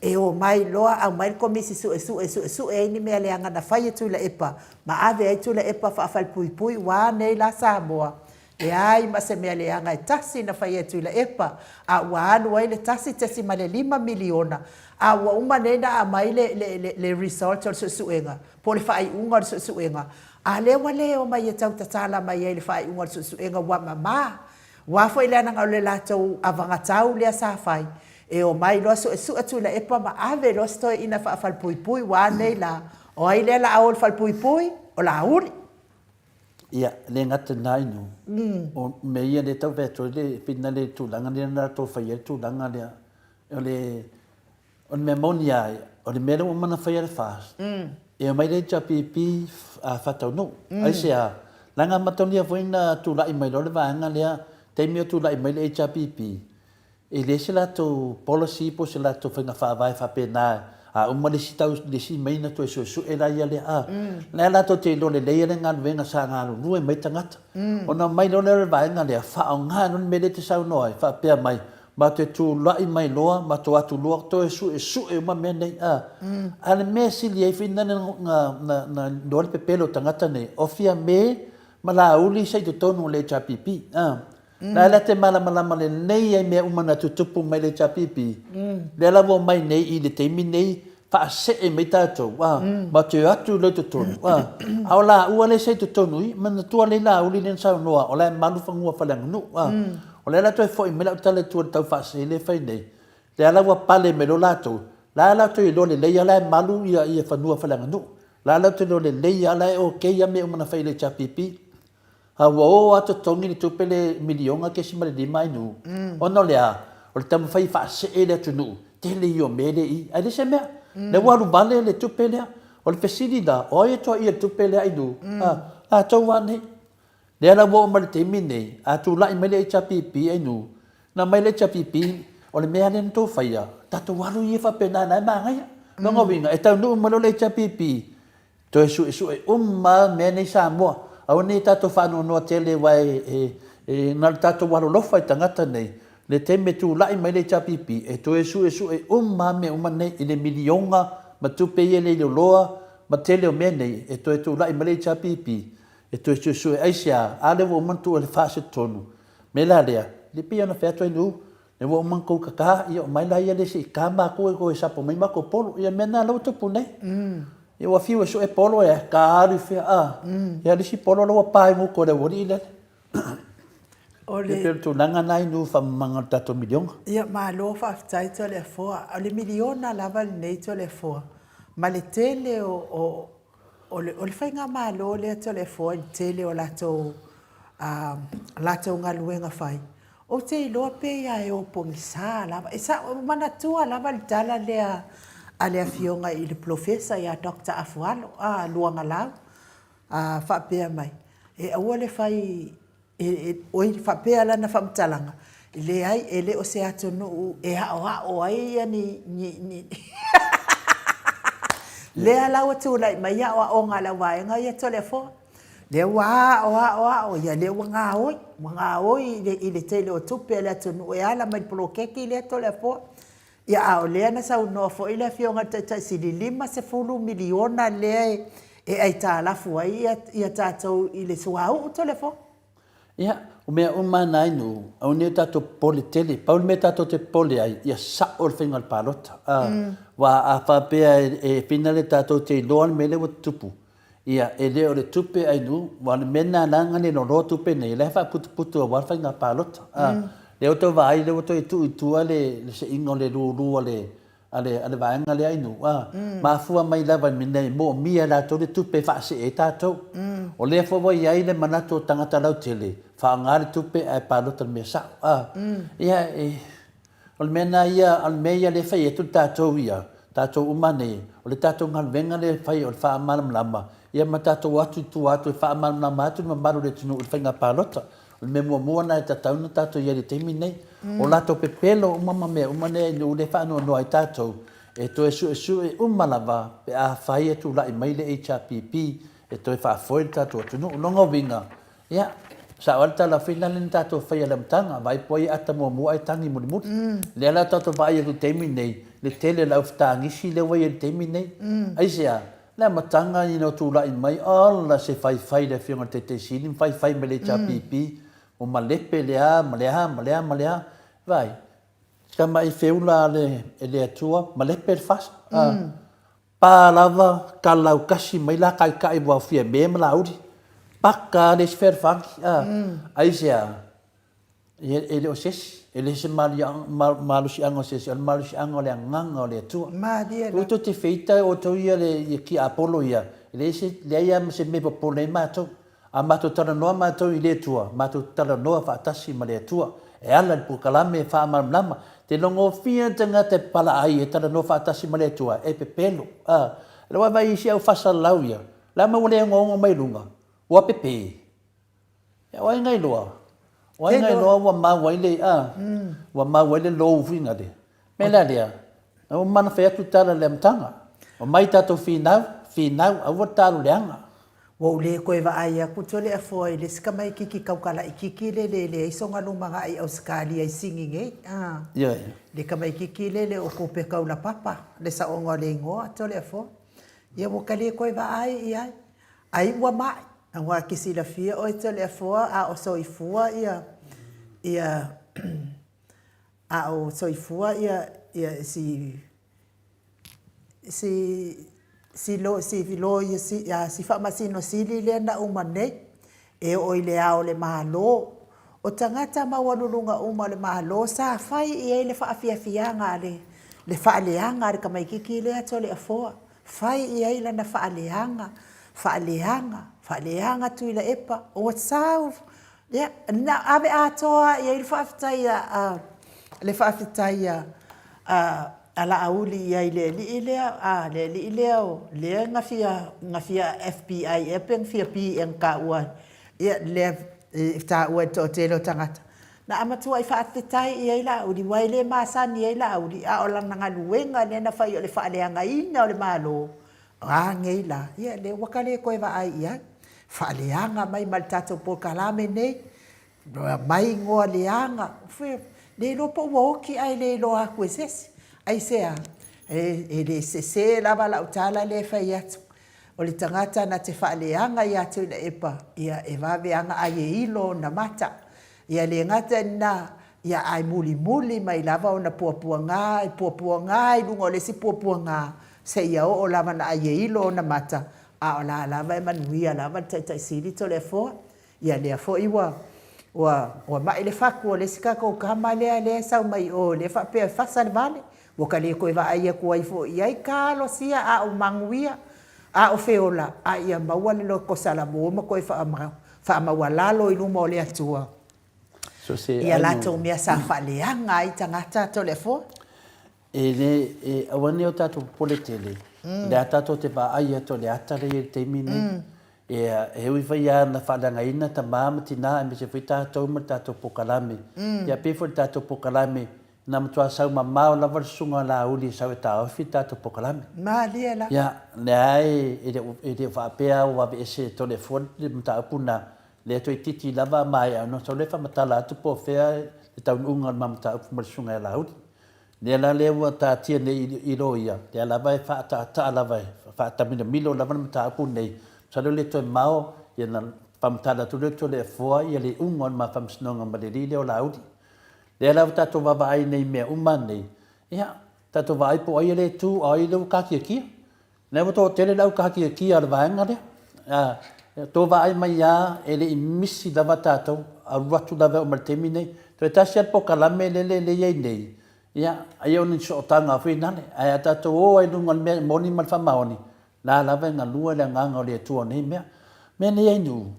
e omai loa aumai le Komisi Suesue e suesue ai ni mea leaga na fai e Tuilaepa ma ave ai Tuilaepa faafalepuipui, ua a nei la Samoa, leai ma se mea leaga e tasi na faia e Tuilaepa, a ua alu ai le $1.5 miliona, a ua uma nei ona aumai le, le, le, le result o le suesuega, po o le faaiuga o le suesuega, a lea ua le omai e tau tatala mai ai le faaiuga o le suesuega ua mama. Aua foi leaga o le latou avagatau lea sa fai, e omai loa suesue Tuilaepa ma ave loa si toeaina faafalepuipui, ua a nei la, o ai lea o le a o i le falepuipui? O Laauli. Ia, e le gata i lena inu, o mea ia lea e tau fai atu ai le finale i le tulaga lea na latou faia ai le tulaga lea. O le, o le mea moni lava ia, o le mea lea ua uma ona faia e le FAST, e omai le HRPP faataunuu. Aisea? Leaga manatua foi na tulai mai loa le vaega lea, taimi o tulai mai le HRPP, E leai se latou policy po o se latou faiga faavae faapena a uma le isi tau le isi maina toe suesue la ia lea a. La e latou te iloa lelei le galuega sa galulue mai tagata. Ona omai loa lea o le vaega lea faaaoga loa le mea lea e te saunoa ai faapea mai matou te tulai mai loa matou o atu loa toe suesue uma mea nei a. A o le mea e sili ai foi na na iloa le pepelo o tagata nei o Fiame ma Laauli sa i totonu o le HRPP a. La la te malamalama lelei ai mea uma na tutupu mai le HRPP, lea la ua omai nei i le taimi nei faasee mai tatou, a, ma toe o atu loa i totonu, a, a o laua lea sa i totonu i, manatua lelei Laauli lea na saunoa, o la e malu fanua faaleaganuu, a. O lea la toe foi mai lau tala i tua i le tau faasee lea e fai nei, lea la ua pale mai loa latou, la la toe iloa lelei lava la e malu ia fanua faaleaganuu, la la toe iloa lelei lava la e okay lava mea uma na fai e le HRPP. A ua o a totogi le tupe le miliona kesima le lima ainu, ona o le a? O le taumafai e faasee le atunuu, tele ia o mea lea i i, ae leai se mea. Lea ua alu vale le tupe lea. O le fesili la, o ai e toaia i le tupe lea ainu? A, latou a nei. Lea la ua oo mai le taimi lenei, a tulai mai le HRPP ainu, na aumai le HRPP, o le mea lea na tou faia, tatou alu ia faapena na e manaia. Lona uiga, e taunuu mai loa le HRPP, Toe suesue uma lava mea nei Samoa. Aua ne i tatou faanoanoa tele aua e na o le tatou alolofa i tagata nei, le taimi e tulai mai le HRPP e toe suesue uma lava mea uma nei i le miliona ma tupe ia e le iloloa ma tele o mea nei e toe tulai mai le HRPP e toe suesue. Aisea? A lea ua uma ona tuu e le FAST i totonu. Mea la lea, e pei ona fai atu ai Nu'u, Lea ua uma ona tou tata, ia omai laia lea se i ta matou e toe sapo mai matou polo. Ia o le mea lena lea ua tupu nei. Ia ua fiu e sue polo e ta alu i fea, a. Ia o le isi polo la ua pa i guto o le aualii lele. O le. Ia pei o le tulaga lena inu faamamaga o le tatou miliona. Ia malo faafetai Toleafoa. O le miliona lava lenei Toleafoa ma le tele o O le, o le faigamalo lea Toleafoa i le tele o latou, a latou galuega fai, ou te iloa pei lava e o pogisa lava. E sao, e manatua lava le tala lea a le Afioga i le Polofesa ia Doctor Afualo, a, Luagalau, a faapea mai, e aua le fai Oi, faapea lana faamatalaga, leai, e le o se atunuu e aoao ai ni, ni, ni lea la ua tulai mai aoaoga a le auvaega ia Toleafoa. Lea ua ao, ao, ao, ia lea ua gaoi, ua gaoi i le, i le tele o tupe a le atunuu e ala mai i le poloketi lea Toleafoa. Ia, a o lea na saunoa foi le Afioga i le Taitai Sili, $50 miliona lea e aitalafu ai ia tatou i le suauu Toleafoa. Ia, o mea uma lava na i nuu, aua ne i o tatou popole tele. Pau le mea tatou te popole ai, ia sao le faiga o le palota. Aua a faapea e finale tatou te iloa le mea lea ua tutupu, ia, e le o le tupe ainu, aua o le mea lena na ala ai ona loloa tupe nei, o la e faaputuputu aua le faiga palota. Lea ua toe vaai, lea ua toe tuu i tua le seiga o le lulu a le, a le, a le vaega lea ainu, a, mafua mai lava i mea e moomia e latou le tupe e faasee ai tatou. O lea foi ua i ai le manatu o tagata lautele, faaaoga le tupe ae palota i le mea sao, a. Ia, e, o le mea lena ia, o le mea ia lea e fai atu le tatou ia, tatou uma nei, o le tatou galuega lea e fai o le faamalamalama, ia ma tatou o atu i tua atu e faamalamalama atu le mamalu o le atunuu i le faiga palota. O le mea muamua lena e tatau ona tatou i ai i le taimi lenei. O latou pepelo uma ma mea uma nei i nuu lea e faanoanoa ai tatou, e toe suesue uma lava pe afai e tulai mai le HRPP e toe faafoe le tatou atunuu. O lona uiga, ia, sao lava le tala foi lale na tatou faia i le amataga, vaai po o ai e ata muamua ae tagi mulimuli. Lea la tatou te vaai atu i le taimi lenei, le tele o le aufetagisi lea ua i ai i le taimi lenei. Aisea? Le amataga ina ua tulai mai, ola se faifai le Afioga i le Taitai Sili ma faifai mai le HRPP, ua malepe le a ma le a ma le a ma le a. Vaai, si tamai feula a le Atua, malepe le FAST. Pa lava, kalaukasi mai la taitai ua aofia e Me ma Laauli. Paka lava le isi fealofani. Aisea? Ia, e le o se isi, e le o se malosiaga o se isi, o le malosiaga o le Agaga o le Atua. Malie la. Ua tou te feita outou ia le tiapolo ia, e leai se, leai lava ma se mea e popole ai matou. A matou talanoa matou i le Atua, matou te talanoa faatasi ma le Atua, e ala i le polokalame faamalamalama. Te logofia le tagata e palaai e talanoa faatasi ma le Atua, e pepelo. A, lau vaavaai i isi au faasalalau ia, la ma ua le ogaoga mai luga, ua pepe. Ia, o ai na iloa? O ai na iloa ua mau ai le, a, ua mau ai le lou foi na le. Mea la lea, na ua mana fai atu tala i le amataga. Omai tatou finau, finau, aua le talo leaga. Ua ou le toe vaai atu Toleafoa i le isi tamaititi taukalaititi lele e leai sona lumanai i Ausetalia i Sini nei, a. Ioe. Le tamaititi lele o Tupe Taulapapa, le saoga o le igoa Toleafoa. Ia ua ta le toe vaai i ai. Ai ua mai, aua e te silafia oe Toleafoa a o soifua ia, ia, a o soifua ia, ia si, si, si, si loia, si Faamasino Sili lea na uma nei, e oo i Le Ao o le Malo. O tagata maualuluga uma o le Malo sa fai i ai le faafiafiaga a le, le faaleaga a le tamaitiiti lea Toleafoa. Fai i ai lana faaleaga, faaleaga, faaleaga Tuilaepa, ua sau, ia, na ave atoa lava i ai le faafetai a, le faafetai a, a Laauli i ai i le alii lea, a, le alii lea lea na fia, na fia FBI ea pe na fia P ea na taua ai, ia, lea e taua e le toatele o tagata. Na matuai faafetai i ai Laauli, aua e le masani ai Laauli, a o lana galuega lea na fai o le faaleagaina o le Malo, o a nei la? Ia lea ua ta le toe vaai i ai, faaleaga mai ma le tatou polokalame nei, aumai igoa leaga, le iloa po ua oti ae le iloa atu e se isi. Aisea? E le sese lava lau tala lea e fai atu, o le tagata na te faaleaga ia Tuilaepa, ia e vave lava ona ai e ilo ona mata. Ia le gata i lena, ia ae mulimuli mai lava ona puapuaga, puapuaga i luga o le isi puapuaga, seia oo lava ina ai e ilo ona mata, a o la lava e manuia lava le Taitai Sili Toleafoa. Ia lea foi ua ua ua mai le fatu o le isi tatou tama lea lea e sau mai o lea e faapea e fasa le vale, ua ta le toe vaai atu ai foi i ai, talosia a o manuia, a o feola, a ia maua le loto salamo ma toe faamaualalo i luma o le Atua i a latou mea sa faaleaga ai tagata Toleafoa. E le, e aua ne i o tatou popole tele, o lea tatou te vaai atu o le ata lea e i ai i le taimi lenei. Ia, e ui foi lava ina faaleagaina tama ma tina aemaise foi tatou ma le tatou polokalame. Ia, pei foi o le tatou polokalame, na matua sau mamao lava le susuga a Laauli e sau e taofi le tatou polokalame. Malie la. Ia, lea e le o, e le o faapea ua aveese e Toleafoa le mataupu lena, lea toeitiiti lava a maea ona sau lea faamatala atu po o fea le taunuuga o le ma mataupu ma le susuga ia Laauli. Lea la lea ua taatia nei i loia, lea lava e faataataa lava e faatamilamilo lava le mataupu lenei, masalo e le toe mao ia ona faamatala atu lea o Toleafoa ia le iuga o le ma faamasinoga ma le alii lea o Laauli. Lea la ua tatou vaavaai nei i mea uma nei, ia, tatou vaai po o ai lea e tu a o ai lea ua taatiatia. Lea ua toatele le au taatiatia a le vaega lea. A, tou vaai mai lava, e le i misi lava tatou, alu atu lava e oo mai i le taimi nei. Toe tasi lava le polokalame lele lea e i ai nei, ia, ai o ni sootaga foi nale, ae a tatou o lava i luga o le mea moni ma le faamaoni, la lava e galue le Agaga o le Atua o nei mea. Mea nei Ainuu,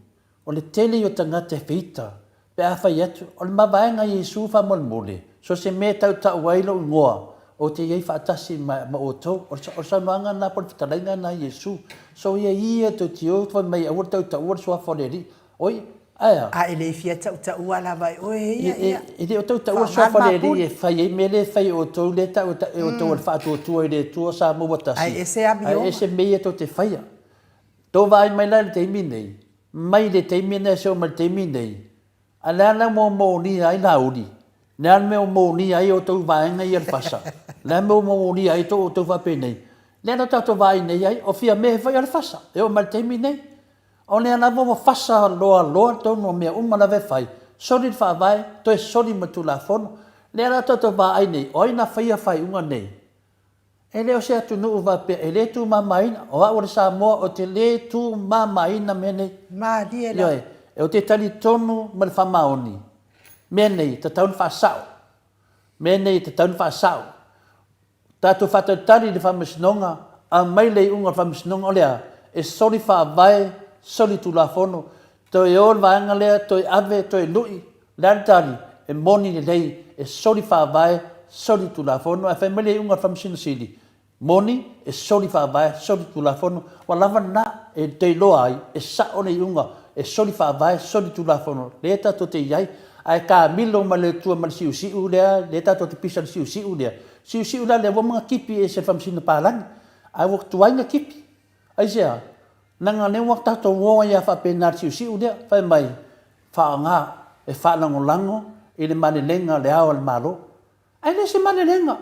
O le tele ia o tagata e feita pe a fai atu, o le mavaega a Iesu faamolemole, so o se mea e tautau ai lou igoa, ou te i ai faatasi ma, ma outou. O le, o le saunoaga lena po o le fetalaiga lena a Iesu. So ia ia tou te o fai mai aua le tautaua le suafa o le Alii. Oi, Ae a? A e le fia tautaua lava e oe ia, ia. E le o tautaua le Suafa o le Alii e fai ai mea lea e fai e outou, lea e tau e outou o le faatuatua i le Atua Samoa ua tasi. Ae ese amioga. Ae ese mea ia tou te faia. Tou vaai mai la i le taimi nei, mai le taimi lena e seoo mai le taimi nei, a le a la ua molia ai Laauli? Le a le mea ua molia ai outou vaega ia le fasa? Le a le mea ua molia ai tou outou faapenei? Lea la tatou vaai nei ai, o Fiame foi o le fasa e oo mai le taimi nei. O lea lava ua fasa loaloa tonu o mea uma lava e fai, soli le Faavae, toe soli ma le Tulafono. Lea la tatou vaai nei, o ai na faia faaiuga nei? E le o se atunuu faapea e le tumamaina. O au o le Samoa ou te le tumamaina mea nei. Malie lava. Ioe, ou te talitonu ma le faamaoni, mea nei e tatau ona faasao. Mea nei e tatau ona faasao. Tatou faatalitali i le Faamasinoga, aumai le iuga o le Faamasinoga, o le a? E soli faavae, soli tulafono, toe o le vaega lea, toe ave, toe lui, o le a le tali? E moni lelei, e soli faavae, soli tulafono, ae fai mai le iuga a le Faamasino Sili, moni, e soli faavae, soli tulafono, ua lava lena e te iloa ai, e sao le iuga, e soli faavae, soli tulafono, lea tatou te i ai, ae taamilo ma le Atua ma le siusiu lea, lea tatou te pisa i le siusiu lea, Siusiu la lea ua uma ona tipi ese le faamasino palagi, ae ua tuai ona tipi. Aisea? Leaga lea ua tatou o ai lava faapena i le siusiu lea, fai mai, faaaoga e faalagolago i le malelega a Le Ao o le Malo. Ae le o se malelega.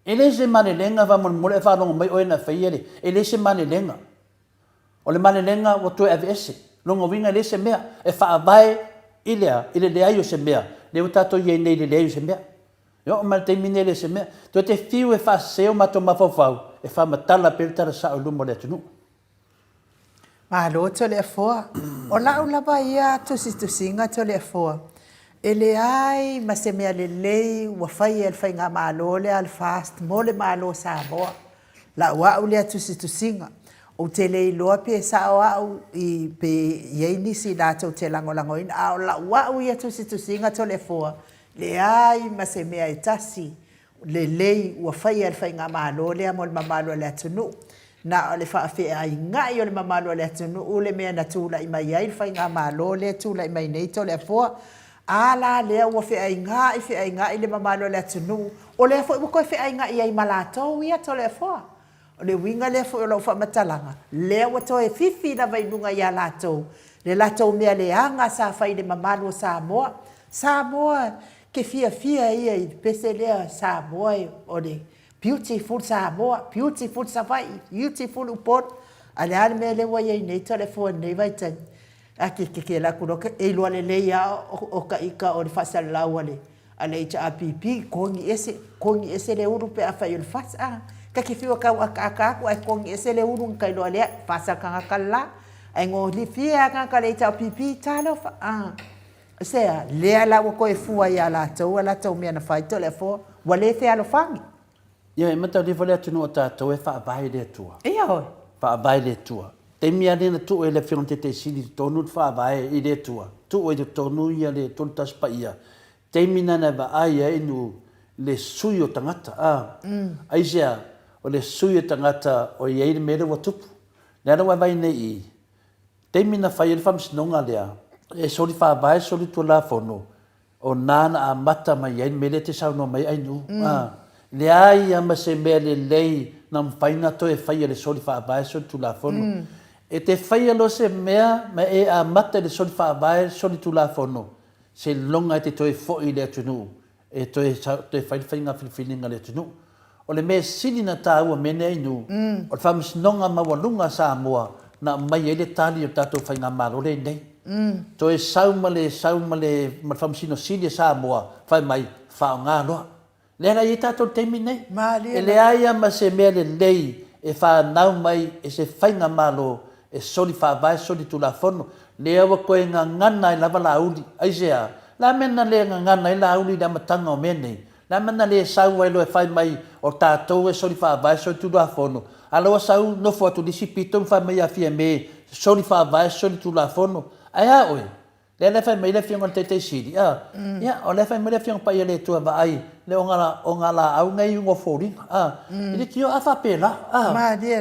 E le o se malelega faamolemole ae faalogo mai oe na faia le, e le o se malelega. O le malelega ua toe aveese. Lona uiga e leai se mea e faavae i le a? I le leai o se mea. Lea ua tatou i ai nei i le leai o se mea. E oo mai i le taimi lenei e le o se mea. Toe te fiu e faasese o matou mafaufau e faamatala pea le tala sao i luma o le atunuu. Malo Toleafoa. O lau lava ia tusitusiga Toleafoa, e leai ma se mea lelei ua faia e le Faigamalo lea a le FAST mo le Malo o Samoa. Lau au lea tusitusiga. Ou te le iloa pe sao au i, pe i ai nisi latou te lagolagoina, a o lau au ia tusitusiga Toleafoa, Leai ma se mea e tasi lelei ua faia e le Faigamalo lea mo le mamalu o le atunuu. Na o le faafeaiga'i o le mamalu o le atunuu le mea na tulai mai ai le Faigamalo lea e tulai mai nei Toleafoa. A la lea ua feaiga'i feaiga'i le mamalu o le atunuu, o lea foi ua toe feaiga'i ai ma latou ia Toleafoa. O le uiga lea foi o lau faamatalaga, lea ua toe fifi lava i luga ia latou le latou mea leaga sa fai i le mamalu o Samoa. Samoa ke fiafia ia i le pese lea Samoa o le beautiful Samoa, beautiful Savaii, beautiful Upolu. A o le a le mea lea ua i ai nei Toleafoa i lenei vaitaimi? A ke ke alu atu loa e iloa lelei lava o ta ita o le faasalalau a le a le HRPP, togi ese, togi ese le ulu pe afai o le FAST, a. Ta te fiu e tau ataata atu ae togi ese le ulu na ta iloa lea, FAST a le tagata le la. Ae gofie lava tagata a le HRPP, talofa, a. Se a, lea la ua toe fua ia latou a latou mea na fai Toleafoa, ua le fealofani. Ia, e mataulia foi le atunuu o tatou e faavae i le Atua. Ioe. Faavae i le Atua. Taimi lava lea na tuu ai le Afioga i le Taitai Sili i totonu le Faavae i le Atua, tuu ai i totonu ia le Tasi Paia, taimi lena na vaai ai nu le sui o tagata, a. Aisea? O le sui o tagata o i ai le mea lea ua tupu. Lea la ua vaai nei i i, taimi na fai ai le faamasinoga lea, e soli faavae, soli tulafono, O na na amata mai ai le mea lea e te saunoa mai ai Ainu. A, leai lava ma se mea lelei na mafai ona toe faia e le soli faavae soli tulafono. E te faia loa se mea ma e amata i le soli faavae soli tulafono, seiloga e te toe foi i le atunuu e toe toe fai le faiga filifiliga a le atunuu. O le mea sili na taua mea nei Ainu, o le faamasinoga maualuga a Samoa na aumai ai le tali o le tatou faigamalo lea i nei. Toe sau ma le sau ma le ma le Faamasino Sili a Samoa fai mai, faaaoga loa. Lea la e i ai tatou i le taimi lenei. Malie E leai lava ma se mea lelei e fanau mai e se faigamalo e soli faavae, soli tulafono. Lea ua toe gagana ai lava Laauli. Aisea? O le a le mea na le gagana ai Laauli i le amataga o mea nei? Le a mea na le sau ai loa e fai mai o tatou e soli faavae soli tulafono, a la ua sau nofo atu i le isi pito ma fai mai ia Fiame soli faavae soli tulafono. Ae a oe? Lea la e fai mai le Afioga i le Taitai Sili, a, ia, o lea e fai mai le Afioga Paia a le Atua, vaai le ogalaau na e i uga o foliga, a, i le tio a faapela, a,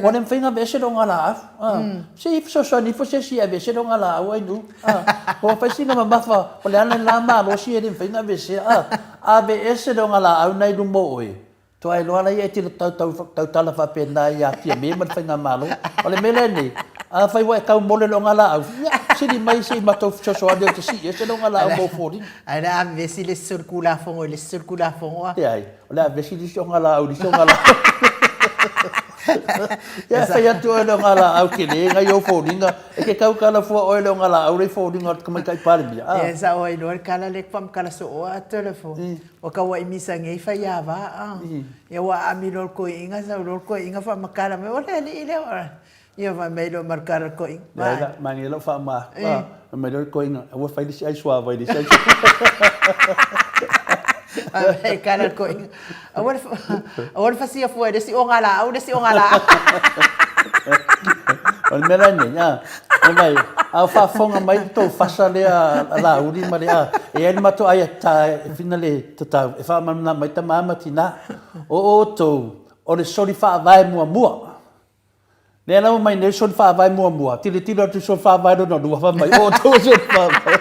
ua le mafai ona aveese le ogalaau, a, se i fesoasoani ifo se isi e aveese le ogalaau ainu, a, ua fai sina mamafa, o le a le la malosi e le mafai ona aveesea, a, aveese le ogalaau na i luma o oe, Toa iloa laia e tino tautala faapena ia Fiame ma le Faigamalo. O le mea lea nei, afai ua e tau mole i le ogalaau, ia, sili mai se i matou fesoasoani ou te sii ese le ogalaau mo foliga. Ae o le a vevesi le isi solitulafono i le isi solitulafono a? Leai, o le a vevesi le isi ogalaau i le isi ogalaau. Ia, e fai atu oe i le ogalaau tele nai ou foliga, e te tautala fua oe i le ogalaau lea i foliga o le Tamaitai Palemia, a? Ia, sao ai loa le tala lea e te faamatala soo a Toleafoa. Ua tauai misa nei faiava a. Ia ua aami loa le toeaina sau loa le toeaina faamatala mai, o le alii lea. Ia fai mai loa ma le tala a le toeaina. Leai la, manaia lau faama. Fai mai loa le toeaina, aua e fai le isi ai suavai i le isi ai suavai. Fai mai le tala a le toeaina, aua le, aua le fasia fua i le isi ogalaau le isi ogalaau. O le mea la lenei, a, e mai, a o faafofoga mai le tou fasa lea a Laauli ma le, a, e i ai le matou aiatatā e fina le tatau e faamalamalama mai tama ma tina, o outou o le soli faavae muamua. Lea la ua mai nei soli faavae muamua, tilotilo atu i soli faavae lona lua, fai mai, o outou o soli faavae,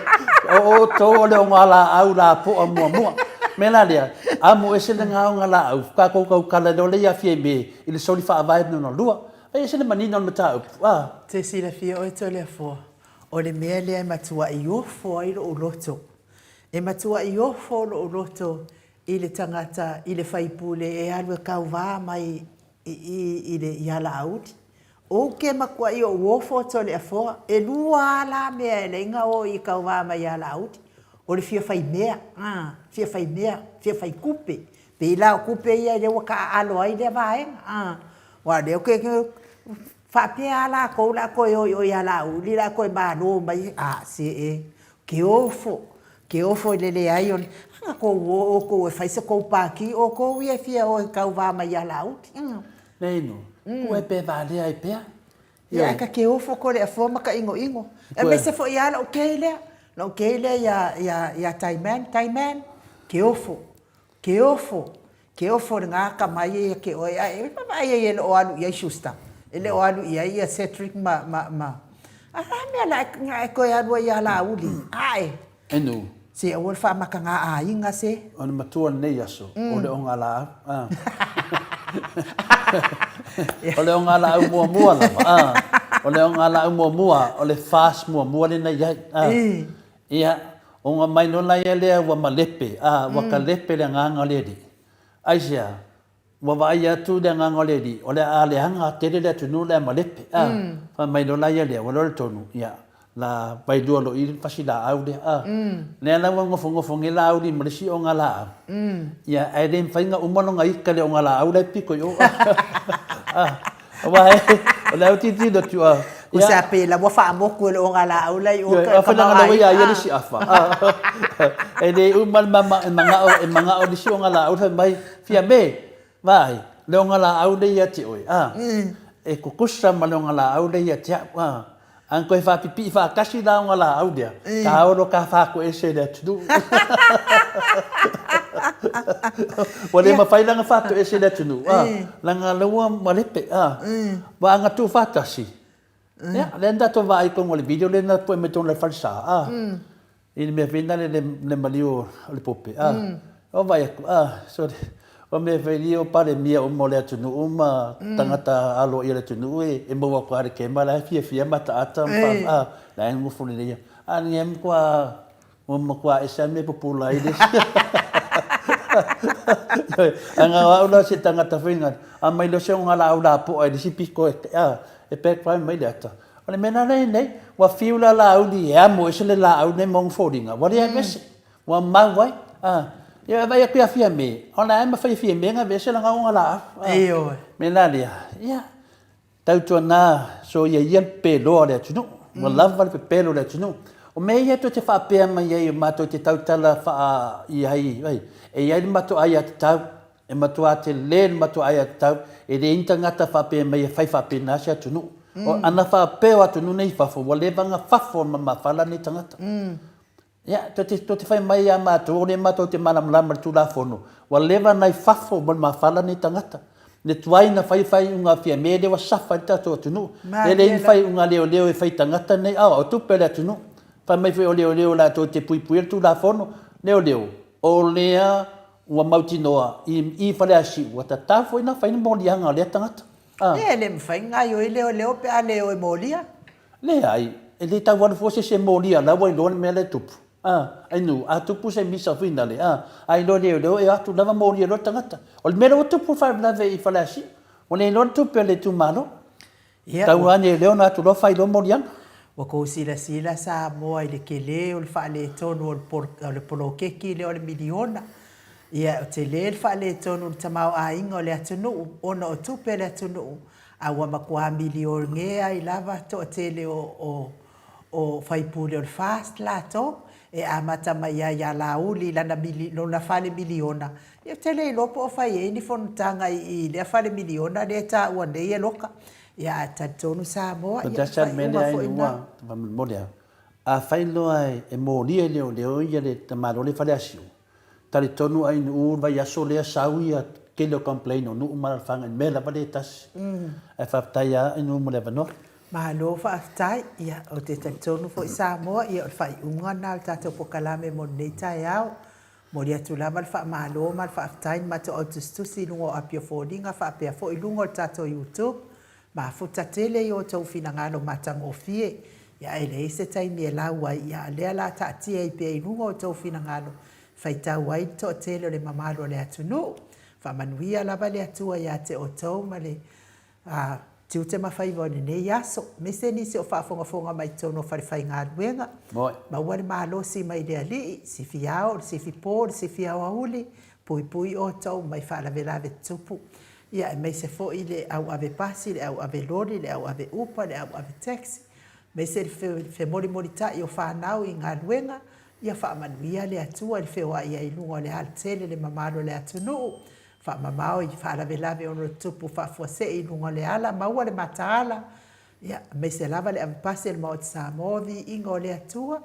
o outou o le ogalaau lapoa muamua. Mea la lea, amo ese le ogalaau, tatou tautala loa lea ia Fiame i le soli faavae lona lua. E ese le manino o le mataupu, a. Te silafia oe Toleafoa, o le mea lea e matuai ofo ai lou loto. E matuai ofo lou loto i le tagata, i le faipule e alu e kauvā mai i i i le i Alauli. Ou ke matuai ou ofo Toleafoa, e lua a la mea e laina o i kauvā mai i Alauli, o le fia fai mea, a, fia fai mea, fia fai tupe. Pei la o tupe ia lea ua taaalo ai lea vaega, a. Aua o lea ou te faapea lava latou o le a toe o i o ia Laauli o le a toe malo mai, a se e, ke ofo, ke ofo i le leai o le, a na tou o outou e fai se tou pākī outou ia e fia o e tauva mai ia Laauli. Nei no, ku e pe valea ai pea. Ia ae ka ke ofo ko le afoa ma ka inoino. Aemaise foi lava lou kei lea, lou kei lea ia, ia, ia Taiman, Taiman, ke ofo, ke ofo, Ke ofo lena akamai ia ke oe ae e vaai ai e le o alu i ai Schuster, e le o alu i ai ia Cedric ma, ma, ma, a la mea la e, e toe alu ai ia Laauli, ae. Enu. Se aua le faamataga aiga se. O le matua o lenei aso, o le ogalaau, a. O le ogalaau muamua lava, a. O le ogalaau muamua, o le FAST muamua lena i ai, a. Ia, ona mai loa laia lea ua malepe, a, ua kalepe le agaga o le Alii. Aisea? Ua vaai atu le agaga o le Alii, o le a leaga tele le atunuu le a malepe, a. Fai mai loa laia lea, ua iloa le tonu, ia, la vailua loa i i le fasi laau lea, a. Lea la ua nofonofo nei Laauli ma le isi ogalaau, ia, ae le mafai ona uma lona ita i le ogalaau la e pito i o, a. Aua o le autilotilo atu a. Ua sa pe la ua faamotu e le ogalaau la i o ka ka ma ai. Ia le isi afa. E le uma le mama e mangao e mangao le isi ogalaau fai mai Fiame vaai le ogalaau lea ia te oe a. E tutusa ma le ogalaau lea ia te au a. A na toe faapipii faatasi la ogalaau lea, ka olo ka faatoese i le atunuu. Ua le mafai la ona faatoese i le atunuu, a, leaga o lea ua malepe, a. Aua a na tuufaatasi, ia, lea na tatou vaai i totonu o le video lea na pue mai totonu o le falesa, a. I le mea foi lena le maliu o le pope, a, o vaai atu, a, sole, o mea foi ia o Palemia uma o le atunuu ma tagata aloaia o le atunuu e maua atu lava i le kema la e fiafia mataata ma fa, a, la e nofo lelei lava. A o lenei lava ua matua ese lava le mea e pupula ai le isi. Ae na o au la se tagata foi lena, a mai loa se ogalaau lapoa i le isi pito a, e backfire mai le ata. O le mea la lea e i nei, ua fiu la Laauli e amo ese le laau nei ma ona foliga, ua le aveese, ua mau ai. A, ia e vaai atu ia Fiame, o la e mafai e Fiame ona aveese lana ogalaau. A, Ioe. mea la lea, ia, tautuana soia ia le pepeloa o le atunuu, ua lava le pepelo o le atunuu. O mea ia tou te faapea mai ai matou te tautala faa i ai, ai, e i ai le matou aiatatau, E matua tele le matua aiatatau, e leai ni tagata faapea mai e fai faapena se atunuu. O ana faapea o atunuu nei i fafo, ua leva ona fafo ma mafala nei tagata. Ia, tou te, tou te fai mai ia matou, o lea matou te malamalama i le Tulafono, ua leva ona i fafo ma le mafala nei tagata. Le tuai na fai faaiuga a Fiame lea ua safa ai le tatou atunuu. E leai ni faaiuga a leoleo e fai i tagata nei, a o tupe a le atunuu. Fai mai foi o leoleo latou te puipuia le Tulafono. Leoleo, o lea ua mautinoa i i Faleasiu ua tatau foi ona fai ni moliaga a lea tagata. A. E le mafai ona gaoioi leoleo pe a le o e molia. Leai, e le tau alu fua se isi e molia o la ua iloa le mea la e tupu. A, ainu, a tupu se misa foi nale, a, a iloa e leoleo e o atu lava molia loa le tagata. O le mea lea ua tupu le faalavelave i Faleasiu, ua le iloa le tupe a le itumalo. Ia, Tau lava leoleo ona atu loa fai loa moliaga. Ua tou silasila Samoa i le tele o le faaletonu o le o le poloketi lea o le miliona. Ia, o tele le faaletonu o le tamaoaiga o le atunuu ona o tupe a le atunuu, a ua matua milionea ai lava toatele o o o faipule o le FAST latou e amata mai ai ia Laauli i lana lona fale miliona, ia ou te le iloa po o fai ai ni fonotaga i i lea fale miliona lea e taua nei e Loka. Ia ae talitonu Samoa, ia o le faaiuga foi lena. Faamolemole lava, afai loa e molia e leoleo ia le tamaloa lea i Faleasiu, Talitonu ai nuu le vaiaso lea sau ia tele o complain o nuu ma alalafaga i le mea lava lea e tasi. Ae faafetai a i nuu mo le avanoa. Malo faafetai, ia ou te talitonu foi Samoa ia o le faaiuga lena o le tatou polokalame mo lenei taeao. Momoli atu lava le faamalo ma le faafetai i le matou au tusitusi i luga o api o foliga faapea foi luga o le tatou YouTube. Mafuta tele i o outou finagalo matagofie, ia e leai se taimi e lau ai, ia a lea la taatia ai pea i luga o outou finagalo, faitau ai le toatele o le mamalu o le atunuu. Faamanuia lava le Atua ia te outou ma le a, tiute ma faiva o lenei aso, aemaise nisi o faafogafoga mai totonu o falefaigaluega. Maua le malosi mai le Alii, sifi ao, le sifi po, le sifi aoauli, puipui outou mai faalavelave tutupu. Ia, aemaise foi le au ave pasi, le au ave loli, le au ave upa, le au ave taxi, aemaise le femolimolitai o fanau i galuega, ia faamanuia le Atua i le feoai ai i luga o le alatele le mamalu o le atunuu, faamamao i faalavelave ono tutupu faafuasei i luga o le ala, maua le mataala, ia, aemaise lava le avepasi a le Maota Samoa, viiga o le Atua.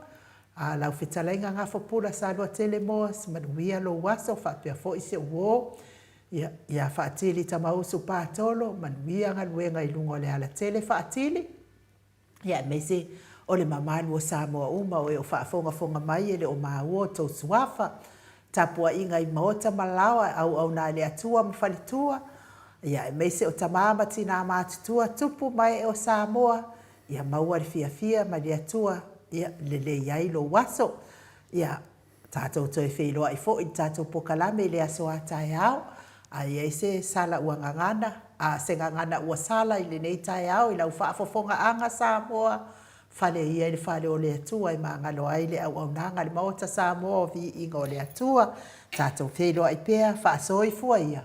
A lau fetalaiga Gafopula Saluatele Moss, manuia lou aso faapea foi si ou uo. Ia, ia Faatili Tamausu Patolo, manuia galuega i luga o le alatele Faatili, ia aemaise o le mamalu o Samoa uma o e o faafogafoga mai e le o maua outou suafa, tapuaiga i maota ma laoa, auauna a le Atua ma faletua, ia aemaise o tama ma tina matutua, tupu ma ee o Samoa, ia maua le fiafia ma le Atua, ia lelei ai lou aso. Ia, Tatou toe feiloai foi i le tatou pokalame i le aso a taeao. A i ai se sala ua gagana, a se gagana ua sala i lenei taeao i lau faafofogaaga Samoa, fale ia i le fale o le Atua e magalo ai le auaunaga a le Maota Samoa o Viiga o le Atua. Tatou feiloai pea, faasoifua ia.